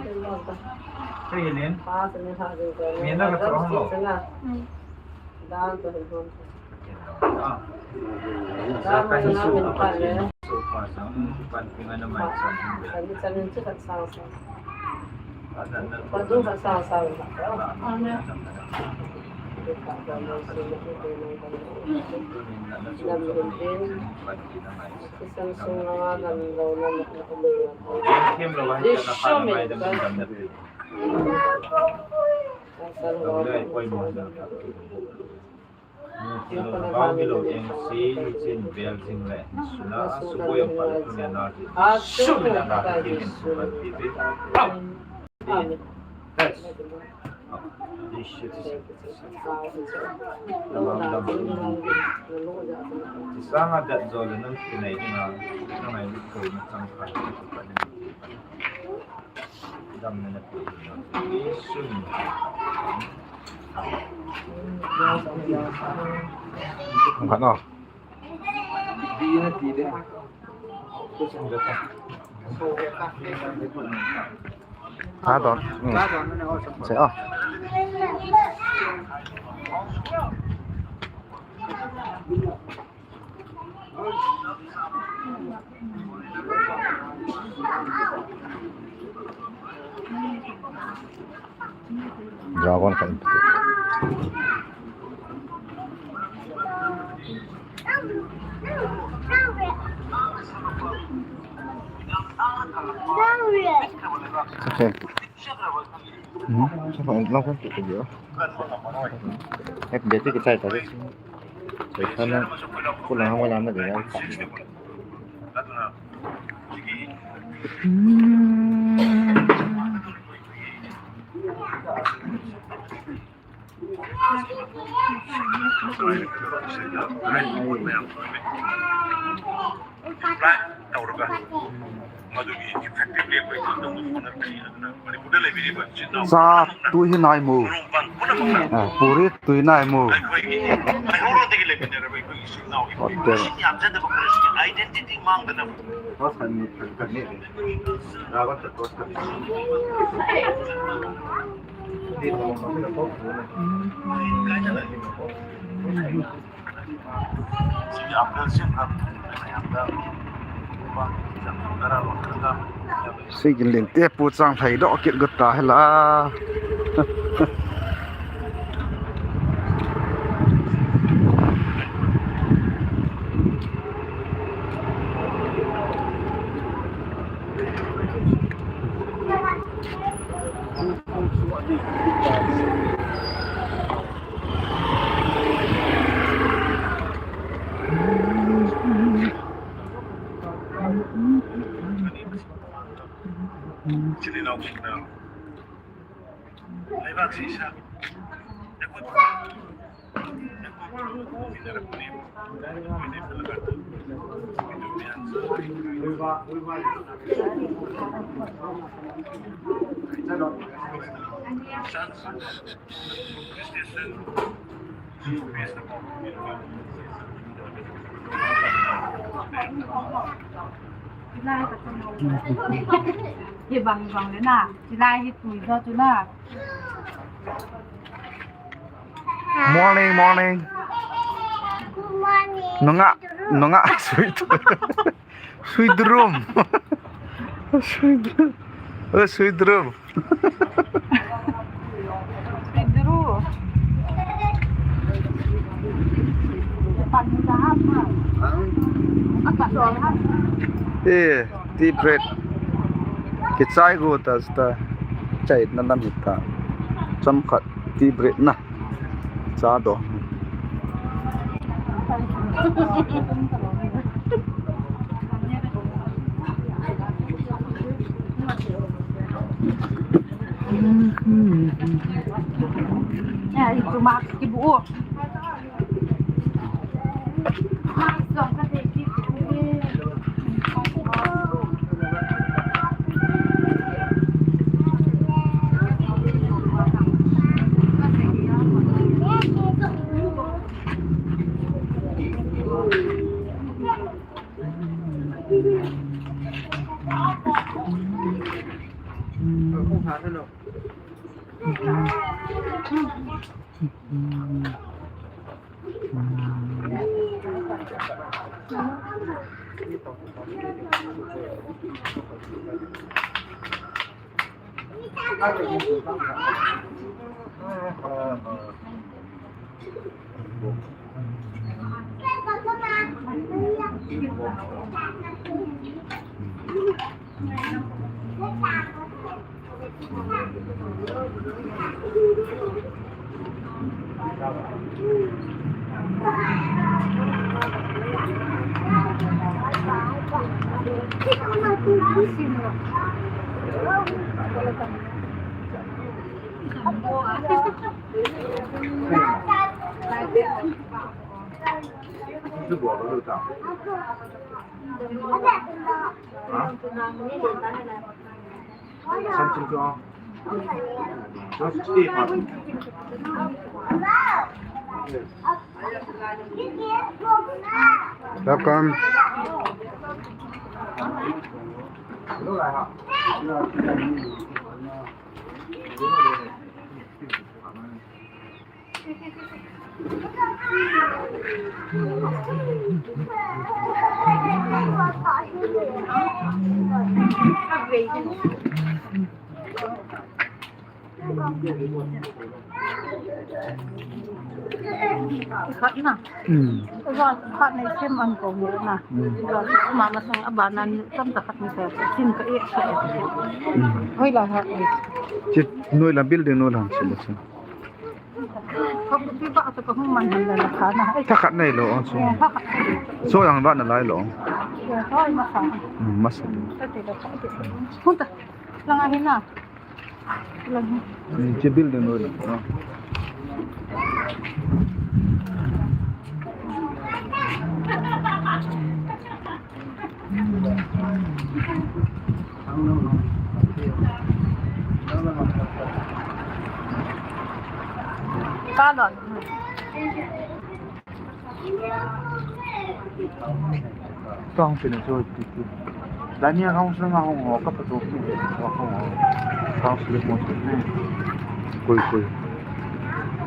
Ka Alin. Mina ka cho ha lo. Sanga dat jo le nang kinai dinga, nang ai lut koi na chang kha. Ang khat, oh. Ka don. Hmm. Sei, oh. Dragon khat. Okay. Hmm, siapa yang lakukan tu dia? Eh, dia tu kita tadi. Saya sana pulang awal lama dia. Hmm. Cha tu hi nai mu. Ah, puri tu hi nai mu. Hotel. Sigin lin te pu chang thei doh kit got ta hi la. Hi bang bang le na, hi lai hi tui do tu na. Morning, morning. Good morning. Nunga, nunga, sweet. Sweet room. Sweet room. Oh, sweet room. Sweet room. Eh, tea break. Kichai go ta sta. Chai na lam hita. Chomkhat tea break na. Cha do. Ya, itu mak kibu. Welcome. Khat na. Hmm. Khat na, sim an ko na. Hmm. Ma ma sang abana ni tam ta khat ni sa sim ka e ka e. Hmm. Hoi la ha. Chi noi la building noi la sim sim. Ka pi ba ta ka hung man han la kha na. Tha khat nei lo ang so. Eh, tha khat. So yang ba na lai lo. Eh, hoi ma sa. Hmm, ma sa. Ta te la kha te. Hung ta. Lang a hin na. Lang a hin. Hmm, chi building noi la. Ah. Ka don. Tong pin so ti ti. Dania hong sung hong ho ka pa to ki. Hong ho. Kong sung mo. Koi koi.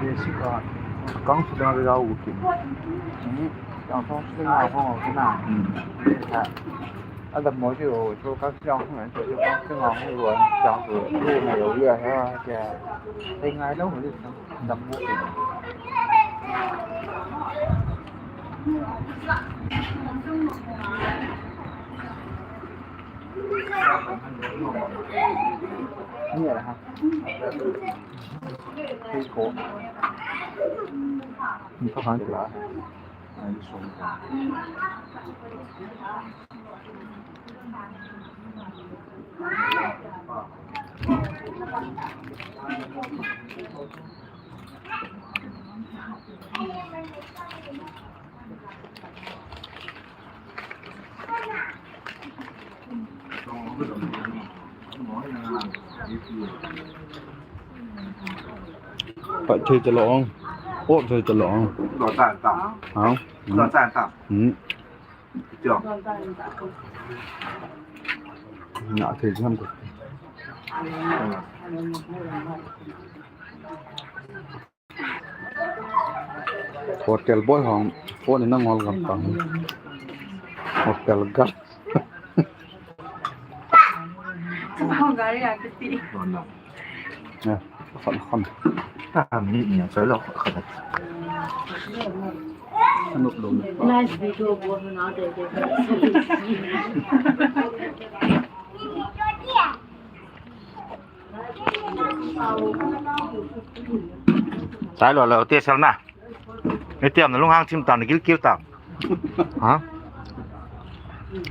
Ye si ka. Kong sung da ga u ki. Ni. Yang tong sui nga hong hong na. Hmm. Adam mo ju, ju ka siang hong, ju ka siang hong lu, siang lu, lu na lu ya ha, ja. Dei ngai lo, lu dam mo. Ni ya ha. Hei ko. Ni ka han la. Pat thei ta lo ong. Ot thei ta lo ong. Lo ta ta. Ha? Lo ta ta. Hmm. Cho. Na thei jam ko. Hotel boy hong phone in a ngol gam tang. Hotel gal. Chupang gari a kiti. Nè, khon khon. Ta mi ni a chalo khon. Nice video, boy, na de de. Chai lo lo te sel na. Ni tiam na lunghang chim tam, na gilkiu tam. Ha?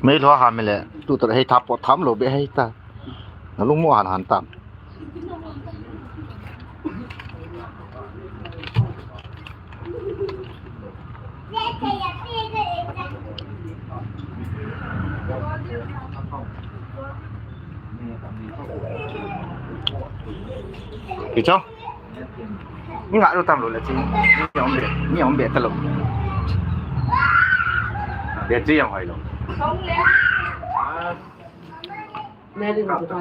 Mei lo ha mei le. Tu ta hei thap po tham lo be hei ta. Na lung mo han han tam. Kicho? Ni nga lo tam lo le chi. Ni om be, ni om be ta lo. Be chi yang hoi lo. Mary, Mary.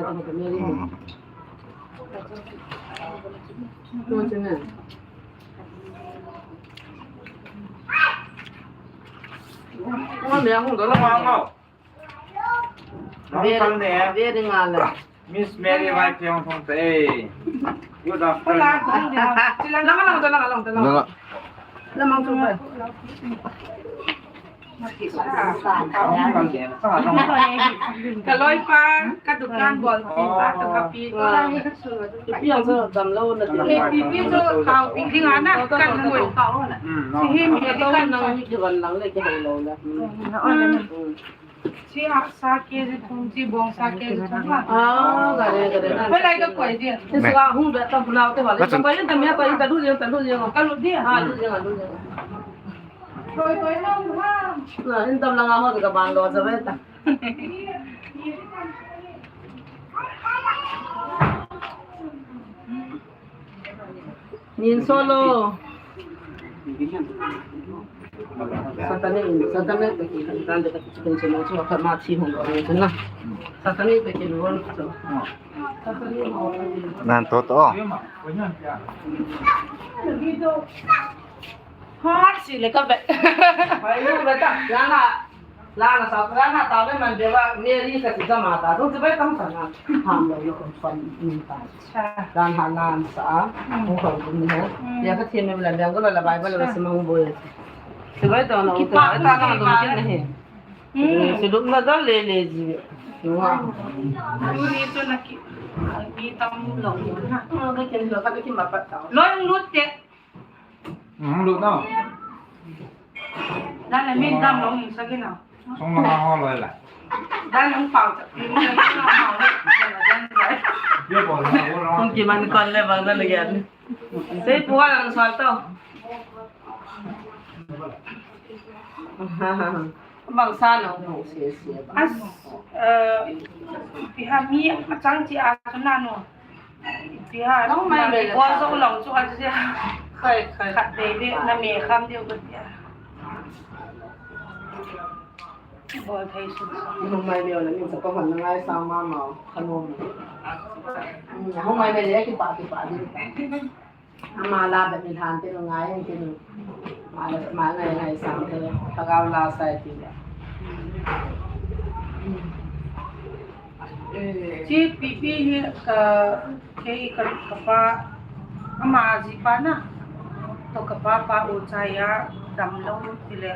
Miss Mary Vai Tiong Thong Te. Good afternoon. Langa, langa, langa, langa. Langa. Lamang tu ba. Ka loipa, ka dukan bol, pa, ka kapi, ka. Pi ang sa dam lo na. Eh, pi, pi, so, ka, pi, ding ana, ka, mo. Si him, eh, di ka, nang, di ka, nang, le, di ka, lo, la. Si ha, sa, ke, si, thum, si, bong, sa, ke, si, thum, ha. Ah, ka re, ka re. Pai lai ka koi di. Si, sa, hung, da, ta, bu, la, te, wa, le. Ka koi, ta, me, koi, ta, lu, ta, lu, ka lu di. Ha, lu, lu, lu. Koi, koi, na, ha. Na, in tam la nga ho ka ban lo sa ve ta. Nin solo. Satani, Satani, Satani, Satani, Satani, Satani, Satani, Satani, Satani, Nan to to. Hot si le ka be. Hai lu be ta. Lana, lana sa, lana ta be man be wa, Mary ka ti ka ma ta. Tu be tam sa na. Ham lo lo kon son ni ta. Lana ha lana sa. Ko ko ni ho. Ya ka ti me la be ko la Bible la sa mang bo. Si be to na. Ki pa ta na do ki na he. Si duk na da le le ji. Wa. Ni to na ki. Ni tam lo. Ka ken lo ka ki ma pa ta. Lo lut te. Hm, lut na. Dan le min dam long in sa kina. Song na ho loi la. Dan long pau cha. Ye bol na ho loi. Kong ki man kon le bang na le yan. Sei pua lang sa to. Bang sa no. As, eh, pi ha mi achang chi a na no. Pi ha, nong mai mai ko zo long chu a chi. Khai, khai. Khat be be na me kham diu ko tia. Bol thei su. Nong mai mai la ni sa ko han ngai sa ma ma khanom. Nong mai mai le ki pa ki pa di. Ama la be mi han te ngai te. Ma la ma ngai ngai sa te. Pagau la sa ti. Chi pipi hi ka, kei ka, ka pa, ama ji pa na, to ka pa pa u cha ya, dam lo ti le.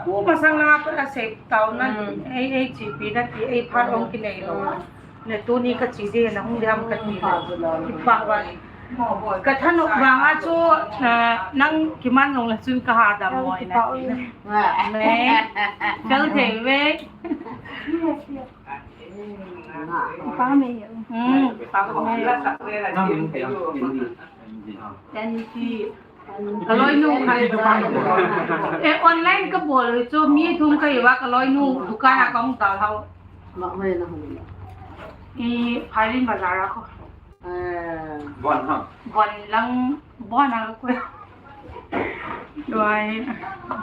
Ku masang la pa a se tau na, ei, ei chi pi na ti, ei pha ong ki nei lo. Ne tuni ka chi de na hung de ham ka ti le. Ki pa wa. Ka thanop vang a chu, ah, nang ki man long le chun ka ha dam mo na ti na. Me. Kal thei ve. Pa me. Hmm, pa me. Ka loi nu khai. Eh, online ka bol chu mi thum ka hi va ka loi nu dukan a kong dal hao. Ma mai na hung. I Phailin bazar a ko. Eh. Bon ha. Bon lang, bon a ko. Doi.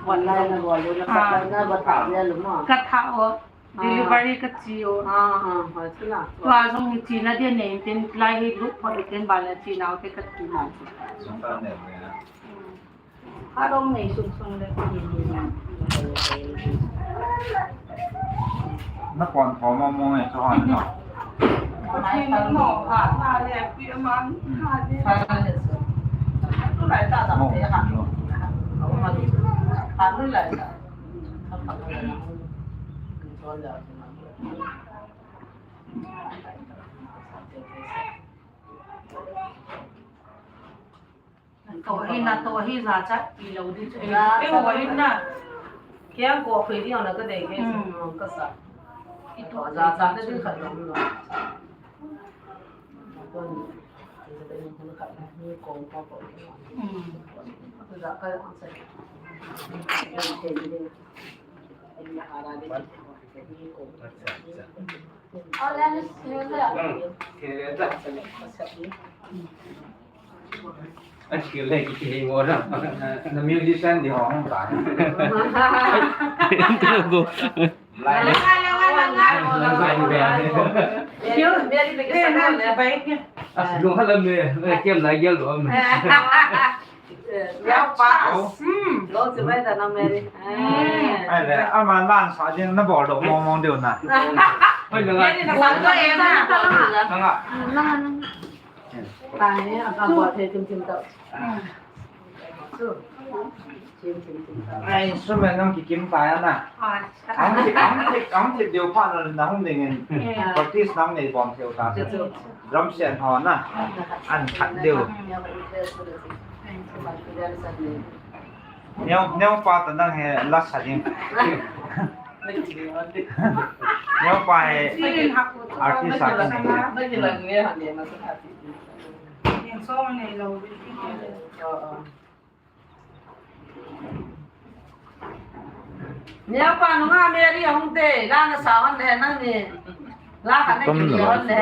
Bon lai na bon lu na. Ah. Ka na ba ta ya lu ma. Ka tha o. Delivery ka chi o. Ah, ah, ha, sila. Tua song hi chi na dia nei tin lai hi lu pho tin ba la chi nau te ka chi na. Song ta ne. Adong nei sung sung le. Na kon tho mo mo nge so han no. Chi na mo ha na le pi man ha le. Tu lai ta ta te ha. Ha lu lai ta. To hi na, to hi za cha pi lo di chu. Za eh, cha. Ho hin na. Kya ko khoi di na ka dei ke. Hmm. Ka sa. I to za cha na di khat lo. Hmm. Achi le ki ki mo na. Na musician di hong ta. Lai. Lai, lai, lai, lai, lai. As, lu hala me, me kem lai gel lo me. Yau pa. Hmm. Lo si bai ta na Mary. Hmm. Ai le, ama lan sa jing na bol do mong mong diu na. Oi, na nga. Mary na sa ko e na. Na nga. Na nga, na nga. Ta he, apa bol the tim tim tau. Hmm. Su. Tim tim tim tau. Ai, instrument nang ki kim ta ya na. Acha. Ang thip, ang thip, ang thip diu pha na, na hung ding in. Yeah. Practice nang nei bom theu ta. Chu, chu. Drum set ho na. An khat diu. Neo, neo pa ta nang he la sa ding. Neo pa he artist sa ding. Neo pa nunga Mary ahung te, la na sa hon le nang ni. La kha na ki hon le.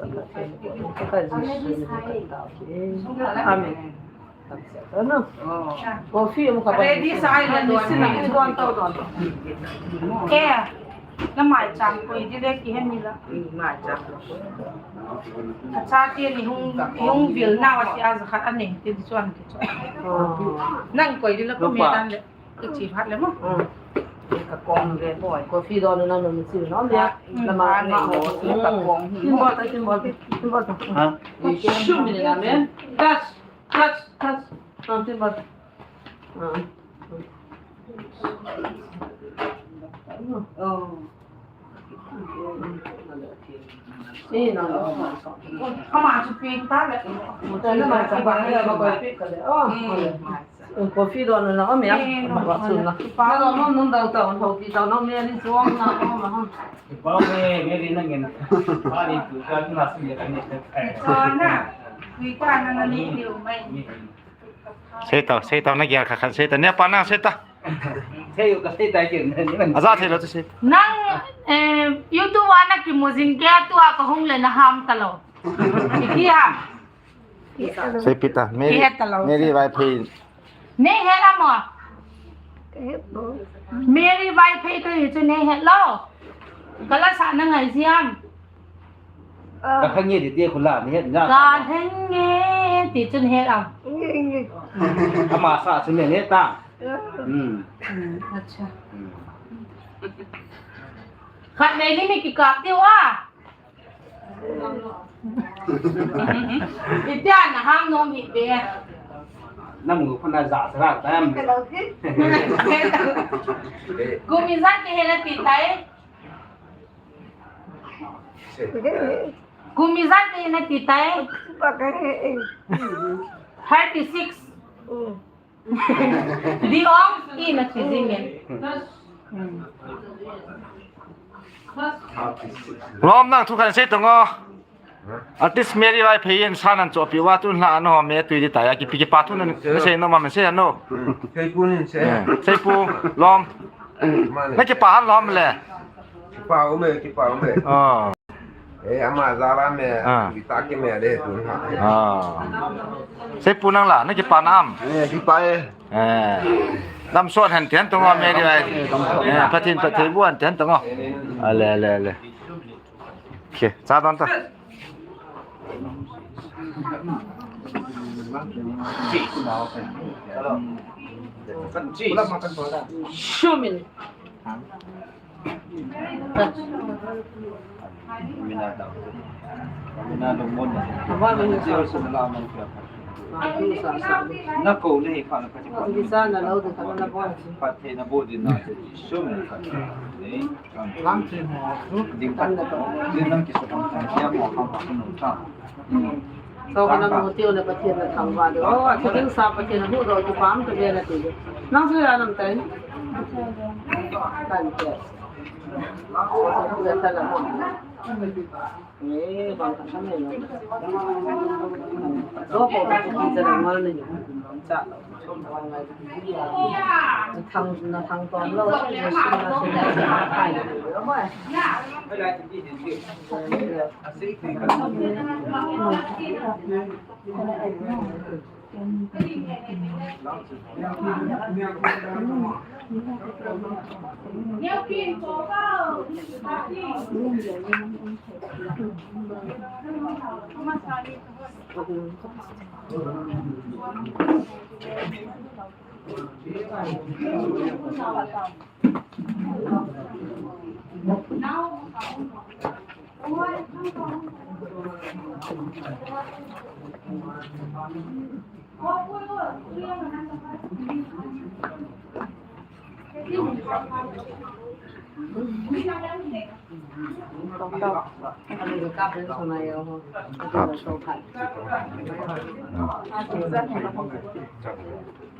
Ka Pathen, ka Jesu min in ka tao e. Amen. Ano? Oh. Coffee mo ka pa. Ready sa ai na ni sina. Don, don, don. Eh, na maicham koi ding le kihe mi la. Maicham. Acha ti ni hung, hung vil na wa si a za khat ani ti chuan ti chuan. Oh. Nang koi ding la ko me dan le. Ka chi phat le mo. Mm. Ka kong ve mo. Coffee don na no mi chi no le. Mm. Na ma, na ma mo. Ka kong hi. Tin bol ta, tin bol ta, tin bol ta. Ha? Shu mi na me. Touch, touch, touch. Ah, tin bol. Ah. Oh. Ama chu pi ta le. Mo ta na ma sa ba le ba ko pi ka le. Oh. Coffee don na, um, ya. Eh, no, ba, ba, sun na. Ba, ba, no, no, no, da, da, no, ki, da, no, me, ni, suang, na, no, na, ha. Ba, me, me, ri, na, ngen. Ba, ni, tu, ka, tu, na, su, ya, ka, ni, ka. Ni, so, na. Kui, ka, na, na, ni, ni, mai. Sei tao, sei tao, na, gel, kha, khan, sei tao, ne, pa, na, sei tao. Sei, ka, sei, tai, kin, ni, ni. Aza, sei, lo, tu, sei. Nang, eh, YouTube a na, ki, mo, jing, ke, tu, a, ka, hung, le, na, ham, ta, lo. Ki, ki, ham. Sei pita, Mary, Ki het ta lo. Mary Vaiphei. Nei het a mo? Ka het lo. Mary Vaiphei to hi chu nei het lo. Ka la sa na ngai siam. Ah. Ka kha nge ti ti khu la, nei het nga. Ka kha nge ti chu nei het a. Nge, nge. Ama sa chu nei het ta. Ah. Hmm. Hmm, acha. Hmm. Khat nei lim mi kikap diu a. Itia na ham nom hi be. Namu khun na ja sa tam. Kum ijat kihi nati tai? Kum ijat kihi nati tai? Thirty six. Di ong, i na ti jing e. Lom, nang thu khat sei tong o. Artist Mary Vaiphei in sa nan chohpeh uva tun la ano me tui di taya kipi kipa thu nan sei nom a, men sei ano. Seipu nin sei. Eh, seipu, lom. Mane. Na kipa han lom le. Kipa ume, kipa ume. Oh. Eh, ama jala me, ah, kita ke me de tu ha. Ah. Seipu nang la, na kipa nam? Eh, kipa e. Eh. Damsot hen tian tong o me di ai. Eh, Pathen phatthei boh hen tian tong o. Ale, ale, ale. Okay, cha don ta. Shumin. So, kana nu tiu na Pathen na thangvah diu. Oh, athi ding sa Pathen na huhdoh kipah to ve nati. Nang chu ijat nam tai? Kan te. Eh, bang khat khat nei lo. Lo ko ka ki jana mal nei. Cha lo. Thang, na thang ton lo.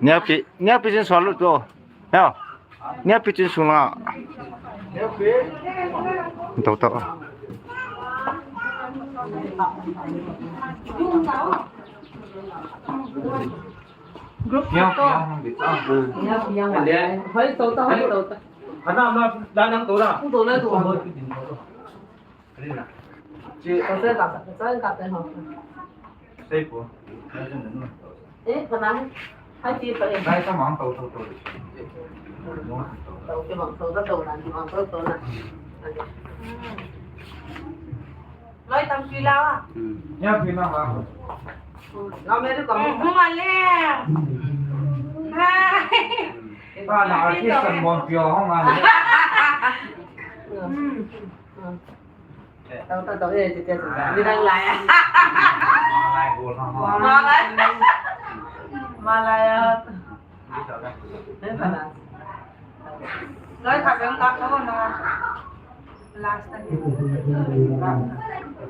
Neo pi, neo pi jin sol lut ko. Neo. Neo pi jin sung la. Tau, tau. Group photo. Hoi to ta, hoi to ta. Hana na da nang to da. Hung to na to. Chi. To se ta, to se ta te ho. Sei po. Eh, pana. Hai chi pa e. Dai ta mang to to to. To ke mang to ta to na, mang to to na. Loi tam pi la a. Nya pi na ha. Loi me ru ka mo. Mo ma le. Hai. Ba na artist kan mo pi ho ma le. Tau tau tau eh, ti ti ti. Ni dang lai a. Ma lai. Ma lai a. Loi khat veng kap tho na. Last time.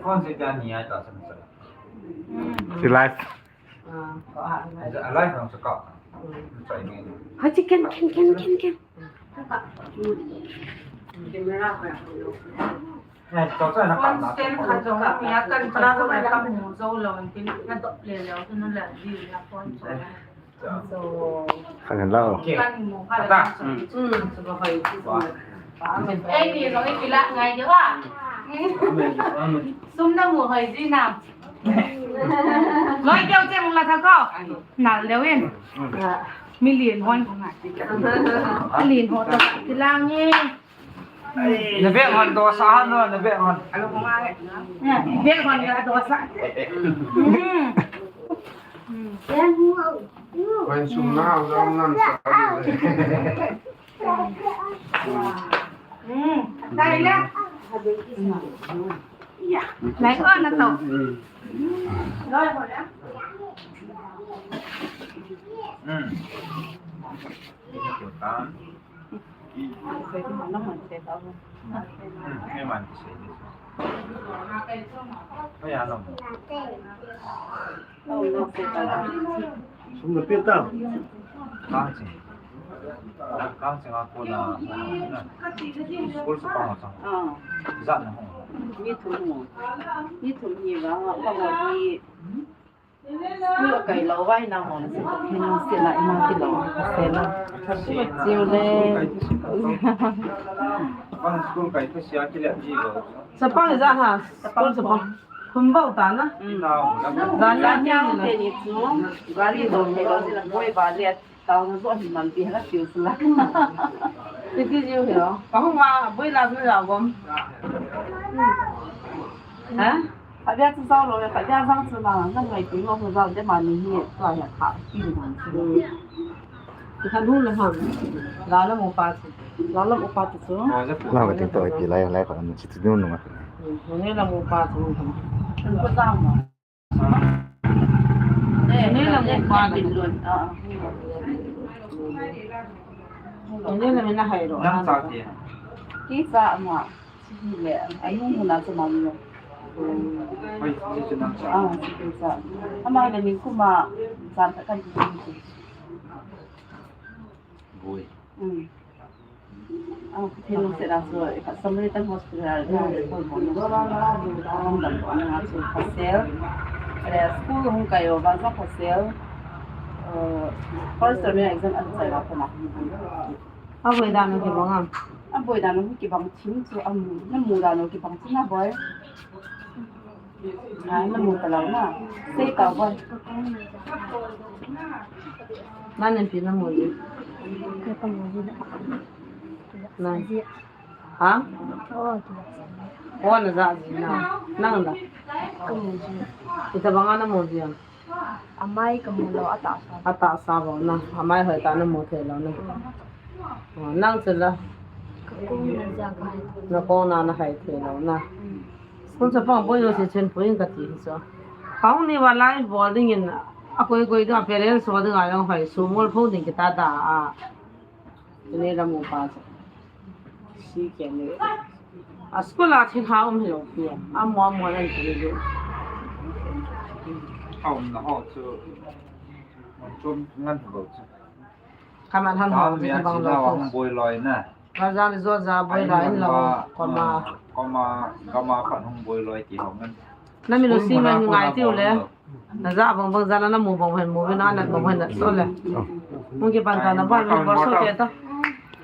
Phone se ta ni ai ta sa sa. Si live. Ah, ko ha. A live nang sa ka. Sa ni. Ha, chi ken, ken, ken, ken, ken. Camera ko. Phone stand khat jong mi a kan khat jong a kan mu jou lou, an tin na dop le leu, tu nu le di na phone stand. Khan hen lau. Kan mu khat la. Hmm. Ei, ni jong i kilah ngai diu a. Sum na mu hoi ji na. Loi keu cheng la tha ko. Nal leu in. Million hon. Million ho ta kilang e. Na bag hon dosa hon, na bag hon. Na bag hon ka dosa. Hmm. Hmm. Wan sum na hau jong nam sa. Hmm. Dai le. Ya. Lai o na to. Loi ho le. Hmm. Sum na pia ta. Kang ching. Kang ching a ko na. School sa pang sa. Ah. Za na ho. Ni thum mo. Ni thum ni ba, ba ba ni. School kai lou vai na mo na se, ni se na ina ki lou. Se na. Chiu le. Pang school kai ka sia ki le ji lou. Sa pang za ha. School sa pang. Khum bou ta na. Gal la nya te ni chu. Gal li do te lo la boi ba le. Tao na zo hi man ti ha la tiu sula. Ti ti jiu hi lo. Ka hung wa boi la na la gom. Ha? Ka bia chu zao lo, ka bia zang chu la, na ngai ti lo zao de ma ni hi, tua ya ka ti ni man chu. Ka nu la ha. La la mo pa chu. La la mo pa chu. La ka ti to ki lai lai ka na chi tu nu ma. Ni la mo pa chu. Ko zang ma. Nei la mu pa na. Nei la mi na hai ro. Nang cha ti. Ki cha ma. Chi le. Anu mu na cha ma mu. Oi, chi chi nang cha. Ah, chi cha. Ama le ni kuma cha ta kan ti. Bui. Mm. Ah, Pathen lungset a chu, Samaritan Hospital a, Pastor, eh, school hung kai uva, Pastor, eh, first term exam a chai uva kona. Aboi dan u kibang am? Aboi dan u kibang thim chu am, namu dan u kibang thim na boi. Ai, namu talou na. Sei tau boi. Nang pi namu ji. Ka mu ji. Nang. Ha? Oh, na ja ji na. Nang da. Ka mu ji. Ita banga namu ji am? Amai ka mu lou, atahsa. Atahsa bou na. Amai hoi ta namu thei lou na. Oh, nang chu la. Ka kong na ja ka hai. Na kong na na hai thei lou na. School chapang boi jo se chen poi ka ti hi chu. Ka hung ni va lai bol ding in a koi koi ding a parents ho ding a jong hai su mol pho ding kita da a. Nei la mu pa chu. Si ke ni. A school a thil ha um hi lou pi. A mo mo nan ti ni. Ha um na ho chu. Chom ngan ho chu. Kaman han ho, mi a bang lo. Hung boi loi na. Ka ja ni jo ja boi loi in lo. Koma, koma, koma khat hung boi loi ti ho ngan. Na mi lo si ngai ngai ti u le. Na ja bang bang ja na mu bang hen mu na na bang hen na so le. Mu ki ban ta na ba mi ba so ke ta.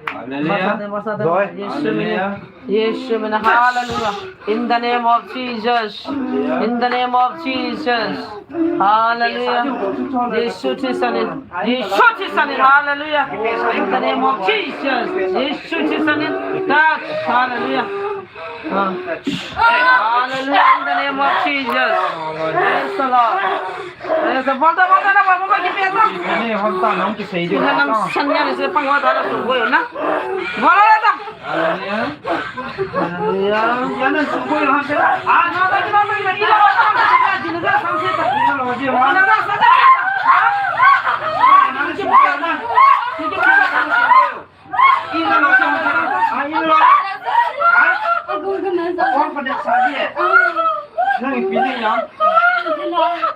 Hallelujah. Ba sa de, ba sa de. Joy. Yes, Hallelujah. Yes, amen. Hallelujah. In the name of Jesus. In the name of Jesus. Hallelujah. Yesu Christ name. Yesu Christ name. Hallelujah. In the name of Jesus. Yesu Christ name. Touch. Hallelujah. Ah. Hallelujah. In the name of Jesus. Praise the Lord. Praise the Lord. Bolta, bolta na, bolta, bolta, bolta. Ni hom ta nang ki sei di. Ni nang sanya ni se pang wa ta la su go na. Bola la ta. Hallelujah. Hallelujah. Ya na su go ha se. Ah, no, no, no, no, no. Ina lo se ha. Ina lo se ha. Ina lo se ha. Ha? Kon pa de sa di. Nang ipi ni yang.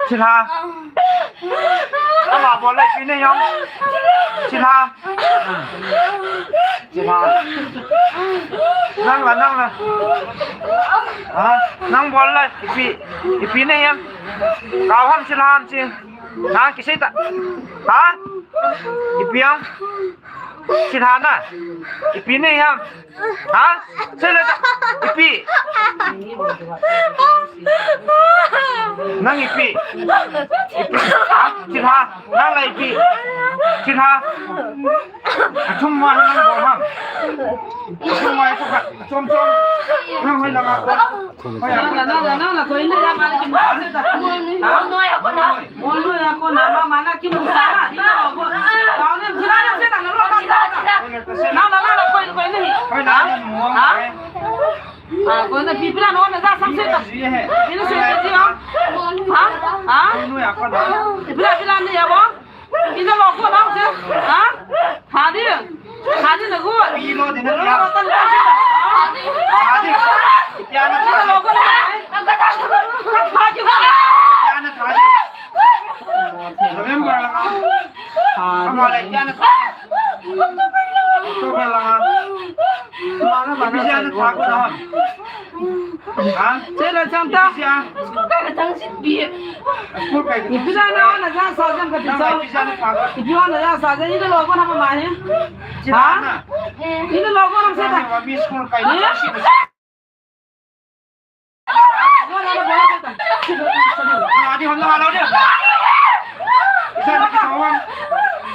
Chilha. Ama bol le ipi ni yang. Chilha. Chilha. Nang la, nang la. Ha? Nang bol le ipi, ipi ni yang. Kau ham chilha ham chi. Nang kisei ta. Ha? Ipi yang. Chilha na. Ipi ni yang. Ha? Sei le ta. Ipi. Nang ipi. Ipi. Ha? Chilha. Nang la ipi. Chilha. Athum wa nang bol ham. Athum wa ko ka. Chom chom. Nang hoi la ma ko. Nang la, nang la, nang la, koi na ya ma le ki ma se ta. Mo no ya ko na. Mo no ya ko na ma ma na ki mu sa na. Ni na ko. Ka ne jira na se na lo ka. Nang la, nang la, koi, koi ni. Ha? Ha? Ha, koi na pi pila no na ja sam se ta. Pi na se ta ji ha. Ha? Ha? Pi pila pila ni ya bo. Ina lo ko na se. Ha? Ha di. Ha di na ko. Pi lo di na ya. Ha di. Pi na lo ko na. Ha di. November la. Ha di. October la. Mana mana. Ha? Chela chang ta. School kai ka chang sit bi. School kai ka chang sit. Ipi na na na ja sa jang ka ti sa. Ipi na na ja sa jang ni lo ko na ma ni. Ha? Ni lo ko na se ta. Mi school kai ka chang sit. Adi hon la lo dia. Isan ki thon.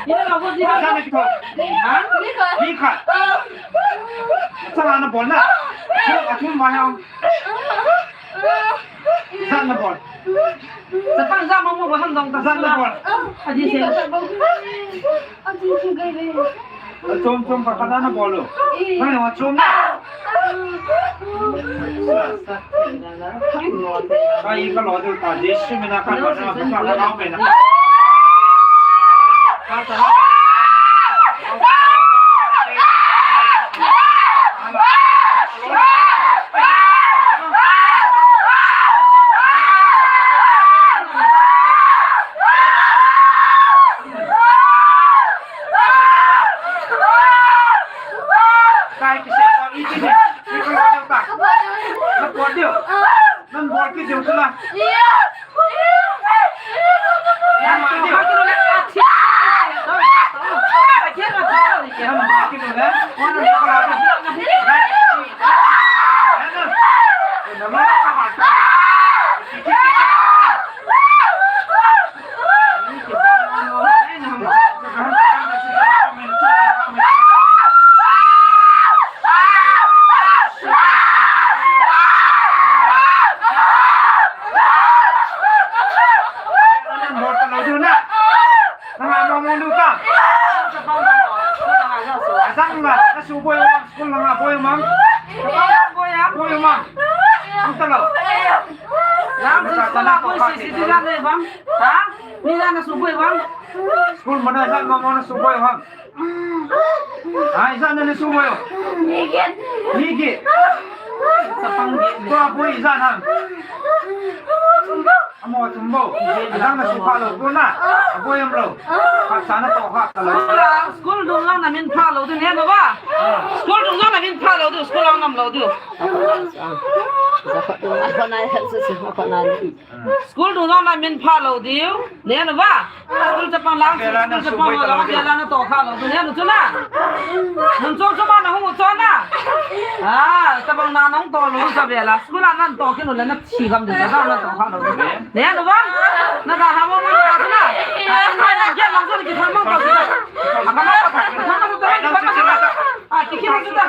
Isan ki thon. Ha? Ni ka. Sa na bol na. Athum ma ha. Sa na bol. Sa pang sa mo mo ko han dong ta. Sa na bol. Adi se. Adi se gai le. Chom chom pa kana na bol lo. Nang wa chom na. Kai ka lo du ta, Jesu mina ka lo na ka na pe na. Kai ki se ko iti ni. Iti ni ko ta. Na ko dio. Nan bol ki dio sula. Nan bol ki dio. Nan bol ki dio. Nang a mong mong lu ta. Asang nga, na suboi wa, school nga boi mang. Boi mang. Ang talo. Yang sa school a boi si si di na ne bang. Ha? Ni na na suboi bang. School mana sa mong mong na suboi bang. Ai, ijat na le suboi o? Nige. Nige. Sapang ge. Tua boi ijat na. Amo tumbo. Ajang na su pha lo ko na. Aboi am lo. Khat sa na to kha ta lo. School dung jong na min pha lo ding he no ba. School dung jong na min pha lo ding, school jong nam lo ding. School dung jong na min pha lo ding. Ne no ba. School chapang lang, school chapang lang, vela na to kha lo, ne no chu na. Nun chom chom a na hung u chon na. Ah, chapang na nong to lo sa vela. School a nan to kinu le na thi gam de, na to kha lo. Ne no ba. Na ka ha mo mo na chu na. Ah, na na ge lang chu ki thang mo ko chu na. Ah, ka na ka thang mo chu na. Ah, ki ki mo chu na.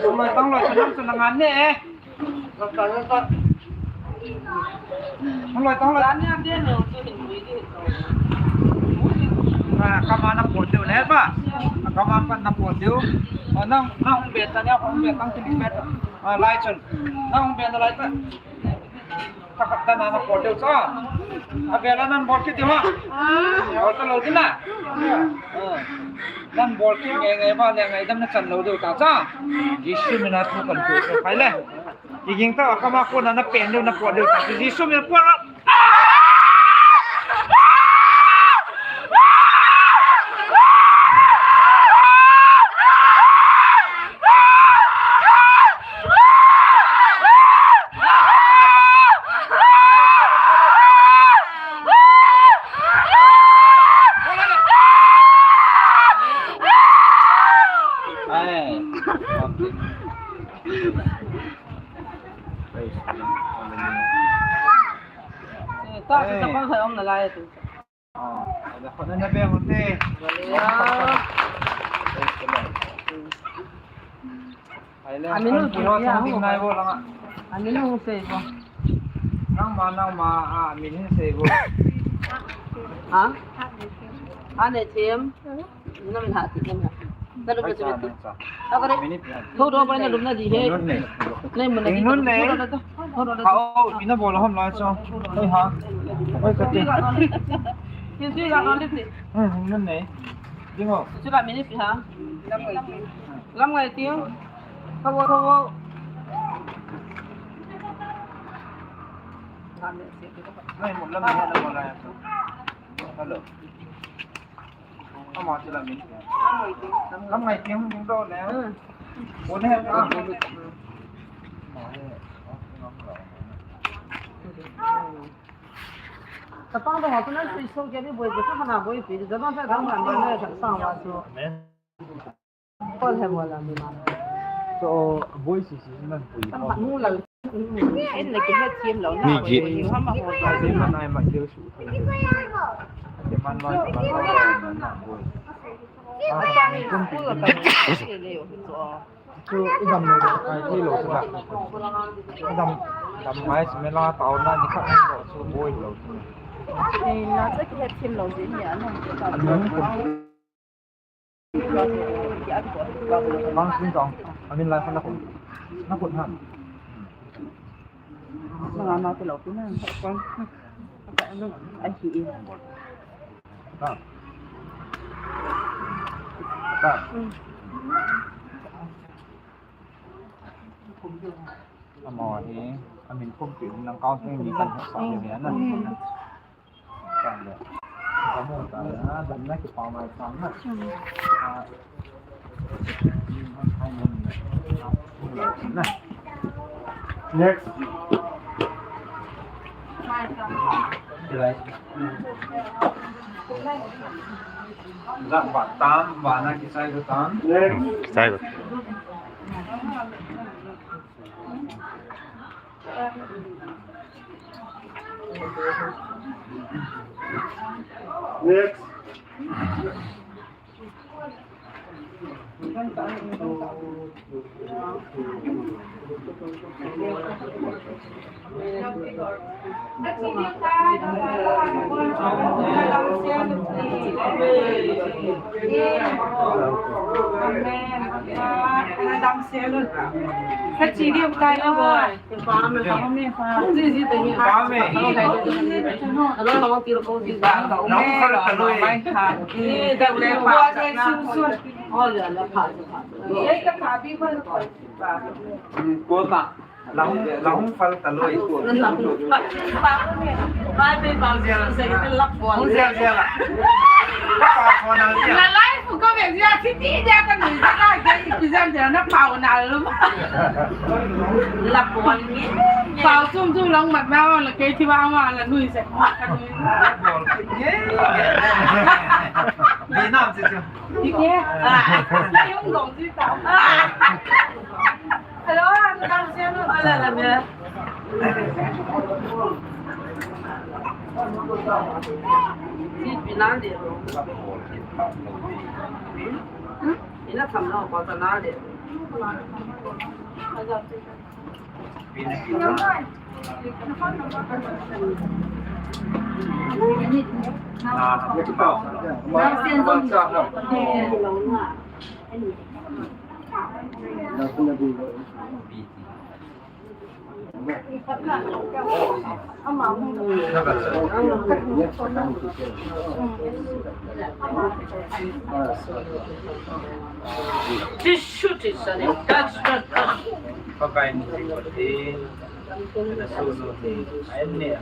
Tang loi, tang loi, tang loi. Tang loi, tang loi. Ah, kama na pot diu le ba. Kama pan na pot diu. Ah, nang, nang hung bet ta nia, hung bet tang kili bet. Ah, lai chun. Nang hung bet na lai ta. Ka khat ta na na pot diu cha. A vela nan bol kit diu ha. Bol ta lo ding na. Ah. Nan bol kit nge nge ba le ngaidam na chan lo diu ta cha. Jesu mina thu kan thu khai le. Iging ta kama ko na na pen diu na pot diu ta. Jesu mina pot. Ka sa sa pang sa om na lai tu. Ah, ada khona na be hote. Ya. Ai le, amin ho ya, nai bo langa. Amin ho sei bo. Nangma, nangma, ah, amin sei bo. Ha? Ane them. Namin ha, ti namin ha. Nalup na ti. Ako re. Thou do pai nalup na di he. Nei mun na di. Thou do na. Hao, ina bol ham la cho. Oi ha. Oi ka ti. Kin sui ga no lip ti. Hmm, nun nei. Ding ho. Chu la minute ha. Lam ngai ti. Ka wo, ka wo. Nei, mun lam nei na bol la. Hello. Ama chu la min. Lam ngai tiang ding do le. Ko ne ha. Tapang dong tu nan sui so ke ni boi ko sa na boi pi. Zaman sa dang man na sa sa wa chu. Ko he mo la mi ma. So boi si si nan pui. Tam pa mu la. En le kihe thiem lou na. Ni ji. Ni hama ho. Ai, man ai, man ai, su. Ai, man ai, man ai, man ai. Ai, man ai, man ai. Chu i dam le, ai, thei lou chu la. I dam, dam mai, si me la, tao na, ni khat ni lou, chu boi lou chu. Ei, na, chu kihe thiem lou, ji ni, a, na. Mang sin jong, amin lai khan na khut, na khut ham. Sanga ma te lo pi na, kon. Ai hi i. Ka. Ka. Amo hi, amin kum pi nang kau sing ni kan sa ni na. Next. Zat ba tam, ba na kisai ko tam. Next. Kisai ko. Next. Amen. Amen. Amen. Amen. Amen. Lahung, lahung fal taloi. Lahung fal taloi. Hung zel zel a. La life ko ve zel, siti zel ka nui zel ka, zel ipi zel zel na pao na lo. La pao ni. Pao sum sum long mat na la kei thi ba ma la nui zel ka nui. Ni nam zel zel. Ni ke? Ah. La yung dong zel ta. Hello, hello, hello. Hello, hello. Ji pi nan de. Hmm? Ina tham na ko ta na de. Tissue, tissue, touch, touch, touch. Amen.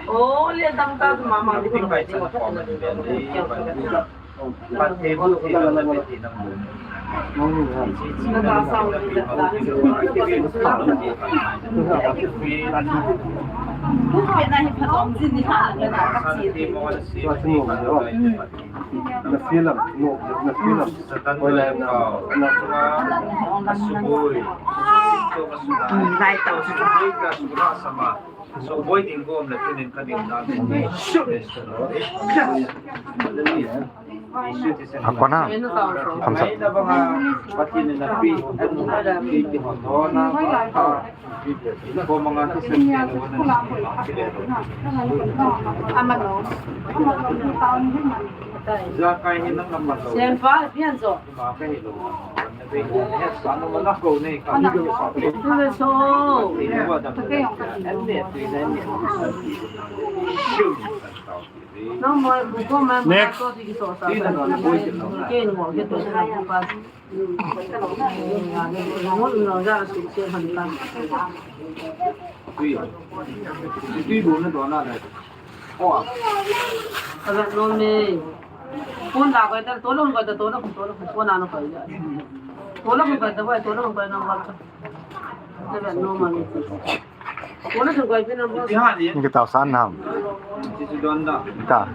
Oh, le dam ta mama. Na film, no, na film. Lai tau. So, boi ding gom le tunin ka ding dan. Hakona. Hamsa. Sen pa, pian so. Next. Ni ka tao san nam. Ka.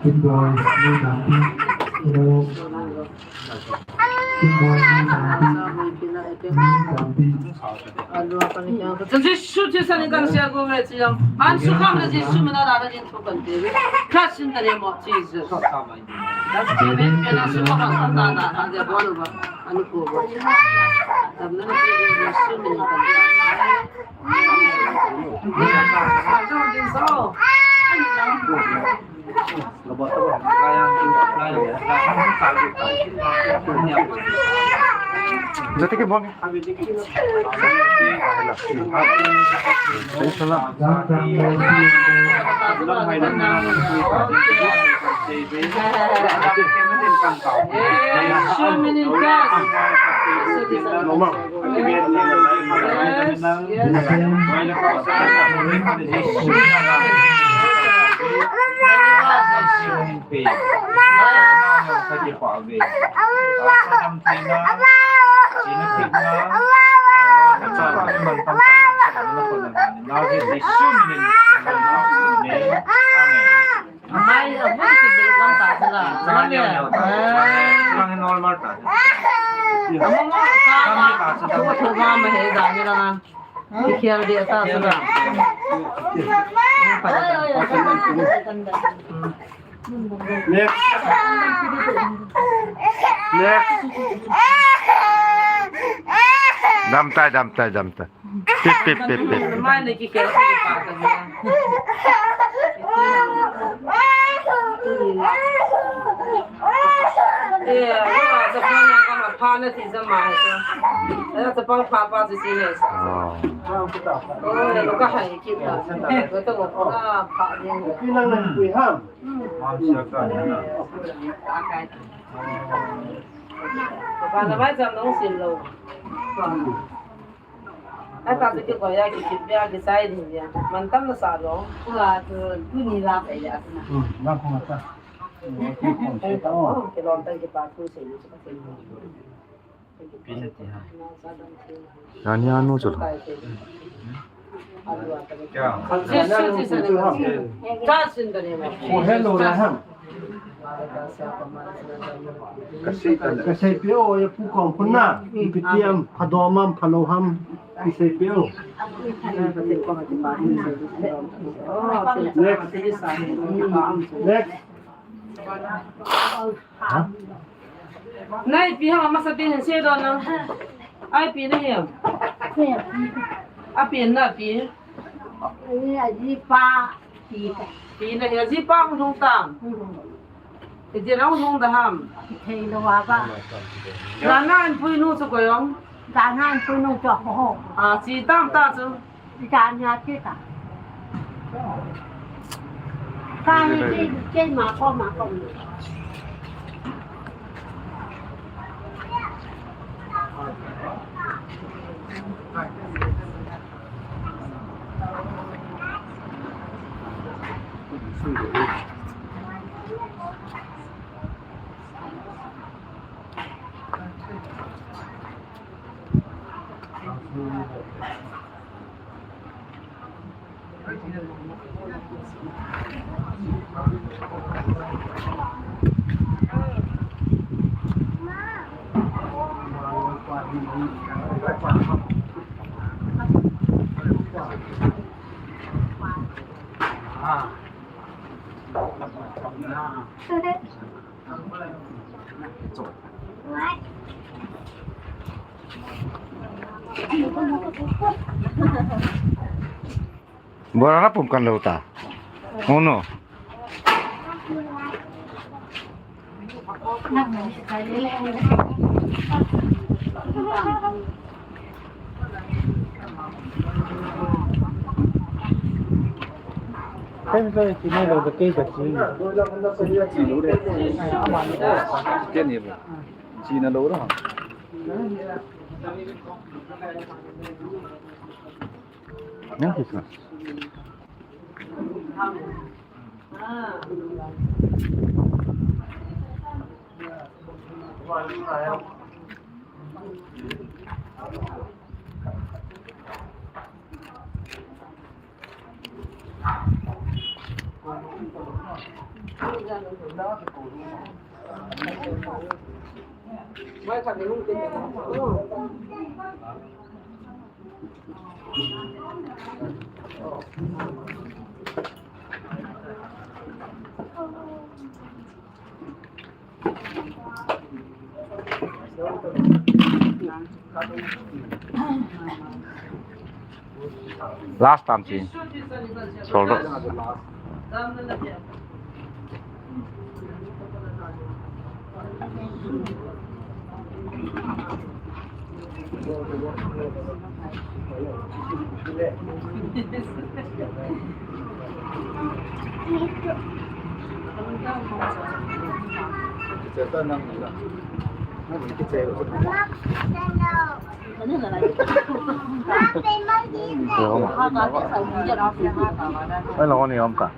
Good boy, no dumpy. Hello. Good boy, no dumpy. No dumpy. Jesu, Jesu, ni kan sia ko ve chiang. An su kham na Jesu mina da da jin thu kan te. Trust in the name of Jesus. Jati ke bong. Amen. Amai, abu ti di wan ta sila. Sila ni, ni, ni. Sila ni normal ta. Amu mo ka. Kami ka sa. Abu tu ma ma he da ni la. Kikhel de ta sila. Next. Next. Dam tai, dam tai, dam tai. Pip, pip, pip, pip. Ata tu kikoi a, kikip bia, kisai ding bia. Mantam na sa lo. Kula tu, tuni la pe ya na. Hmm, na ko ta. Kilom tan kipa tu se ni. Nani anu chula. Jesu, Jesu, Jesu. Touch in the name of Jesus. Oh, hello, Raham. Kasei peh o, ya pu kong pun na. Ipi ti ham, phadom ham, phalou ham. Kasei peh o. Next. Next. Ha? Nai pi ha masa tin se do na. Ai pi na hi. Api na pi. Ni aji pa pi. Pi na hi aji pa hung hung tam. Iti na hung hung da ham. Thei lo wa ba. Na na an pui nu chu ko yong. Ka ngan tu nu cho ho. A, chi tam ta chu. Ka nya chi ta. Ka ni chi, chi ma ko, ma ko. Bora na pum kan lo ta. Oh no. Kan ko si ne lo ba ke ba si. Ke ni ba. Si na lo ra. Nang kisa. Last time si. Soldo. Ai, lo ni om ka.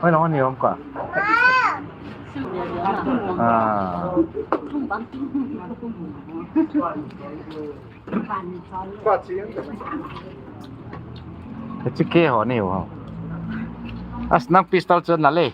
Ai, lo ni om ka. Ah. Chike ho ni ho. As nang pistol chun na le.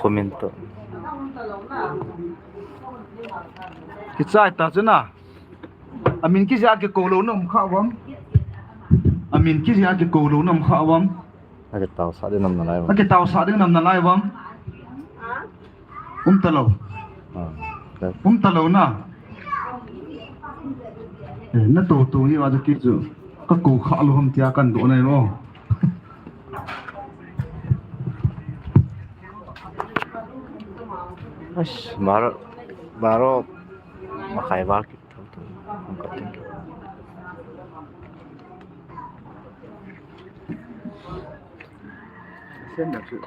Comment to. Kichai ta chu na. Amin kijia kikou lou na um kha uvam. Amin kijia kikou lou na um kha uvam. Akitao sa ding nam nalai uvam. Akitao sa ding nam nalai uvam. Um talou. Ah, ka- Um talou na. Eh, na to to ni wa ki chu. Ka kou kha lou ham tia kan do nai mo. As, baro, baro makhai val ki. Ten na chu.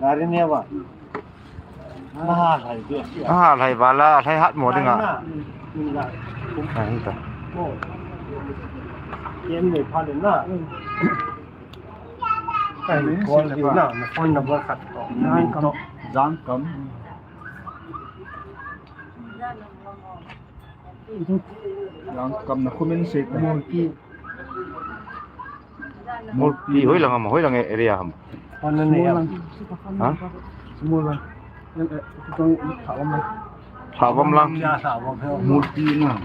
Gari ne ba. Aha, lhai bala, lhai hat mo dinga. Ahi ta. Ken ne pha le na. Ai, call na, na phone number khat to. Nine kam. Jang kam. Jang kam na comment section. Mulpi. Mulpi, hoi lang ham, hoi lang area ham. Phone na ne ya. Ha? Small lang. Eh, eh, kong tha om lang. Tha om lang. Ya, tha om lang. Mulpi na.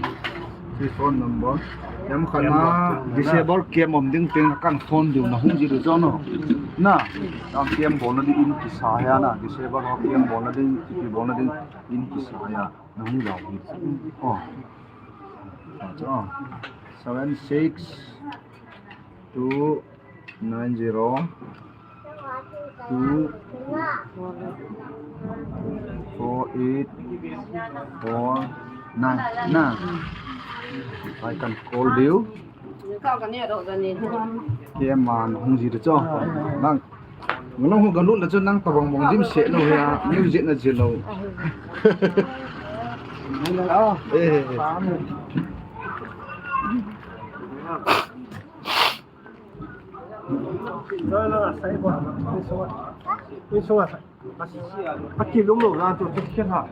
Si phone number. Yam khana disable camp om ding teng kan phone diu na hung ji le jo no. Na. Kan camp bol na ding in kisa ya na. Disable ho camp bol na ding, kipi bol na ding in kisa ya. Na hung jao hi. Oh. Oh. Seven six two nine zero two four eight four nine. Na. I can call you. Kei man hung ji de cho. Nang. Nang hung galut na cho nang tabang bang dim se lo ya. Music na ji lo. Eh. Aki lum lo na chu, chu khen ha.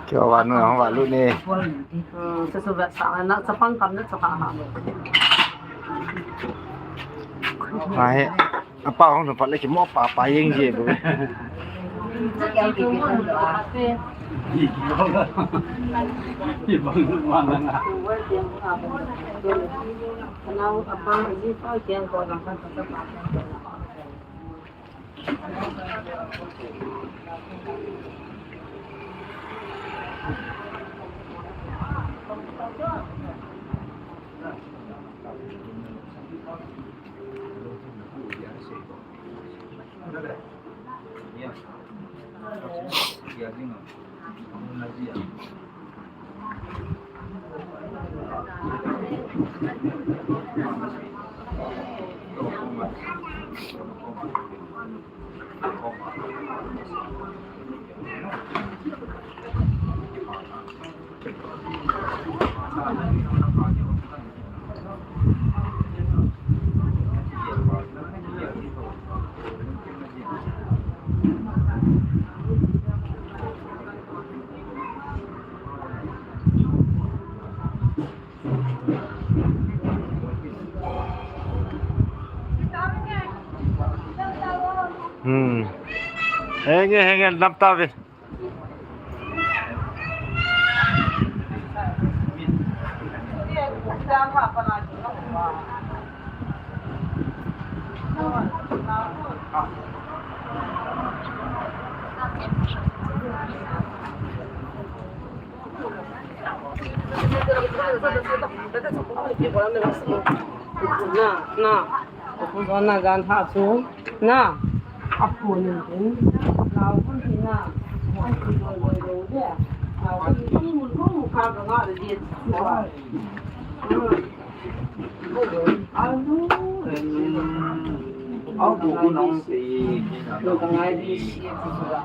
Kio wa nu hong wa lu ne. Mai. Apa hong lhun phat le kimo pa pa jeng je bu. Hmm. Henge, henge, nam ta ve. Na, na. Ko zona gan ha chu. Na. A ko ni tin. Na ko ni na. Ko ni lo lo lo de. Na ko ni ni mun ko mu ka ga ga de. Alu. Au bu bu nong si. Lo ka ngai bi si ti su ga.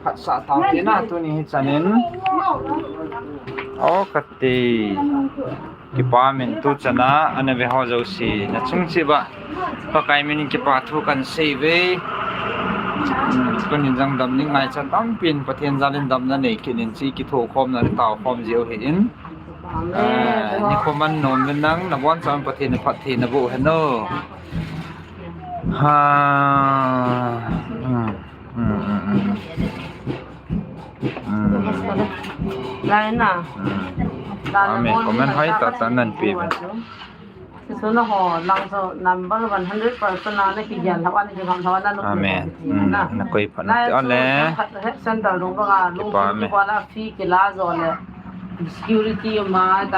Phatsah tau tina tuni hi chanin. O kati. Kipa min tu chana ana ve ho jouse na chung cheh uva Pakai min kipa thu kan sei ve. Hmm, tunin jong damna ngaicha tampin Pathen jalin damna nei kit in chi kithokhomna le taokhom jiu hi in. Eh, nikho man nom uvin nang, nabonchauvin Pathen in phatthei naboh hen o. Ha. Hmm. Hmm, hmm, hmm. Hmm. Lai na. Hmm. Amen. Comment hoi tah tah nahin pe uvin. Suna ho lang so number one hundred percent na na ki gyan hawan ki ham hawan na. Amen. Hmm. Na koi pha na te ole. Center dong ba ga lu ki wala fi ki la jo le. Security ma ta.